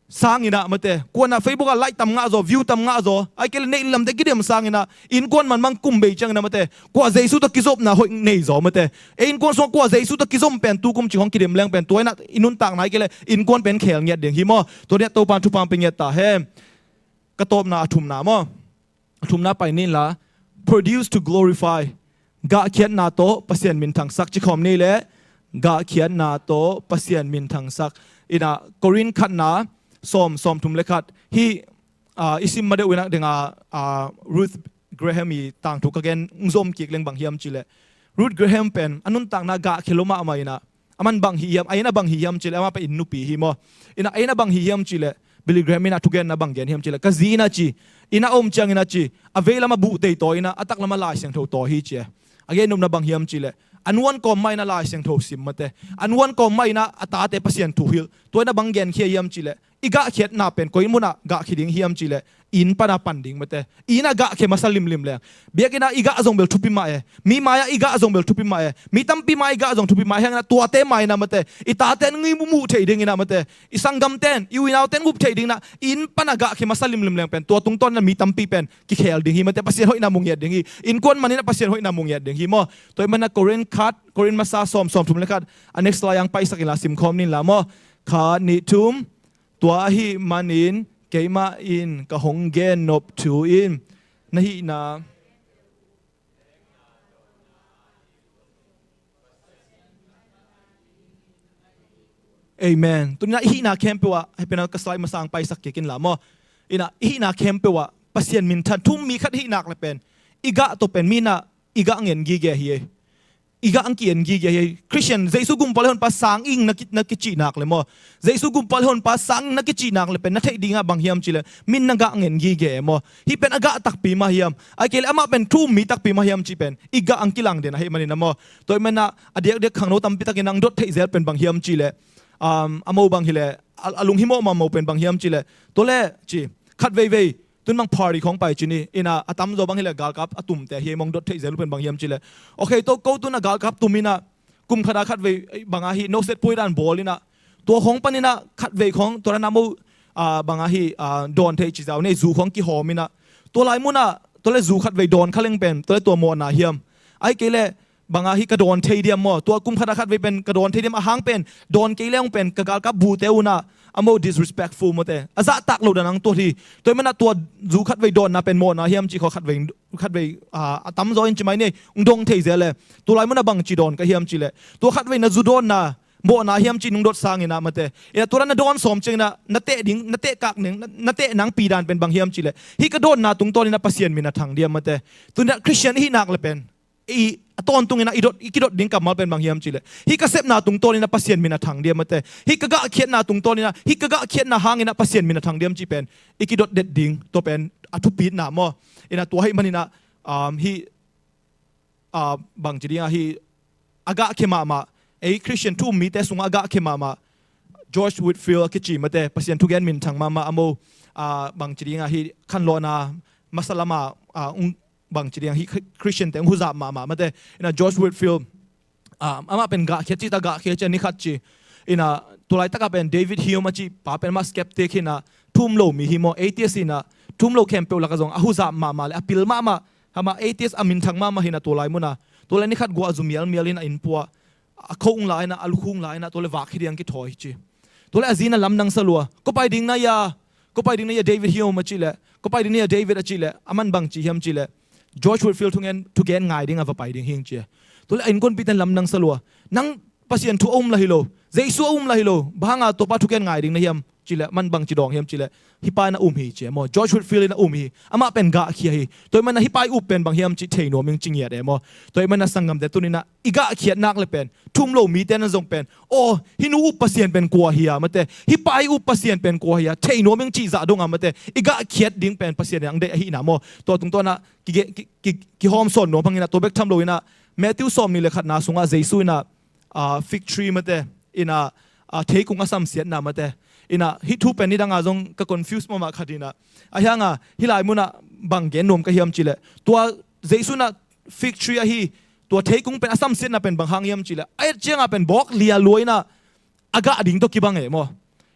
sangin a mate, kuan a Facebook ah like tam ngah zaw, view tam ngah zaw, ahih kei leh neih lamte kidem sangin a, innkuan manmang kum bei ciangin a mate, kua Jesu tawh kizopna hoih nei zaw mate. Ei innkuan sungah kua Jesu tawh kizom pen tukum cih khawng kidem leng pen tua in a i nuntakna ahih kei leh innkuan pen khel ngiat ding hi maw. Tua in a Topa'n thupha hong pia ngiat ta hen. Ka tawpna a thumna maw. A thumna pai ni inla, produce to glorify. Gahkhiatna tawh Pasian minthangsak, ci khawm ni leh, gahkhiatna tawh Pasian minthangsak. In a Korin khatna sawm, sawmthum le khat. Hih, a, i sim ma deuh in a ding a, a, Ruth Graham i tangthu ka gen hong zom kik leng bang hiam cihleh, Ruth Graham pen a nuntakna gahkhia lua mahmah in a, aman bang hi hiam, a inn ah bang hi hiam cihleh, amah pen inn nupi hi maw. In a, a inn ah bang hi hiam cihleh, Billy Graham in a thugenna bang gen hiam cihleh, ka zi in a ci, inn ah om ciangin a ci, a veilam ah buh tei tawi in a, a taklam ah Lai Siangtho tawi hi ci e. A gennopna bang hiam cihleh, a nuan kawm mah in a Lai Siangtho sim mate, a nuan kawm mah in a a tate Pasian thu hilh. Tua in a bang genkhia hiam cihleh, i gahkhiatna pen koi mun ah gahkhia ding hiam cihleh, inn pan a pan ding mate. Inn ah gahkhia masa limlim leng. Biakinn ah i gah zong bel thupi mah e. Mi mai-ah i gah zong bel thupi mah e. Mi tampi mai-ah i gah zong thupi mah e. Hang in a tuate mai in a mate, i taten ngim uh muh theih ding in a mate, i sanggamten, i uinauten up theih ding in a, inn pan a gahkhia masa limlim leng pen tua tungtawn in a mi tampi pen kikhel ding hi mate. Pasian hoihna mu ngiat ding hi. Innkuan man in a Pasian hoihna mu ngiat ding hi maw. Tua ahih man a Korin khat, Korin masa sawm, sawmthum le khat. A next slide ah paisak inla, sim khawm ni inla maw. Khat, nih, thum. Tua ahih manin keimah in ka hong gennop thu in na hihna. Amen. Tuni in a i hihna khempeuh ah, hih pen a ka slide masa ah paisak kik inla maw. In a i hihna khempeuh ah Pasian minthan, thu um mi khat hih nak leh pen i gah tawh pen mi in a i gah ngen gige hi e. I gah ang ki-en gige hi. Christian, Jesu gumpa le honpa sang ing na ki, na kicih nak leh maw, Jesu gumpa le honpa sang ing na kicih nak leh pen na theih ding ah bang hiam cihleh, min na gah ngen gige e maw. Hih pen a gah takpi mah hiam, ahih kei leh amah pen thu um mi takpi mah hiam cih pen i gah ang kilang den ahih manin a maw. Tua ahih man a a diakdiak khangno tampi takin ang dot theih zel pen bang hiam cihleh, um, a mo bang hileh, a, a lunghimawh mahmah pen bang hiam cihleh, tua leh ci, khat veivei tun bang party khawng pai ci ni, in a, a tamzaw bang hileh galkap a tumte hi ei, mong dot theih zel uh pen bang hiam cihleh. Okay, tua ko tun a galkap tum in a, kum khat a khat vei, eh, bang a hih nosettui dan bawl in a, tua khawng pan in a khat vei khawng, tua dan a mo, ah, bang a hih, ah, dawn theih ci zau ni, zu khawng kihawm in a, tua lai mun ah tua leh zu khat vei dawn kha leng pen tua leh tua mawhna hiam? Ahih kei leh bang a hih ka dawn thei diam maw? Tua kum khat a khat vei pen ka dawn thei diam? A hang pen dawn kei leng pen ka galkap bute un a, a mo disrespectful mate, a zahtak lo dan ang tuat hi. Tua ahih man a tua zu khat vei dawnna pen mawhna hiam cih khawng khat vei, khat vei, ah, a tamzaw in ci mai ni, ung dong thei zel e. Tua lai mun a bangci dawn ka hiam cihleh, tua khat vei na zu dawnna mawhna hiam cih nung dot sang in a mate, in a tua dan na dawn sawm ciangin a na teh ding, na teh kak ding, na, na teh nangpi dan pen bang hiam cihleh, hih ka dawnna tungtawn in a Pasian min a thang diam mate. Tuni a Christian i hih nak leh pen i a tawntung in a i dot, i kidot ding kammal pen bang hiam cihleh, hih ka sepna tungtawn in a Pasian min a thang diam mate. Hih ka gahkhiatna tungtawn in a, hih ka gahkhiatna hang in a Pasian min a thang diam cih pen i kidot det ding, tua pen a thupitna maw. In a tua ahih man in a, um, hih, uh, bangci ding a hih a gahkhia mahmah, ei Christian thu um mite sungah a gahkhia mahmah George Whitefield a kici mate, Pasian thugen minthang mahmah a mo, ah, bangci ding a hi khanlawhna masa lama, ah, ung bangci ding a hi Christian te ung huzap mahmah mate. Ina George Whitefield, ah, amah pen gahkhiat ci ta, gahkhiat ci a ni khat ci. Ina tulaitak a pen David Hume a ci pa pen amah skeptic hi ina, thu um lo mi hi maw, atheist hi ina, thu um lo khempeuh lak a zong a huzap mahmah le a pil mahmah, amah atheist a minthang mahmah hi ina tulai mun a, tulai ni khat guah zu mialmial ina inn pua, a kho ung la ina, a lukhu ung la ina, tule vak hi ding kithawi hi ci. Tule a zi ina lamdang sa lua, ko pai ding na hia, ko pai ding na hia David Hume a ci le, ko pai ding na hia David a ci le, aman bangci hiam ci le, George Whitefield thugen, thugen ngai ding a va pai ding hing ci. Tule a innkuanpihte in lamdang sa lua, nang Pasian thu a um la hi lo, Jesu a um la hi lo, bang hanga tua pa thugen ngai ding na hiam ci le, aman bangci dawng hiam ci le, hi pa ina um hi ci maw, George Whitefield ina um hi, amah pen gahkhia hi. Tua ahih manin hi pa i up pen bang hiam ci thei nuam ing ci ngiat e maw. Tua ahih manin sanggamte, tuni ina i gahkhiat nak le pen, thu um lo mite na zong pen, aw, hih nu up Pasian pen kua hia mate, hih pa i up Pasian pen kua hia thei nuam ing cih zah dong a mate, i gahkhiat ding pen Pasian in ang deih ahi ina maw. Tua tungtawn a ki, ki, ki, kihawm sawn nuam hang ina, tua bek tham lo ina Matthew sawmnih le khatna sungah Jesu ina, ah, fig tree mate, ina, ah, theikung a samsiatna mate. Ina hih thu pen nidang a zong ka confuse mahmah khat ina, ahi hanga hih lai mun a bang gen nuam ka hiam ci le, tua Jesu ina fig tree ahi, tua theikung pen a samsiatna pen bang hang hiam ci le, a et ciang a pen bawk lia lua ina a gah ding tawh kibang e maw.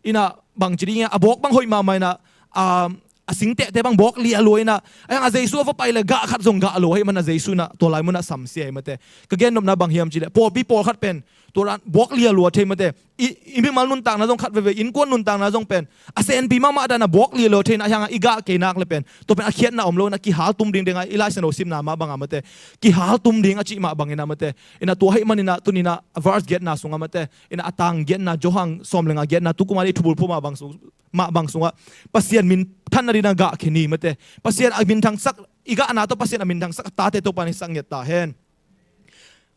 Ina bangci ding a, a bawk bang hoih mahmah ina, a, a singtehte bang bawk lia lua ina, ahi hanga Jesu a va pai le gah khat zong gah lo ahih manin Jesu ina tua lai mun a samsia hi mate. Ka gen nopna bang hiam ci le, pawlpi pawlkhat pen tua dan bawk lia lua thei mate. I, i mimal nuntakna zong khat veve, innkuan nuntakna zong pen a senpi mahmah dan a bawk lia lua thei ina, ahi hanga i gah kei nak le pen tua pen a khiatna om lo ina, kihal tum ding ding a, i Lai Siangtho simna mah bang a mate, kihal tum ding a cih mah bang ina mate. Ina tua ahih manin ina tuni ina a verse giatna sungah mate, ina a tang giatna, Johan sawm le nga giatna, tu kum a dei thubulphu mah bang sung, mah bang sungah Pasian minthanna ding ina gahkhia ni mate. Pasian a minthangsak, i gahna tawh Pasian a minthangsak a tate Topa in sak ngiat ta hen.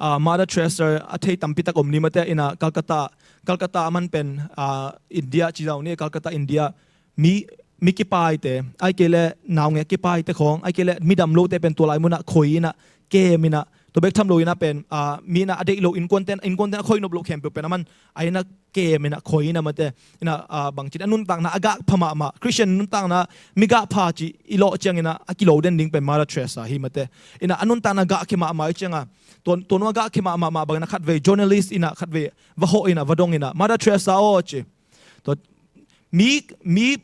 Ah, Mother Teresa a thei tampi tak om ni mate, ina Calcutta, Calcutta aman pen, ah, India ci zau ni, Calcutta India, mi, mi kipaite, ahih kei le naungek kipaite khawng, ahih kei le midam lote pen tua lai mun a khoi ina, kem ina, tua bek tham lo ina pen, ah, mi ina a deih lo innkuanten, innkuanten a khoi nop loh khempeuh pen aman a ina kem ina, khoi ina mate. Ina, ah, bangci a nuntakna a gah pha mahmah, Christian nuntakna mi gah pha ci i lawh ciang ina a kilo den ding pen Mother Teresa hi mate. Ina a nuntakna gahkhia mahmah ahih ciang a, tua, tua nu a gahkhia mahmah bang ina khatvei journalist ina khatvei va hawh ina va dong ina, Mother Teresa aw ci. Tua mi, mi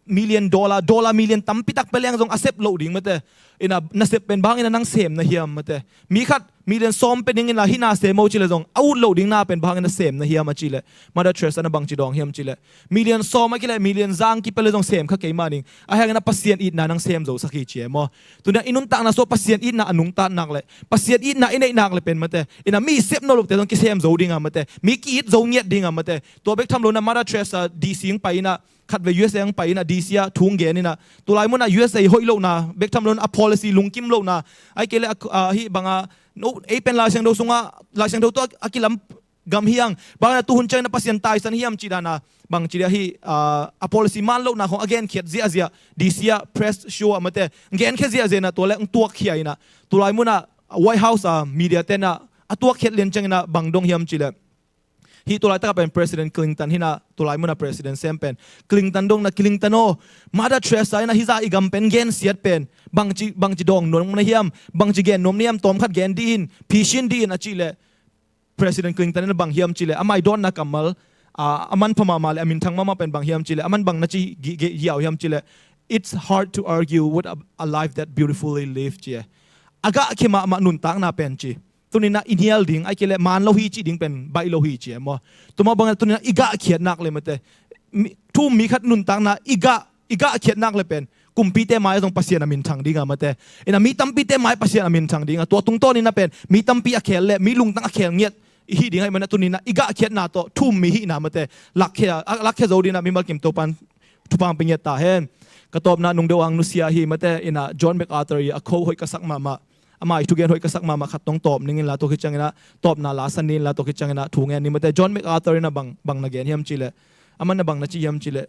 million dollar, dollar million tampi tak pia leng zong a sep loh ding mate. Ina nasep pen bang hang ina nang sem na hiam mate. Mi khat million sawm pia ding ina hih na sem o ci le zong a ut loh ding na pen bang hang ina sem na hiam a ci le, Mother Teresa ina bangci dawng hiam ci le, million sawm ahih kei le million zang kipia le zong sem kha kei mah ning, ahi hang ina Pasian itna nang sem zo sak hi ci e maw. Tuni ina i nuntakna sungah Pasian itna a nungta nak le, Pasian itna i neih nak le pen mate, ina mi sep nop lote zong kisem zo ding a mate, mi ki-it zo ngiat ding a mate. Tua bek tham lo ina Mother Teresa D C hong pai ina, khatvei U S A hong pai ina, D C ah thu hong gen ina, tua lai mun a U S A hoih lohna bek tham lo ina, a policy lungkim lohna, ahih kei le a, a, hih bang a, no, ei pen Lai Siangtho sungah, Lai Siangtho tawh a kilam gam hi hang, bang ina tu hun ciang ina Pasian taisan hiam cih dan a, bangci dia hih, a, a policy man lohna khawng a genkhiat ziahziah, D C ah press show ah mate, genkhia ziahziah ina, tua le hong tuakkhia ina, tua lai mun a White House a media te ina a tuakkhiat lian ciang ina bang dong hiam ci le, hih tua laitak a pen President Clinton hi ina, tua lai mun a president sem pen Clinton dong ina, Clinton aw, Mother Teresa ina hih zah i gam pen gensiat pen bangci, bangci dawng nuam na hiam, bangci gen nuam na hiam, tawm khat gen dih in, phisin dih in a cih le, President Clinton ina bang hiam cih le, a maidawnna kammal, a, a manpha mahmah le a minthang mahmah pen bang hiam cih le, aman bang na ci gi, gi, giau hiam cih le, "It's hard to argue with a, a life that beautifully lived," ci e. A gahkhia mahmah nuntakna pen ci, tuni ina i nial ding, ahih kei le man lo hi cih ding pen baih lo hi ci e maw. Tua mah bang ina tuni ina i gahkhiat nak le mate, mi, thu um mi khat nuntakna i gah, i gahkhiat nak le pen kumpite mai ah zong Pasian a minthang ding a mate. Ina mi tampite mai Pasian a minthang ding a, tua tungtawn ina pen mi tampi a khel le mi lungtang a khel ngiat i hih ding ahih man a tuni ina i gahkhiatna tawh thu um mi hihna mate, lakkhia, a, lakkhia zo ding ina mimal kim Topan thupha hong pia ngiat ta hen. Ka tawpna nung deuh a hong nusia hi mate, ina John MacArthur i a quote hoih ka sak mahmah, ama i thugen hoih ka sak mahmah khat tawh tawp ning inla, tua khit ciang ina tawpna la san ni inla, tua khit ciang ina thu ngen ni mate. John MacArthur ina bang, bang na gen hiam cih le, aman ina bang na ci hiam cih le,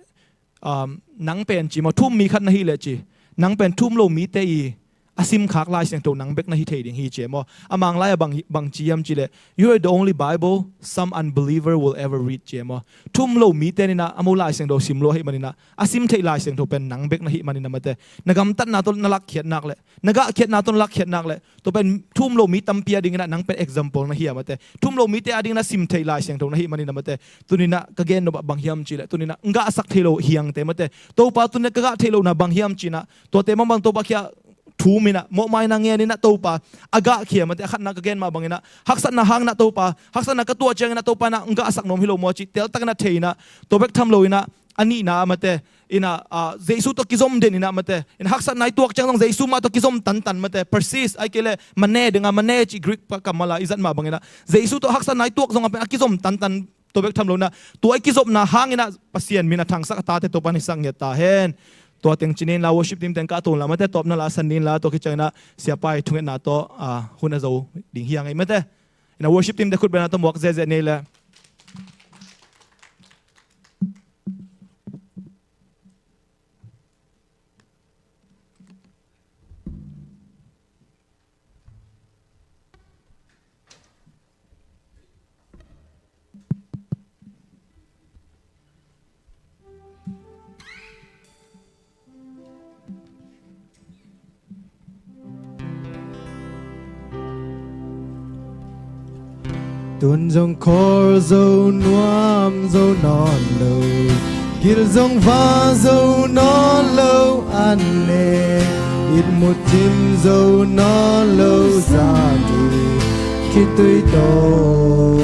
um, nang pen ci maw, thu um mi khat na hi le ci, nang pen thu um lo mite i a simkhak Lai Siangtho nang bek na hi thei ding hi ci e maw. A Manglai ah bang, bang ci hiam cih leh, "You are the only Bible some unbeliever will ever read," ci e maw. Thu um lo mite in ah a mo Lai Siangtho sim lo ahih manin ah, a sim theih Lai Siangtho pen nang bek na hih manin ah mate, na gamtatna tawh na lakkhiat nak leh, na gahkhiatna tawh na lakkhiat nak leh, tua pen thu um lo mi tampi adingin ah nang pen example na hi a mate. Thu um lo mite adingin ah sim theih Lai Siangtho na hih manin ah mate, tuni-in ah ka gen nop ah bang hiam cih leh, tuni-in ah gahsak thei lo hiangte mate, Topa tuni-in ah ka gah theih lohna bang hiam ci-in ah, tuate mangbang Topa kiang thum in ah, mawhmaina ngen in ah Topa a gahkhia mate. A khatna ka gen mah bangin ah, haksatna hangin ah Topa, haksatna ka tuah ciangin ah Topa in ah gahsak nuam hi lo maw cih teltakin ah thei in ah, tua bek tham lo in ah, a nihna ah mate, in ah, ah, Jesu tawh kizom den in ah mate, in ah haksatna i tuak ciang zong Jesu mah tawh kizom tantan mate, persist, ahih kei leh mane ding ah, mane cih Greek pa kammal ah i zat mah bangin ah, Jesu tawh haksatna i tuak zong a pen a kizom tantan, tua bek tham lo in ah, tua i kizopna hangin ah Pasian min a thangsak, a tate Topa in hisak ngiat ta hen. Tua teng ci ni in la, worship team teng kah to in la mate, tawpna la san ni in la, tua khit ciangin ah Siapa i thungetna tawh, ah, hun a zo ding hi hang ei mate. In ah worship team te khut bengna tawh muak ziahziah ni leh. Tun zong khawl zo nuam zo nawn lo, gil zong va zo nawn lo, an le itmut cim zo nawn lo, zan i khitui tawh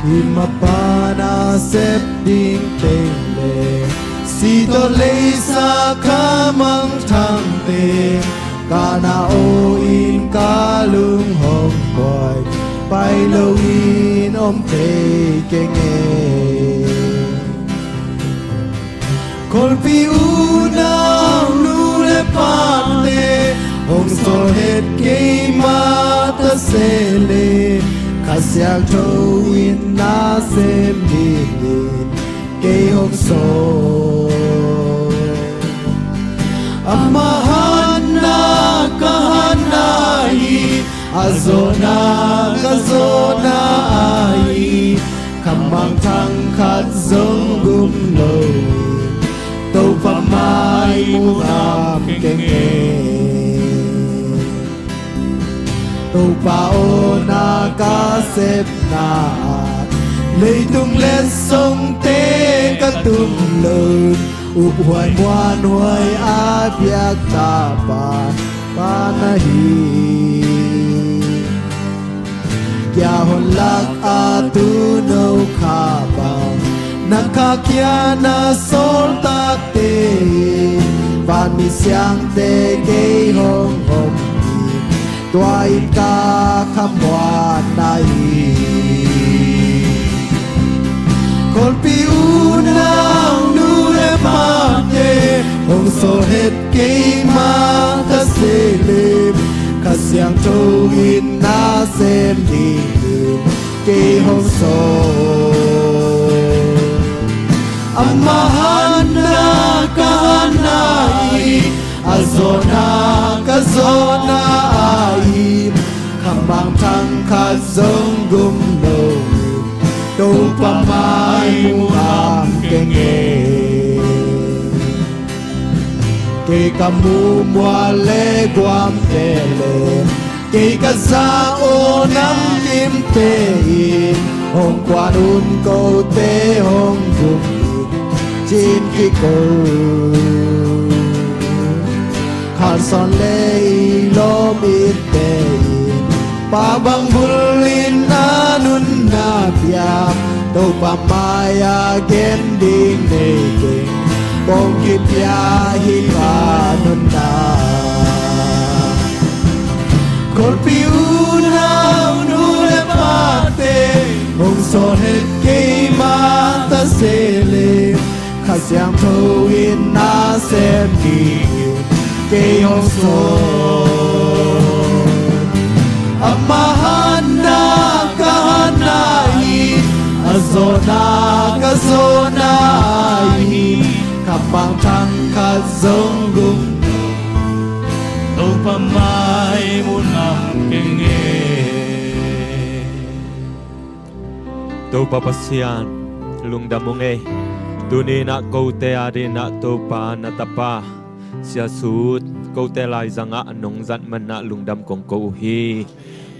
i mapana sep ding teng le, si tawh leisa kha mangthang teng, ka na aw in ka lung hong kuai, pai lo in om thei keng e. Kholpi unau nu le pate, hong sawl het keima ta se le, Kha Siangtho in na sem dingin kei hong sawl. Ama hatna ka hatna hi, a zawhna ka zawhna ahi, kha mangthang khat zong gum lo, Topa mai mu ngam keng e. Topa aw, na ka sepna ah leitung letsongte ka tum lo, uphuai muanhuai a biak tapa pa na hi. Kia hon lak a tuuno kha bang na kha kia na sawl takte, vanmi siangte kei hong om hi, tua in ka kha muanna hi. Kholpi unau nu le pate, hong sawl het keima ta se le, Kha Siangtho in na sem dingin kei hong sawl. Ama hatna ka hatna hi, a zawhna ka zawhna ahi, kha mangthang khat zong gum lo, Topa mai mu ngam keng e. Kei ka muh mual le guamte le, kei ka za aw nam limte in, hong kuan un kote hong gum in, ci-in kiko. Khansawn le i lawm itte in, pa bang bul in a nunna pia, Topa mai-ah gen ding nei keng, kong kipia hi pa nunna. Kholpi unau nu le pate, hong sawl het keima ta se le, Kha Siangtho in na sem dingin kei hong sawl. Ama hatna ka hatna hi, a zawhna ka zawhna hi, kha mangthang khat zong gum lo, Mai mu ngam keng e. Topa Pasian, lungdam ung ei. Tuni in ah kote adingin ah Topa na tapa Sia Sut kote laizangah nong zat manin ah lungdam kong ko uh hi.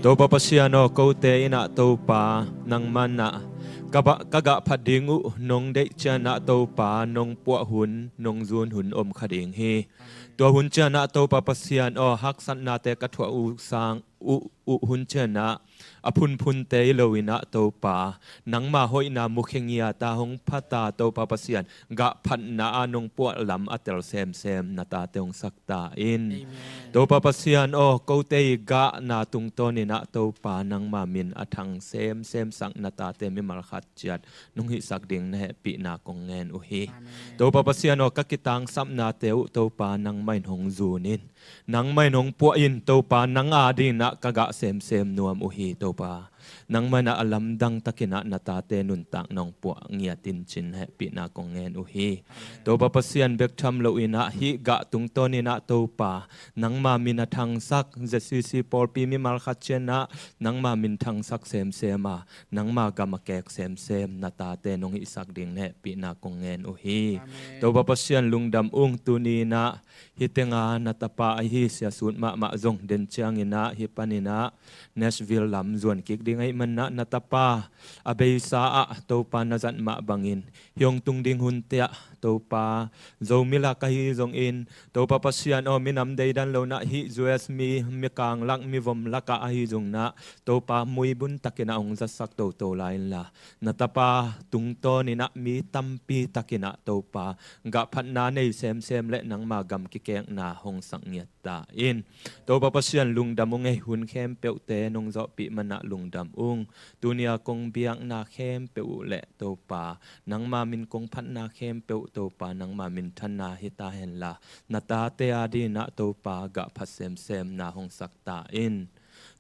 Topa Pasian aw, kote in ah Topa nangman ah ka ba-, ka gah phat ding uh nong deih ciangin ah Topa nong puah hun, nong zun hun om kha ding hi. Tua hun ciangin ah Topa Pasian aw, haksatnate ka thuah uh sang uh, uh hun ciangin ah a phunphunte hi loin ah Topa, nangma hoihna mukhia ngiat a hong phat a Topa Pasian, gah phatna a nong puah lam a tel semsem na tate hong sak ta in. Amen. Topa Pasian aw, kote i gahna tungtawnin ah Topa nangma min a thang semsem sak na tate mimal khat ciat nong hihsak ding na hehpihna kong ngen uh hi. Amen. Topa Pasian aw, ka kitangsapnate uh Topa nangmah in hong zun in, nangmah in hong puah in Topa, nang adingin ah ka gah semsem nuam uh hi Topa. Nangmah in ah a lamdang takin ah na tate nuntak nong puah ngiat in ci-in hehpihna kong ngen uh hi. Amen. Topa Pasian, bek tham loin ah hih gah tungtawnin ah Topa nangma min a thangsak Z C C pawlpi mimal khat ciangin ah nangma min thangsak semsem a, nangma gam a kek semsem na tate nong hihsak ding na hehpihna kong ngen uh hi. Amen. Topa Pasian, lungdam ung. Tuni in ah hih tenga na tapa ahi Sia Sut mahmah zong den ciangin ah hih panin ah Nashville lam zuan kik ding ahih manin ah na tapa a beisa ah Topa na zat mah bangin hih hong tung ding hunte ah Topa, Zomi lak ahi zongin Topa Pasian aw, minam deidan lo in ah hih U S mi, mi kanglak, mi vom lakah ahi zongin ah Topa muibun takin ah hong zatsak toto lai inla, na tapa tungtawnin ah mi tampi takin ah Topa gah phatna nei semsem le nangma gam kikekna hong sak ngiat ta in. Topa Pasian, lungdam ung ei. Hun khempeuhte nong zawhpih manin ah lungdam ung. Tuni a kong biakna khempeuh uh le Topa, nangma min kong phatna khempeuh Topa nangma minthanna hi ta henla, na tate adingin ah Topa gah phat semsemna hong sak ta in.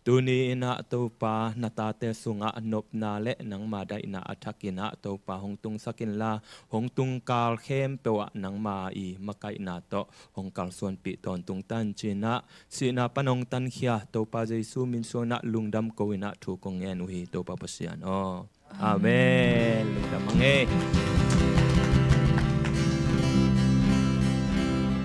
Tuni in ah Topa na tate sungah nopna le nangma daihna a thakin ah Topa hong tungsak inla, hong tungkal khempeuh ah nangma i makaihna tawh hong kalsuanpih tawntung ta in ci-in ah, sihna pan hong tankhia Topa Jesu min suangin ah lungdam ko-in ah thu kong ngen uh hi Topa Pasian aw. Amen. Lungdam hang ei.